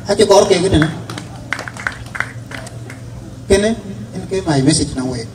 Acï kɔɔr kek ë tënë. Kënë, en ke my message nɔŋ wek.